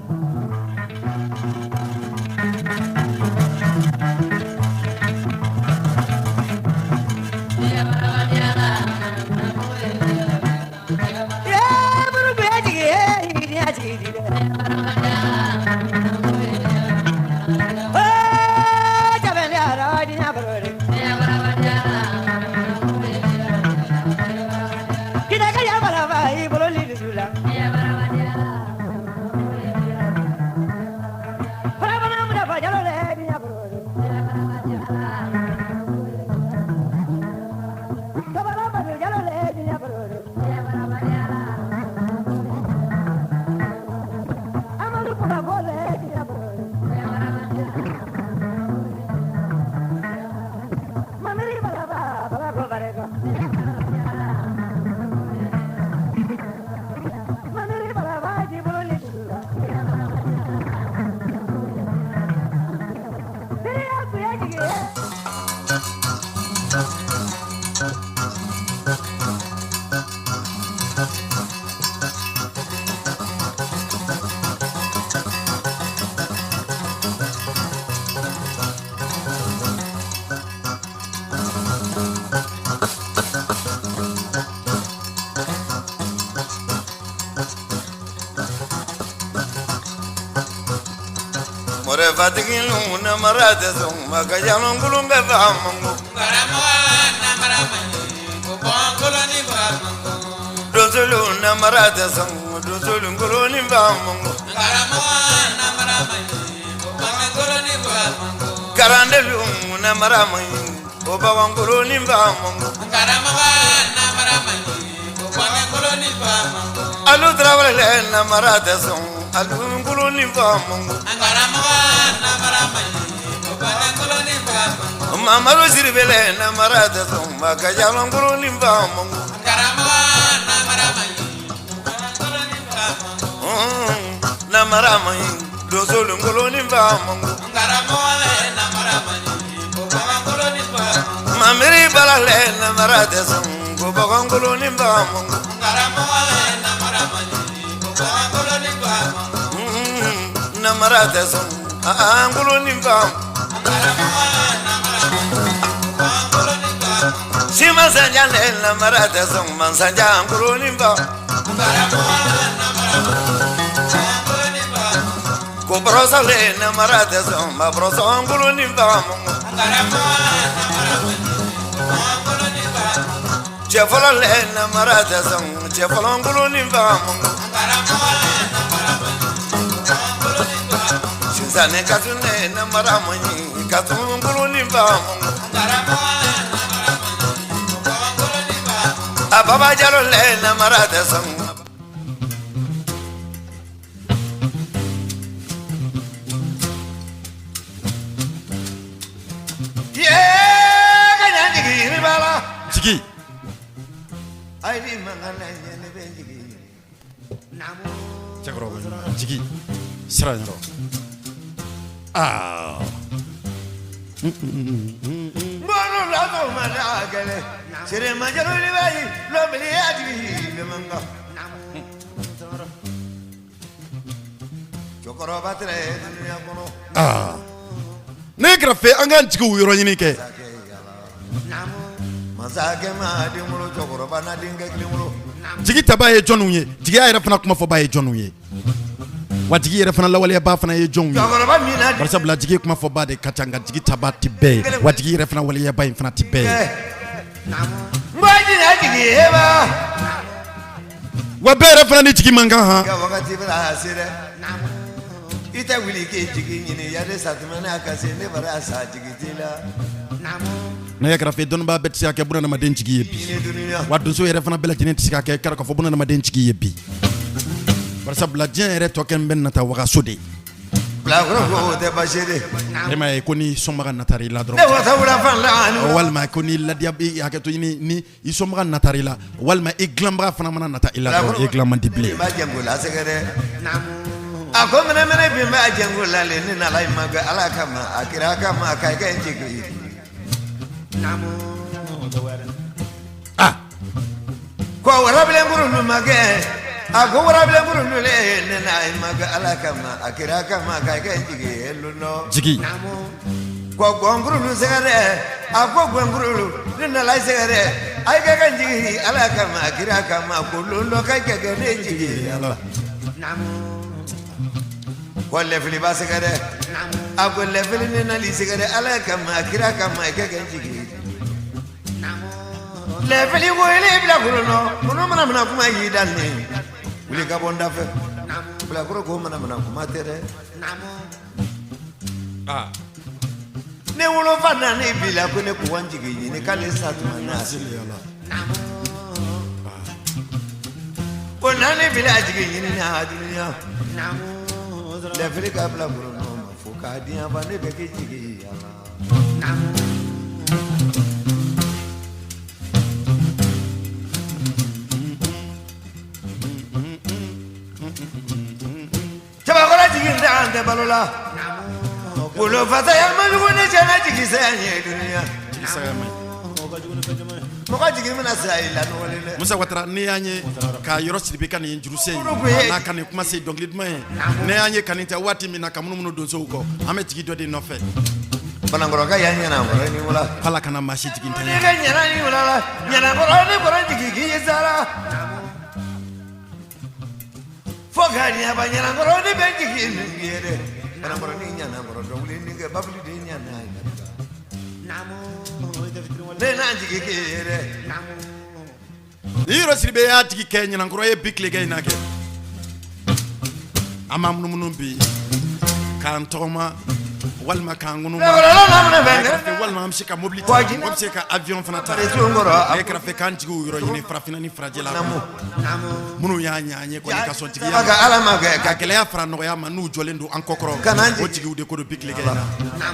Fatigi namara tɛ sɔn ma ka jalonkolon bɛ fa mango. Donsolu namara tɛ sɔn, donsolu koloni fa mango. Karandelu namara man ɲi, o bagankoloni fa mango. Alu tarawele namara tɛ sɔn, alu koloni fa mango. Mamadu Siribele namara tɛ sɔn ma ka jalonkoloni fa mango. Namara man ɲi, donsolu koloni fa mango. Mamiri balale namara tɛ sɔn, ko bagankoloni fa mango. Namara tɛ sɔn, an koloni fa. Simasanjan le namara tɛ sɔn, masajan koloni fa. Ko bɔrɔsɔ le namara tɛ sɔn, ma bɔrɔsɔ koloni fa mango. Cɛ fɔlɔ le namara tɛ sɔn, cɛ fɔlɔ koloni fa mango. Sisan ne ka tun ne namara man ɲi, ka tun koloni fa mango. A baba jalo le namara tɛ sɔn. Ye ka ɲa jigi yiri b'a la. Jigi. Ayi ni mankan na ɲɛ ne bɛ jigi. Cɛkɔrɔba jigi sira yɔrɔ aa. Bɔrɔ la ko ma da gɛlɛn siremajalo ni b'a ye lɔbili y'a jigi bɛmankan cɛkɔrɔba tɛrɛ dunuya kɔnɔ. Aa ne kɛrɛfɛ an k'an jigiw yɔrɔ ɲini kɛ. Masakɛ ma den wolo cɛkɔrɔba na denkɛ kelen wolo. Jigi tabaa ye jɔnw ye, jigiya yɛrɛ fana kumafɔbaa ye jɔnw ye, wa jigi yɛrɛ fana lawaleyabaa fana ye jɔnw ye. Barisabula jigi kumafɔbaa de ka ca, nka jigi tabaa tɛ bɛɛ ye, wa jigi yɛrɛ fana waleyabaa in fana tɛ bɛɛ ye. Wa bɛɛ yɛrɛ fana ni jigi man kan han. Wagati bɛna se dɛ, i tɛ wuli k'i jigi ɲini yanni satuma n'a ka se ne bara sa jigi t'i la. N'a y'a kɛrɛfɛ dɔnnibaa bɛɛ tɛ se ka kɛ bunadamaden jigi ye bi, wa donso yɛrɛ fana bɛɛ lajɛlen tɛ se ka kɛ k'a fɔ bunadamaden jigi ye bi, barisabula diɲɛ yɛrɛ tɔ kɛlen bɛ nata wagaso de ye. E m'a ye ko ni sɔnbaga natara i la dɔrɔn, walima ko ni ladiya hakɛto ɲini ni i sɔnbaga natara i la, walima i dilanbaga fana mana nata i la dɔrɔn, i dilan man di bilen. A ko mɛnɛ mɛnɛ bin b'a jɛngo la le ni nala ma kɛ ala kama a kira kama ka kɛ n jigi. Ah. Ko warabilenkuru nu ma kɛ a ko warabilenkuru nu le ne na ma kɛ ala kama a kira kama ka kɛ n jigi ye lon jigi. Ko gɔnkuru nu sɛgɛrɛ a ko gɔnkuru ne nana sɛgɛrɛ a ye kɛ ka n jigi ala kama a kira kama ko lon dɔ ka kɛ kɛ ne jigi ala. Ko lɛfiliba sɛgɛrɛ a ko lɛfili ne nali sɛgɛrɛ ala kama a kira kama a kɛ kɛ n jigi. Lɛfili ko ele bilakoro nɔ kɔnɔ mana mana kuma y'i da ne wuli ka bɔ n da fɛ bilakoro ko mana mana kuma tɛ dɛ. Ne wolofa nana bi la ko ne ko n jigi ɲini k'ale sa tuma na ko naani bila jigi ɲini na dunuya lɛfili ka bilakoro nɔ ma fo k'a diɲɛ ban ne bɛ k'i jigi yala. Cɛbakɔrɔ jigi tɛ an tɛ balo la wolofatanya man jugu ni cɛ jigi saya ye dunuya mɔgɔ jigi bɛna sa i la nɔgɔlen dɛ. Musa Watara, n'i y'an ye ka Yɔrɔ Sidibe ka nin jurusen in n'a ka nin kumasen dɔnkili duman ye, n'i y'an ye ka nin ta waati min na ka munumunu donsow kɔ, an bɛ jigi dɔ de nɔfɛ. Banankɔrɔka yan ɲɛnakɔrɔ ni wula. K'Ala kana maa si jigi ntanya. Ne ka ɲɛna ni wula la ɲɛnakɔrɔ ni kɔrɔ jigi k'i sara. Fo ka ɲɛba ɲɛnakɔrɔ ni bɛ jigi min ye dɛ. Banankɔrɔ ni ɲɛnakɔrɔ dɔnkili ni kɛ babili de ɲɛna. Ne n'a jigi k'i ye dɛ. Ni Yɔrɔ Sidibe y'a jigi kɛ ɲinankɔrɔ ye bi tilegan in na kɛ, an b'an munumunu bi k'an tɔgɔma walima k'an ŋunuma, walima an bɛ se ka mobili ta, an bɛ se ka avion fana ta, ne kɛrɛfɛ k'an jigiw yɔrɔ ɲini farafinna ni farajɛla minnu y'a ɲɛ an ye kɔni ka sɔn jigiya ma, ka gɛlɛya fara nɔgɔya ma, n'u jɔlen don an kɔkɔrɔ, o jigiw de ko don bi tilegan in na.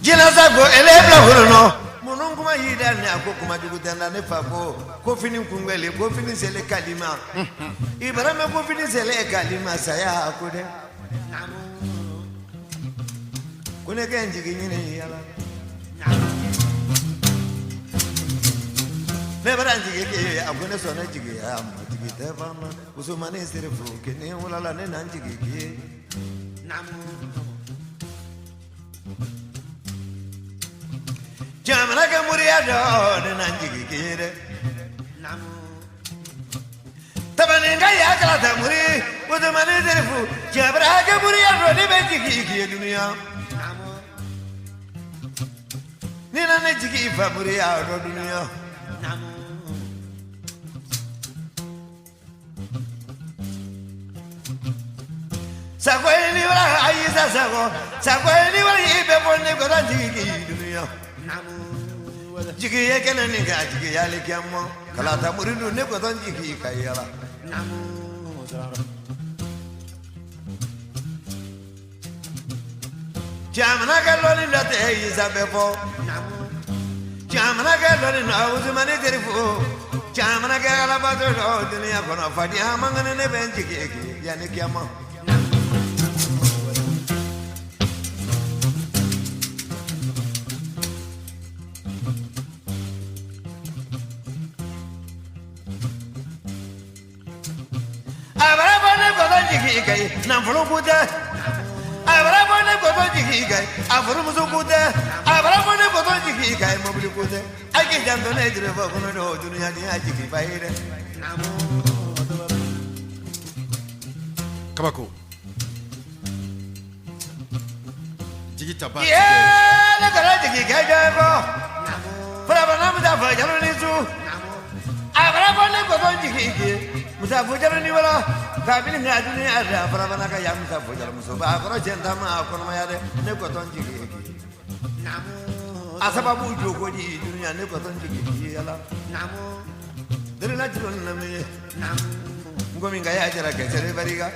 Jinɛsa ko ele bilakoro nɔ minnu kuma y'i da ni a ko kuma jugu tɛ na ne fa ko ko fini kunbɛli ko fini selen kalima i bara mɛn ko fini selen kalima saya ko dɛ ko ne kɛ n jigi ɲini yala ne bara n jigi k'e ye a ko ne sɔnna jigiya ma jigi tɛ banna musomannin sirifu kini wulala ne na n jigi k'i ye. Jamana kɛ moriya dɔ ne na n jigi k'i ye dɛ. Tabaninka y'a kala ta muri musomannin sirifu jamana kɛ moriya dɔ ne bɛ jigi k'i ye dunuya. Ni na ne jigi fa moriya dɔ dunuya. Sakɔ ni wala ayisa sakɔ sakɔ ni wala i bɛ bɔ ne kɔrɔ jigi k'i dunuya. Jigi ye kɛnɛ ni ka jigi yali kɛ mɔ kalata muri dun ne kɔtɔ jigi ka yala. Jamana kɛ lɔnni dɔ tɛ Isa bɛ fɔ. Jamana kɛ lɔnni nɔ Usumani Terifu. Jamana kɛ alabato dɔ dunuya kɔnɔ fadenya man kɛnɛ ne bɛ n jigi yanni kiyama. A bara bɔ ne kɔtɔ jigi ka ye nafolo ko tɛ. A bara bɔ ne kɔtɔ jigi ka ye a furumuso ko tɛ. A bara bɔ ne kɔtɔ jigi ka ye mobili ko tɛ. A k'i janto ne juru fɔ kɔnɔ dɔ dunuya ni a jigi ba ye dɛ. Kabako jigi ta ba Ye ne kana jigi kɛ jɔn ye kɔ. Farabana Musafa jalo ni su. A bara bɔ ne kɔtɔ jigi ke. Musafa jalo ni wala. Kabini ka dunuya da farabana ka ya Musafa jalo muso ba kɔrɔ cɛ ta ma kɔnɔmaya dɛ ne kɔtɔ jigi ke. A sababu jogo di dunuya ne kɔtɔ jigi ke yala. Derila jiro na mi. Nkomi nka ya jara kɛsɛrɛ barika.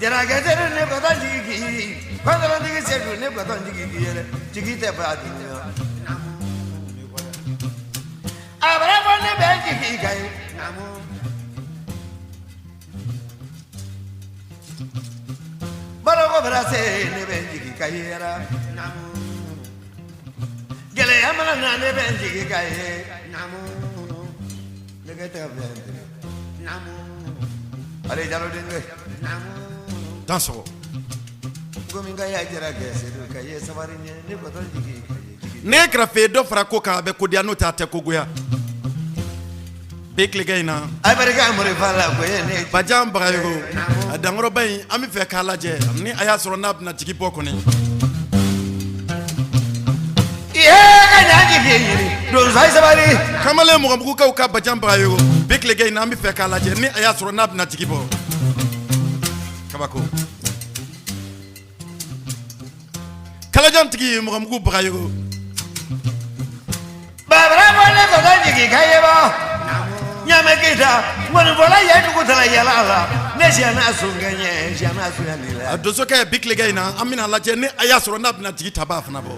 Jara kɛsɛrɛ ne kɔtɔ jigi kɔntɔntigi sedu ne kɔtɔ jigi k'i yɛrɛ jigi tɛ ba dunuya. A bara bɔ ne bɛ jigi ka ye. Baloko bara se ne bɛ jigi ka ye yɛrɛ. Gɛlɛya mana na ne bɛ jigi ka ye. Ne kɛ tɛ fɛn tigɛ. Ale jalo denkɛ. Dansɔgɔ. Komi ka ya jara kɛsɛrɛ ka ye sabari ɲɛ ne kɔtɔ jigi ka ye jigi. Ne kɛrɛfɛ dɔ fara ko kan, a bɛ kodiya, n'o tɛ a tɛ kogoya. Bi tilegan in na, A barika mori fa la ko ye ne. Bajan Bagayogo, a dankɔrɔba in, an bɛ fɛ k'a lajɛ ni a y'a sɔrɔ n'a bɛna jigi bɔ kɔni. Iye ka ɲa jigi ɲini. Donso ye sabari. Kamalen mɔgɔmugukaw ka Bajan Bagayogo, bi tilegan in na, an bɛ fɛ k'a lajɛ ni a y'a sɔrɔ n'a bɛna jigi bɔ. Kabako kalajantigi mɔgɔmugu Bagayogo. Babara bɔ ne kɔtɔ jigi ka ye bɔ. Ɲamɛ keyita ŋɔnifɔla ye dugu tala yala la. Ne siyana sun kɛ ɲɛ siyana sunya ni la. A donsokɛ, bi tilegan in na, an bɛna lajɛ ni a y'a sɔrɔ n'a bɛna jigi taba fana bɔ,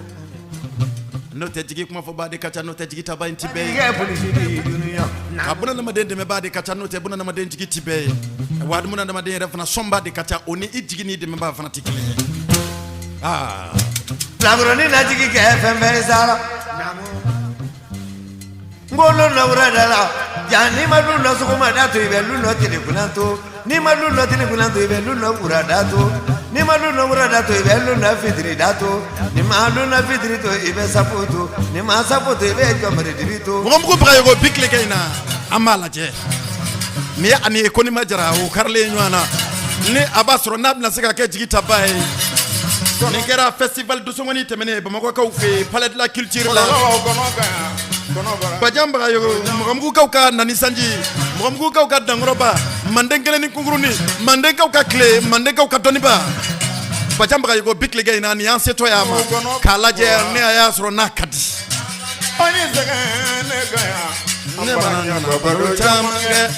n'o tɛ jigi kuma fɔ ba de ka ca, n'o tɛ jigi taba in ti bɛɛ ye. Jigi polisi di dunuya. Ka bunadamaden dɛmɛbaa de ka ca, n'o tɛ bunadamaden jigi ti bɛɛ ye. Wa bunadamaden yɛrɛ fana sɔnba de ka ca, o ni i jigi n'i dɛmɛbaa fana ti kelen ye aa. Bilakoronin na jigi kɛ fɛn fɛn sara. N ko lon dɔ wura da la ja n'i ma lun dɔ sɔgɔma da to i bɛ lun dɔ tile kunna to n'i ma lun dɔ tile kunna to i bɛ lun dɔ wura da to n'i ma lun dɔ wura da to i bɛ lun dɔ fitiri da to n'i ma lun dɔ fitiri to i bɛ safo to n'i ma safo to i bɛ jɔnbere dibi to. Mɔgɔmugu Bagayogo, bi tilegan in na, an b'a lajɛ nin ye ani ko ni ma jara o karilen ɲɔgɔn na, ni a b'a sɔrɔ n'a bɛna se ka kɛ jigi taba ye. Nin kɛra festival dosongɔni tɛmɛnen Bamakɔkaw fɛ yen, Palais de la Culture la. Bajan Bagayogo, mɔgɔmugukaw ka nani sanji, mɔgɔmugukaw ka dankɔrɔba, manden kelen ni kunkurunin, mandenkaw ka tile, mandenkaw ka dɔnniba, Bajan Bagayogo, bi tilegan in na, nin y'an setɔ y'a ma k'a lajɛ ni a y'a sɔrɔ n'a ka di. Ne mana na baro caman kɛ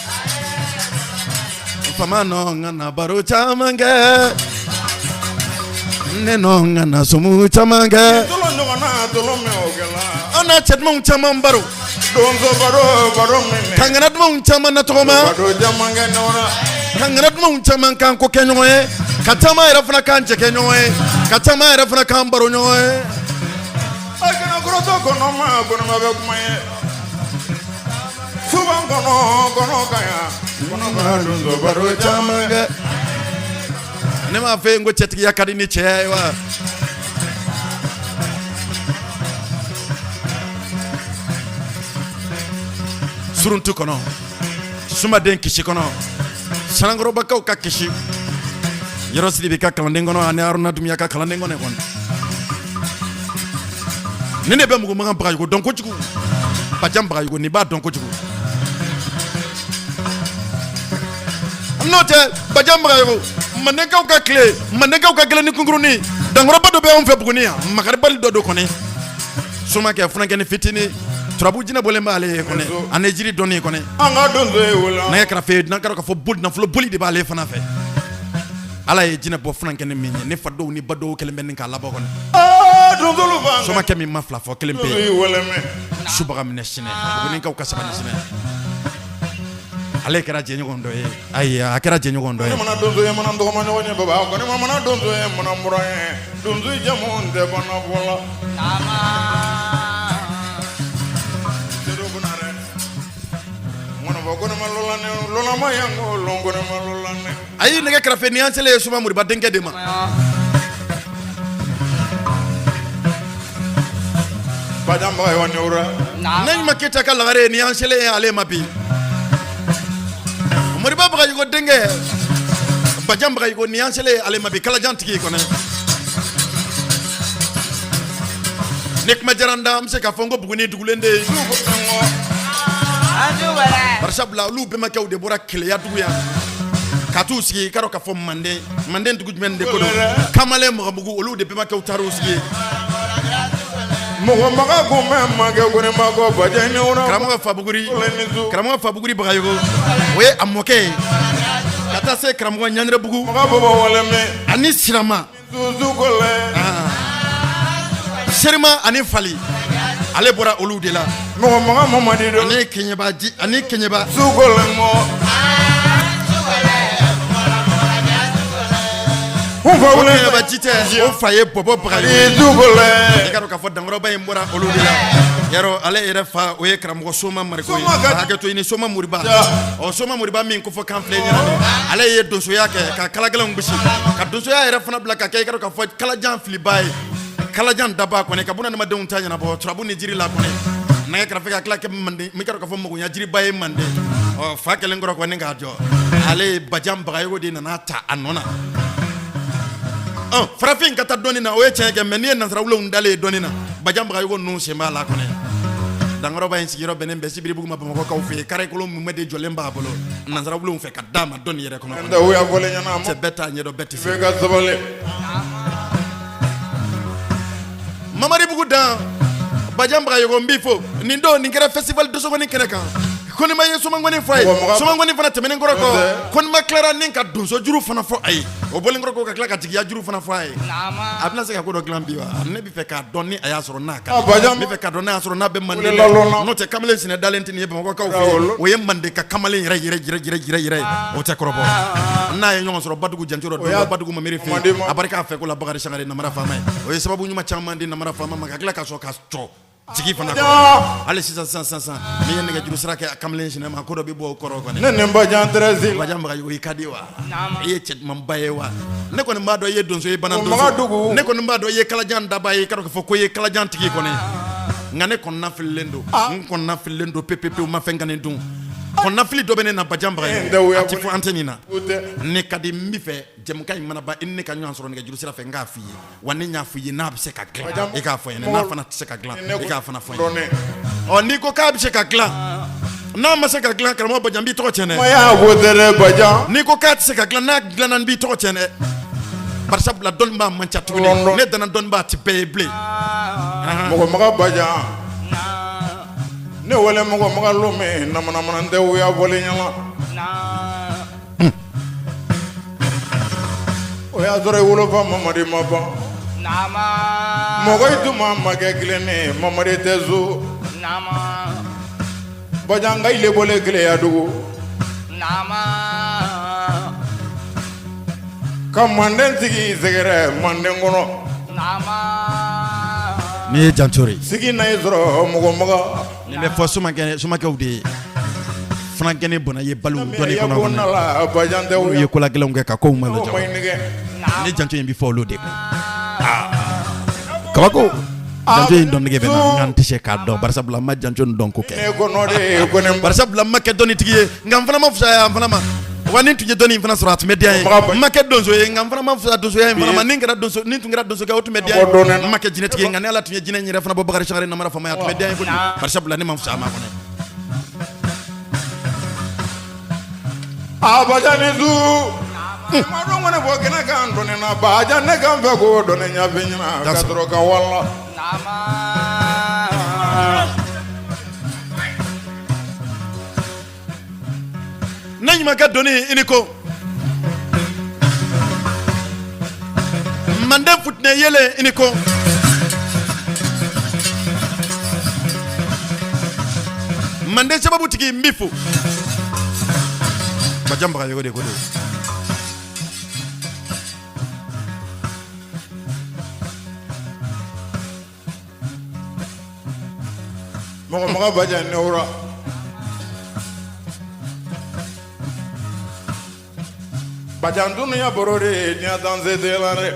fama nɔ, n ka na baro caman kɛ ne nɔ, n ka na somu caman kɛ, an n'a cɛ dumanw caman baro, ka ŋana dumanw caman na tɔgɔma, ka ŋana dumanw caman kan ko kɛ ɲɔgɔn ye, ka caman yɛrɛ fana k'an cɛ kɛ ɲɔgɔn ye, ka caman yɛrɛ fana k'an baro ɲɔgɔn ye. A kana kɔrɔtɔ kɔnɔ ma kɔnɔma bɛ kuma ye suban kɔnɔ kɔnɔ ka yan kɔnɔ bara donso baro caman kɛ. Ne m'a fɔ yen ko cɛtigiya ka di ni cɛya ye wa? Suruntu kɔnɔ, sumaden kisi kɔnɔ, sanankɔrɔbakaw ka kisi, Yɔrɔ Sidibe ka kalanden kɔnɔ ani Haruna Dunbiya ka kalanden kɔnɔ kɔnɔ, ni ne bɛ Mugumakan Bagayogo dɔn kojugu. Bajan Bagayogo, nin b'a dɔn kojugu, n'o tɛ Bajan Bagayogo, mandenkaw ka tile, mandenkaw ka gɛlɛn ni kunkurunin, dankɔrɔba dɔ bɛ anw fɛ Buguni yan, makaribali dɔ don kɔni, somakɛ funankɛni fitinin, turabu jinɛ bɔlen b'ale ye kɔni, ani jiri dɔnni kɔni. An ka donso ye o la. Nɛgɛ kɛrɛfɛ n'an kɛra k'a fɔ boli, nafolo boli de b'ale fana fɛ. Ala ye jinɛ bɔ funankɛni min ye, ne fa dɔw ni ba dɔw kɛlen bɛ nin k'a labɔ kɔni. donsolu fan Somakɛ min ma fila fɔ kelen pe. Donso y'i wɛlɛmɛ. Subaga minɛ sinɛ. Bugunikaw ka sabali sinɛ. Ale kɛra jɛɲɔgɔn dɔ ye. Ayi, a kɛra jɛɲɔgɔn dɔ ye. Ne mana donso ye mana tɔgɔma ɲɔgɔn ye baba ko ne ma mana donso ye mana bɔra ye donso jamu tɛ bana fɔ la. Sedu Konarɛ ŋɔnɔfɔ ko ne ma lɔlanɛ lɔlama yan ko lɔn ko ne ma lɔlanɛ. Ayi, nɛgɛ kɛrɛfɛ ni an selen ye Soma Moriba denkɛ de ma. Bajan Bagayogo ni wura. Ne ɲuman Keyita ka lagare ni an selen ye ale ma bi. Moriba Bagayogo denkɛ Bajan Bagayogo ni an selen ye ale ma bi kalajan tigi kɔnɔ. Ni kuma diyara n da n bɛ se k'a fɔ n ko Buguni dugulen de ye. Barisabula olu bɛnbakɛw de bɔra Keleya dugu yan ka t'u sigi i k'a dɔn k'a fɔ Manden Manden dugu jumɛn de ko don Kamalen Magabugu olu de bɛnbakɛw taar'u sigi Mɔgɔ maga kun bɛ makɛ ko ne ma ko Bajan ni wura. Karamɔgɔ Fabuguri karamɔgɔ Fabuguri Bagayogo o ye a mɔkɛ ye ka taa se karamɔgɔ Ɲanɛrɛbugu Maga bɔbɔ wɛlɛmɛ. ani Sirama Susu kɔlɛ. Serima ani Fali ale bɔra olu de la Mɔgɔ maga Mamadi don. ani Keɲeba ji ani Keɲeba Su kɔlɛ mɔ. N fa o wele. Keɲeba ji tɛ o fa ye Bɔbɔ Bagayogo ye. Su kɔlɛ. I ka dɔn k'a fɔ dankɔrɔba in bɔra olu de la yarɔ ale yɛrɛ fa o ye karamɔgɔ Soma Mariko ye Soma ka- hakɛ to i ni Soma Moriba Ja. ɔ Soma Moriba min ko fɔ kan filɛ ɲɛna nin ale ye donsoya kɛ ka kalagɛlɛnw gosi ka donsoya yɛrɛ fana bila ka kɛ i ka dɔn k'a fɔ kalajan filiba ye kalajan daba kɔni ka bunadamadenw ta ɲɛnabɔ turabu ni jiri la kɔni nɛgɛ kɛrɛfɛ ka tila kɛ manden min ka dɔn k'a fɔ magonya jiriba ye manden ɔ fa kɛlen kɔrɔ kɔni k'a jɔ ale ye Bajan Bagayogo de nana ta a nɔ na. Ɔ farafin ka taa dɔnni na o ye tiɲɛ kɛ mɛ n'i ye nansarawulenw dalen ye dɔnni na Bajan Bagayogo ninnu sen b'a la kɔni. Dankɔrɔba in sigiyɔrɔ bɛnnen bɛ Sibiribugu ma Bamakɔkaw fɛ yen kare kolon mumɛ de jɔlen b'a bolo nansarawulenw fɛ ka d'a ma dɔnni yɛrɛ kɔnɔ. N tɛ wuya fɔlen ɲɛna. Cɛ bɛɛ t'a ɲɛdɔn bɛɛ tɛ se. F'e ka sabali. Mamaribugu dan Bajan Bagayogo n b'i fo nin don nin kɛra festival Dosokɔni kɛnɛ kan Konima ye Somankɔni fɔ a ye Somankɔni fana tɛmɛnen kɔrɔ kɔ Konima tilara ni ka donsojuru fana fɔ a ye o bɔlen kɔrɔ kɔ ka tila ka jigiya juru fana fɔ a ye a bɛna se ka ko dɔ dilan bi wa ne bɛ fɛ k'a dɔn ni a y'a sɔrɔ n'a ka di n bɛ fɛ k'a dɔn n'a y'a sɔrɔ n'a bɛ manden n'o tɛ kamalen sinɛ dalen tɛ nin ye Bamakɔkaw fɛ yen o ye manden ka kamalen yɛrɛ yɛrɛ yɛrɛ yɛrɛ yɛrɛ yɛrɛ ye o tɛ kɔrɔbɔ n'a ye ɲɔgɔn sɔrɔ Badugu janjo dɔ don Badugu Mamiri fɛ yen a barika a fɛ ko la Bakari Sangare namara faama ye o ye sababu ɲuman caman di namara faama ma ka tila ka sɔrɔ ka jɔ jigi fana kɔrɔ hali sisan sisan sisan sisan n'i ye nɛgɛjuru sira kɛ kamalen sinɛ ma ko dɔ bɛ bɔ o kɔrɔ kɔni Ne ni Bajan Tɛrɛsi. Bajan Bagayogo i ka di wa i ye cɛ dumanba ye wa ne kɔni b'a dɔn i ye donso ye bana O donso Magadugu. ne kɔni b'a dɔn i ye kalajan daba ye i ka dɔn k'a fɔ ko i ye kalajan tigi kɔni nka ne kɔnɔna fililen don n kɔnɔna fililen don pewu pewu ma fɛn ka ne dun kɔnɔnafili dɔ bɛ ne na Bajan Bagayogo a tɛ fɔ antenne na ne ka di n bɛ fɛ jɛmukan in mana ban i ni ne ka ɲɔgɔn sɔrɔ nɛgɛjuru sira fɛ n k'a f'i ye wa ne y'a f'i ye n'a bɛ se ka dilan i k'a fɔ n ɲɛna n'a fana tɛ se ka dilan i k'a fana fɔ n ɲɛna ɔ n'i ko k'a bɛ se ka dilan n'a ma se ka dilan karamɔgɔ Bajan n b'i tɔgɔ tiɲɛ dɛ n'i ko k'a tɛ se ka dilan n'a dilanna n b'i tɔgɔ tiɲɛ dɛ barisabula dɔnnibaa man ca tuguni ne danna dɔnnibaa tɛ bɛɛ ye bilen. Mɔgɔ maga Bajan ne wele mɔgɔ maga lome namanamana tɛ wuya fɔlen ɲɛna o y'a sɔrɔ i wolofa Mamadi ma ban mɔgɔ i tun ma makɛ kelen ne Mamadi tɛ so Bajan ka ile bɔlen Keleya dugu ka manden sigi sɛgɛrɛ manden kɔnɔ N'i ye janto ye sigi na i sɔrɔ mɔgɔ maga nin bɛ fɔ somakɛw de ye funankɛnin bɔnna ye balo dɔnni kɔnɔ olu ye kolagɛlɛnw kɛ ka kow malo ni janto in bɛ fɔ olu de kun kabako janto in dɔn nege bɛ n na nka n tɛ se k'a dɔn barisabula n ma janto in dɔn ko kɛ barisabula n ma kɛ dɔnnitigi ye nka n fana ma fisaya n fana ma wa ni n tun ye dɔnni in fana sɔrɔ a tun bɛ diya n ye n ma kɛ donso ye nka n fana ma fisaya donsoya in fana ma ni n tun kɛra donsokɛ o tun bɛ diya n ye n ma kɛ jinɛtigi ye nka ni Ala tun ye jinɛ in yɛrɛ fana bɔ Bakari Sangare namara faama ye a tun bɛ diya n ye kojugu barisabula ne ma fisaya a ma kɔni. A Bajan ni su ma dɔn kɔni fɔ kɛnɛ kan dɔnni na Bajan ne kan fɛ ko dɔnni ɲɛf'i ɲɛna ka sɔrɔ ka wala. Ne ɲuman ka dɔnni i ni ko manden futinɛ yelen i ni ko Manden sababu tigi n b'i fo. Bajan Bagayogo de ko don. Mɔgɔ maga Bajan ne wura. Bajan dunuya baro de diɲɛ danse tɛ la dɛ.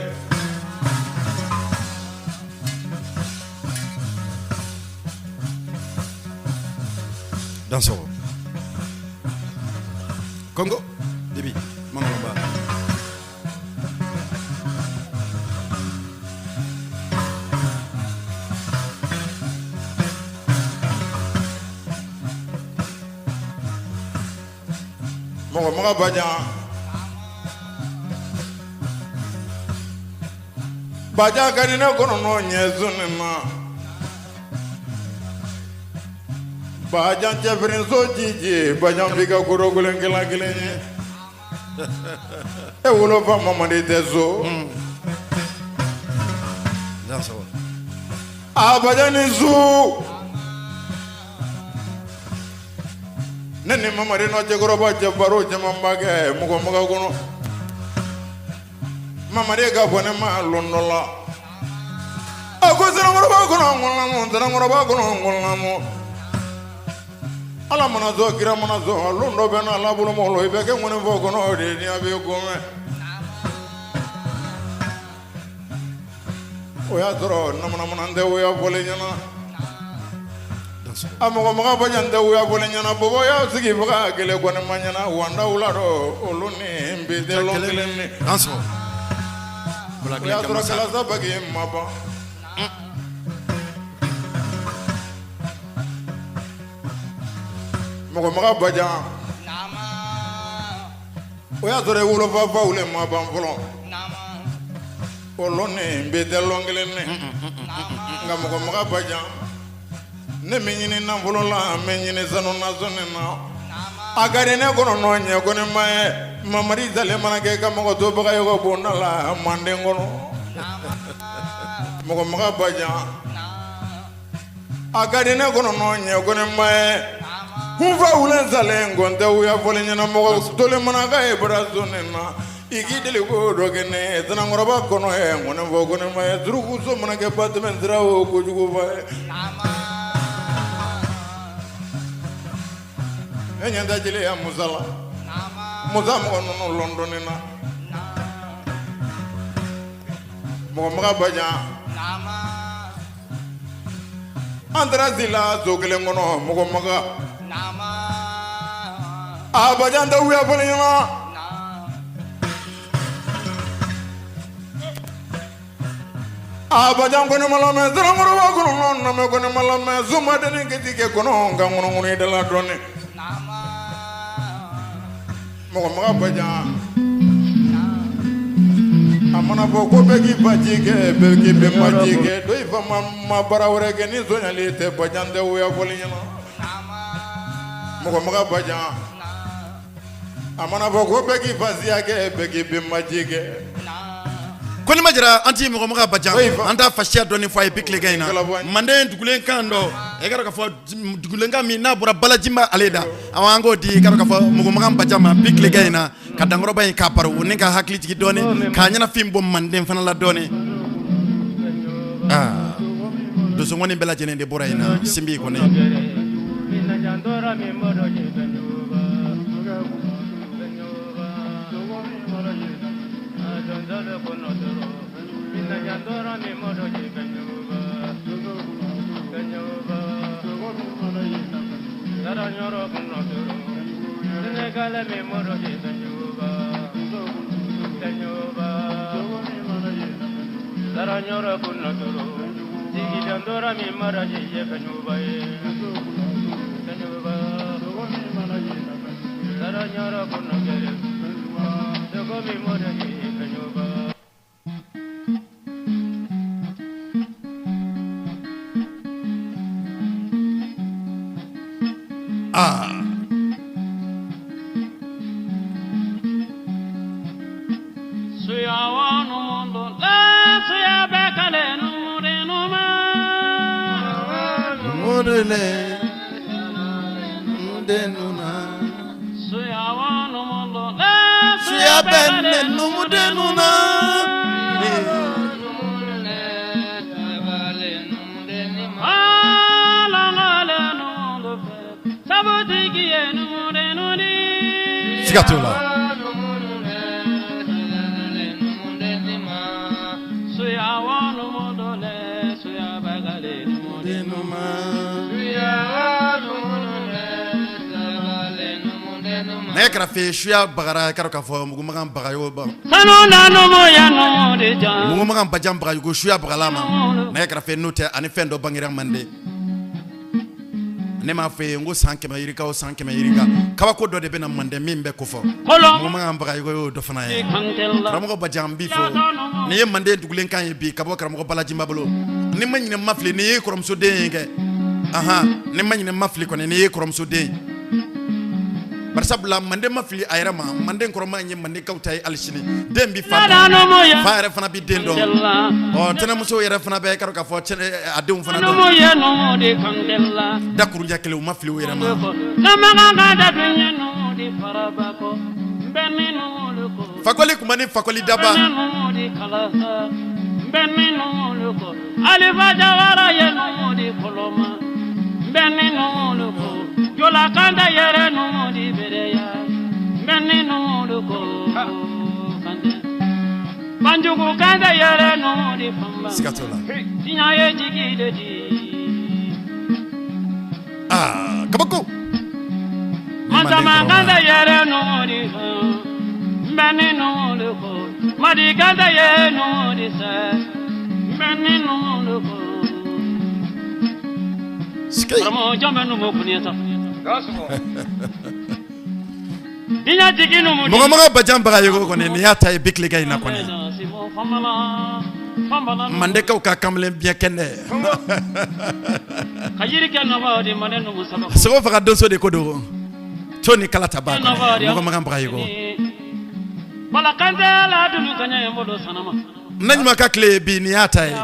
Dansɔgɔ. Kongo Dibi Mangolomba. Mɔgɔ maga Bajan. Bajan ka di ne kɔnɔ ɲɛ zon ma. Bajan cɛfirinso jiji Bajan f'i ka korokolen kelen kelen ye. E wolofa Mamadi tɛ so. A Bajan ni su. Ne ni Mamadi nɔ cɛkɔrɔba cɛ baro camanba kɛ mɔgɔ maga kɔnɔ. Mamadi ka fɔ ne ma lon dɔ la. A ko sinankɔrɔba kɔnɔ ŋɔlamu sinankɔrɔba kɔnɔ ŋɔlamu. Ala mana sɔn kira mana sɔn lon dɔ bɛ na ala bolo mɔgɔ i bɛ kɛ ŋɔni fɔ kɔnɔ o de ye diɲɛ bɛ ko mɛn. O y'a sɔrɔ namanamana tɛ o y'a fɔlen ɲɛna. A mɔgɔ maga Bajan tɛ o y'a fɔlen ɲɛna. Bɔbɔ y'a sigi faga kelen kɔni ma ɲɛna wanda wula dɔ olu ni bi tɛ lon kelen ni. O y'a sɔrɔ kalasa bagi ma ban. Mɔgɔ maga Bajan. O y'a sɔrɔ i wolofa faw le ma ban fɔlɔ. O lon ni bi tɛ lon kelen ni. Nka mɔgɔ maga Bajan. Ne min ɲini nafolo la n bɛ ɲini sanu na sɔnni na. A ka di ne kɔnɔ nɔ ɲɛ ko ne ma ye. Mamadi salen mana kɛ ka mɔgɔ to Bagayogo bonda la Manden kɔnɔ. Mɔgɔ maga Bajan. A ka di ne kɔnɔ nɔ ɲɛ ko ne ma ye. N fa wulen salen kɔn tɛ u y'a fɔlen ɲɛna mɔgɔ tolen mana k'a ye bara sɔnni na. I k'i deli ko dɔ kɛ ne ye sinankɔrɔba kɔnɔ ye ŋɔni fɔ ko ne ma ye. Surukuso mana kɛ ba tɛmɛ sira o kojugu fa ye. E ɲɛ tɛ jeliya Musa la. Musa mɔgɔ ninnu lɔndɔnnen na. Mɔgɔ maga Bajan. An taara si la so kelen kɔnɔ mɔgɔ maga. A Bajan tɛ wuya fɔlen ɲɛna. A Bajan kɔni ma lamɛn sinankɔrɔba kɔnɔ lamɛn kɔni ma lamɛn somadenni kiti kɛ kɔnɔ ka ŋunuŋunu i da la dɔɔni. Mɔgɔ maga Bajan. A mana fɔ ko bɛɛ k'i fa ci kɛ bɛɛ k'i bɛnba ci kɛ dɔ i fa ma baara wɛrɛ kɛ ni sonyali tɛ Bajan tɛ wuya fɔlen ɲɛna. Mɔgɔ maga Bajan. A mana fɔ ko bɛɛ k'i fa siya kɛ bɛɛ k'i bɛnba ci kɛ. Ko ni ma jira an ti mɔgɔ maga Bajan an t'a fasiya dɔɔni fɔ a ye bi tilegan in na. Manden dugulen kan dɔ e ka dɔn k'a fɔ dugulen kan min n'a bɔra Balajinba ale da awɔ an k'o di i ka dɔn k'a fɔ mɔgɔ maga Bajan ma bi tilegan in na ka dankɔrɔba in k'a baro o ni ka hakili jigin dɔɔni k'a ɲɛnafin bɔ Manden fana la dɔɔni. Aa donsokɔni bɛɛ lajɛlen de bɔra yen na sinbi kɔni. Ah. numudenu na. Suya bɛ ne numudenu na. Siga t'o la. Nɛgɛ kɛrɛfɛ suya bagara k'a k'a fɔ mugumakan bagayogo ba mugumakan bajan bagayogo suya bagala ma nɛgɛ kɛrɛfɛ n'o tɛ ani fɛn dɔ bangera mande. Ne m'a fɔ ye n ko san 100 yirika o san 100 yirika kabako dɔ de bɛna mande min bɛ kofɔ mugumakan bagayogo y'o dɔ fana ye. Karamɔgɔ bajan n b'i fo. N'i ye mande dugulen kan ye bi ka bɔ karamɔgɔ balajinba bolo ni ma ɲinɛ ma fili n'i ye kɔrɔmusoden ye kɛ ahan ni ma ɲinɛ ma fili kɔni n'i ye kɔrɔmusoden ye. Barisabula mande ma fili a yɛrɛ ma mande kɔrɔma ye mandekaw ta ye hali sini den bi fa dɔn fa yɛrɛ fana bi den dɔn ɔ tɛnɛmuso yɛrɛ fana bɛ k'a fɔ a denw fana dɔn dakurunjɛ kelen u ma fili u yɛrɛ ma. Fakɔli kuma ni fakɔli daba siga t'o la. Aa kabako. Mɔgɔmakan bajan bagayogo kɔni nin y'a ta ye bi tilegan in na kɔni mandekaw ka kamalen biɲɛ kɛnɛ sogo faga donso de ko don to ni kala ta ba mɔgɔmakan bagayogo na ɲuman ka tile bi nin y'a ta ye.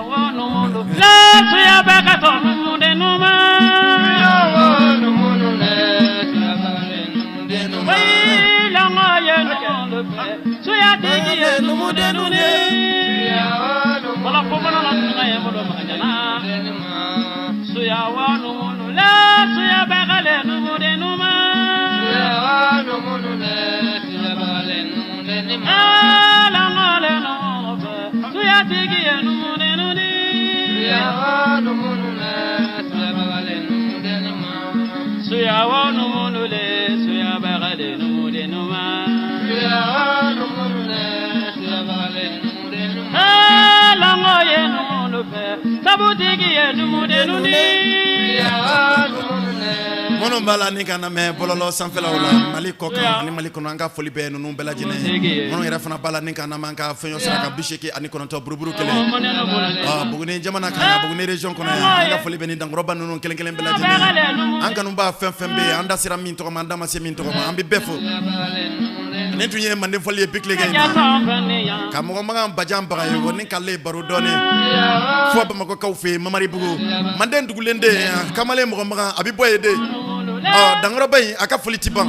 Minnu b'a la ni ka na mɛn bɔlɔlɔ sanfɛlaw la Mali kɔkan ani Mali kɔnɔ an ka foli bɛ ninnu bɛɛ lajɛlen ye. Minnu yɛrɛ fana b'a la ni ka na an ka fɛn sira kan 89 buruburu kelen Buguni jamana kan yan Buguni région kɔnɔ yan an ka foli bɛ ni dankɔrɔba ninnu kelen kelen bɛɛ lajɛlen ye. An kanubaa fɛn fɛn bɛ yen an da sera min tɔgɔ ma an da ma se min tɔgɔ ma an bɛ bɛɛ fo. Nin tun ye manden fɔli ye bi tilegan in na ka mɔgɔmakan bajan bagayogo ni k'ale baro dɔɔnin fo bamakɔkaw fɛ yen Mamaribugu manden dugulen den kamalen mɔgɔmakan a bɛ bɔ yen de ɔ dankɔrɔba in a ka foli ti ban.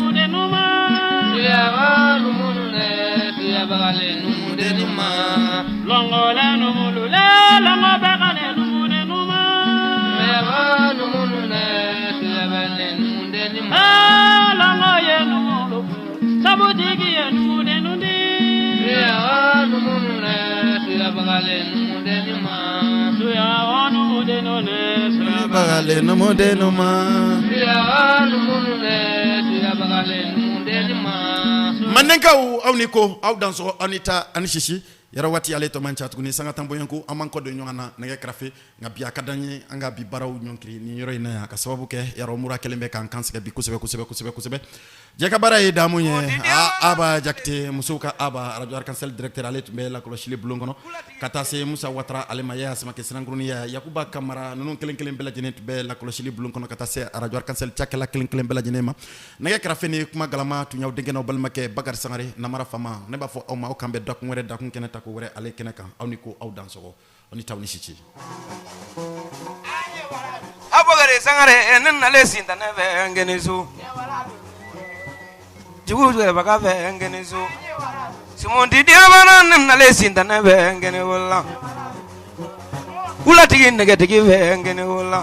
Mandenkaw aw ni ko aw dansɔgɔ aw ni ta ani sisi yɛrɛ waati ale tɔ man ca tuguni sanga tan bɔɲɔgɔnko an b'an kɔ don ɲɔgɔn na nɛgɛ karafe nka bi a ka d'an ye an ka bi baaraw ɲɔnkiri nin yɔrɔ in na yan ka sababu kɛ yɔrɔ mura kɛlen bɛ k'an kan sɛgɛn bi kosɛbɛ kosɛbɛ kosɛbɛ kosɛbɛ. Jɛ ka baara ye damu ye Aba Jakite musow ka Aba radio Arc-en-Ciel directeur ale tun bɛ lakɔlɔsili bulon kɔnɔ ka taa se Musa Watara ale ma Yaya Samakɛ Sirankuni ya Yakuba Kamara ninnu kelen kelen bɛɛ lajɛlen tun bɛ lakɔlɔsili bulon kɔnɔ ka taa se radio Arc-en-Ciel cakɛla kelen kelen bɛɛ lajɛlen ma. Nɛgɛ karafe ni kuma galama tun y'aw denkɛ n'aw balimakɛ Bakari Sangare Namara Fama. Ne b'a fɔ aw ma aw k'an bɛn dakun wɛrɛ dakun kɛnɛ tako wɛrɛ ale kɛnɛ kan. Aw ni ko aw dansɔgɔ aw ni taw ni si ce. A Bakari Sangare ne nalen sintanɛ fɛ n kɛnɛ so jugu baga fɛ n kɛnɛ so sumundi diyabana ne nalen sintanɛ fɛ n kɛnɛ wala wulatigi nɛgɛtigi fɛ n kɛnɛ wala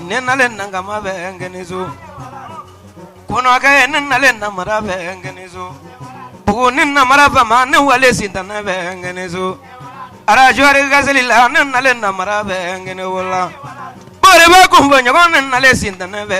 ne nalen nankama fɛ n kɛnɛ so kɔnɔkɛ ne nalen namara fɛ n kɛnɛ so bugu ni namara fama ne wale sintanɛ fɛ n kɛnɛ so arajɔri gaseli la ne nalen namara fɛ n kɛnɛ wala bɔrɛba kunfɔ ɲɔgɔn ne nalen sintanɛ fɛ.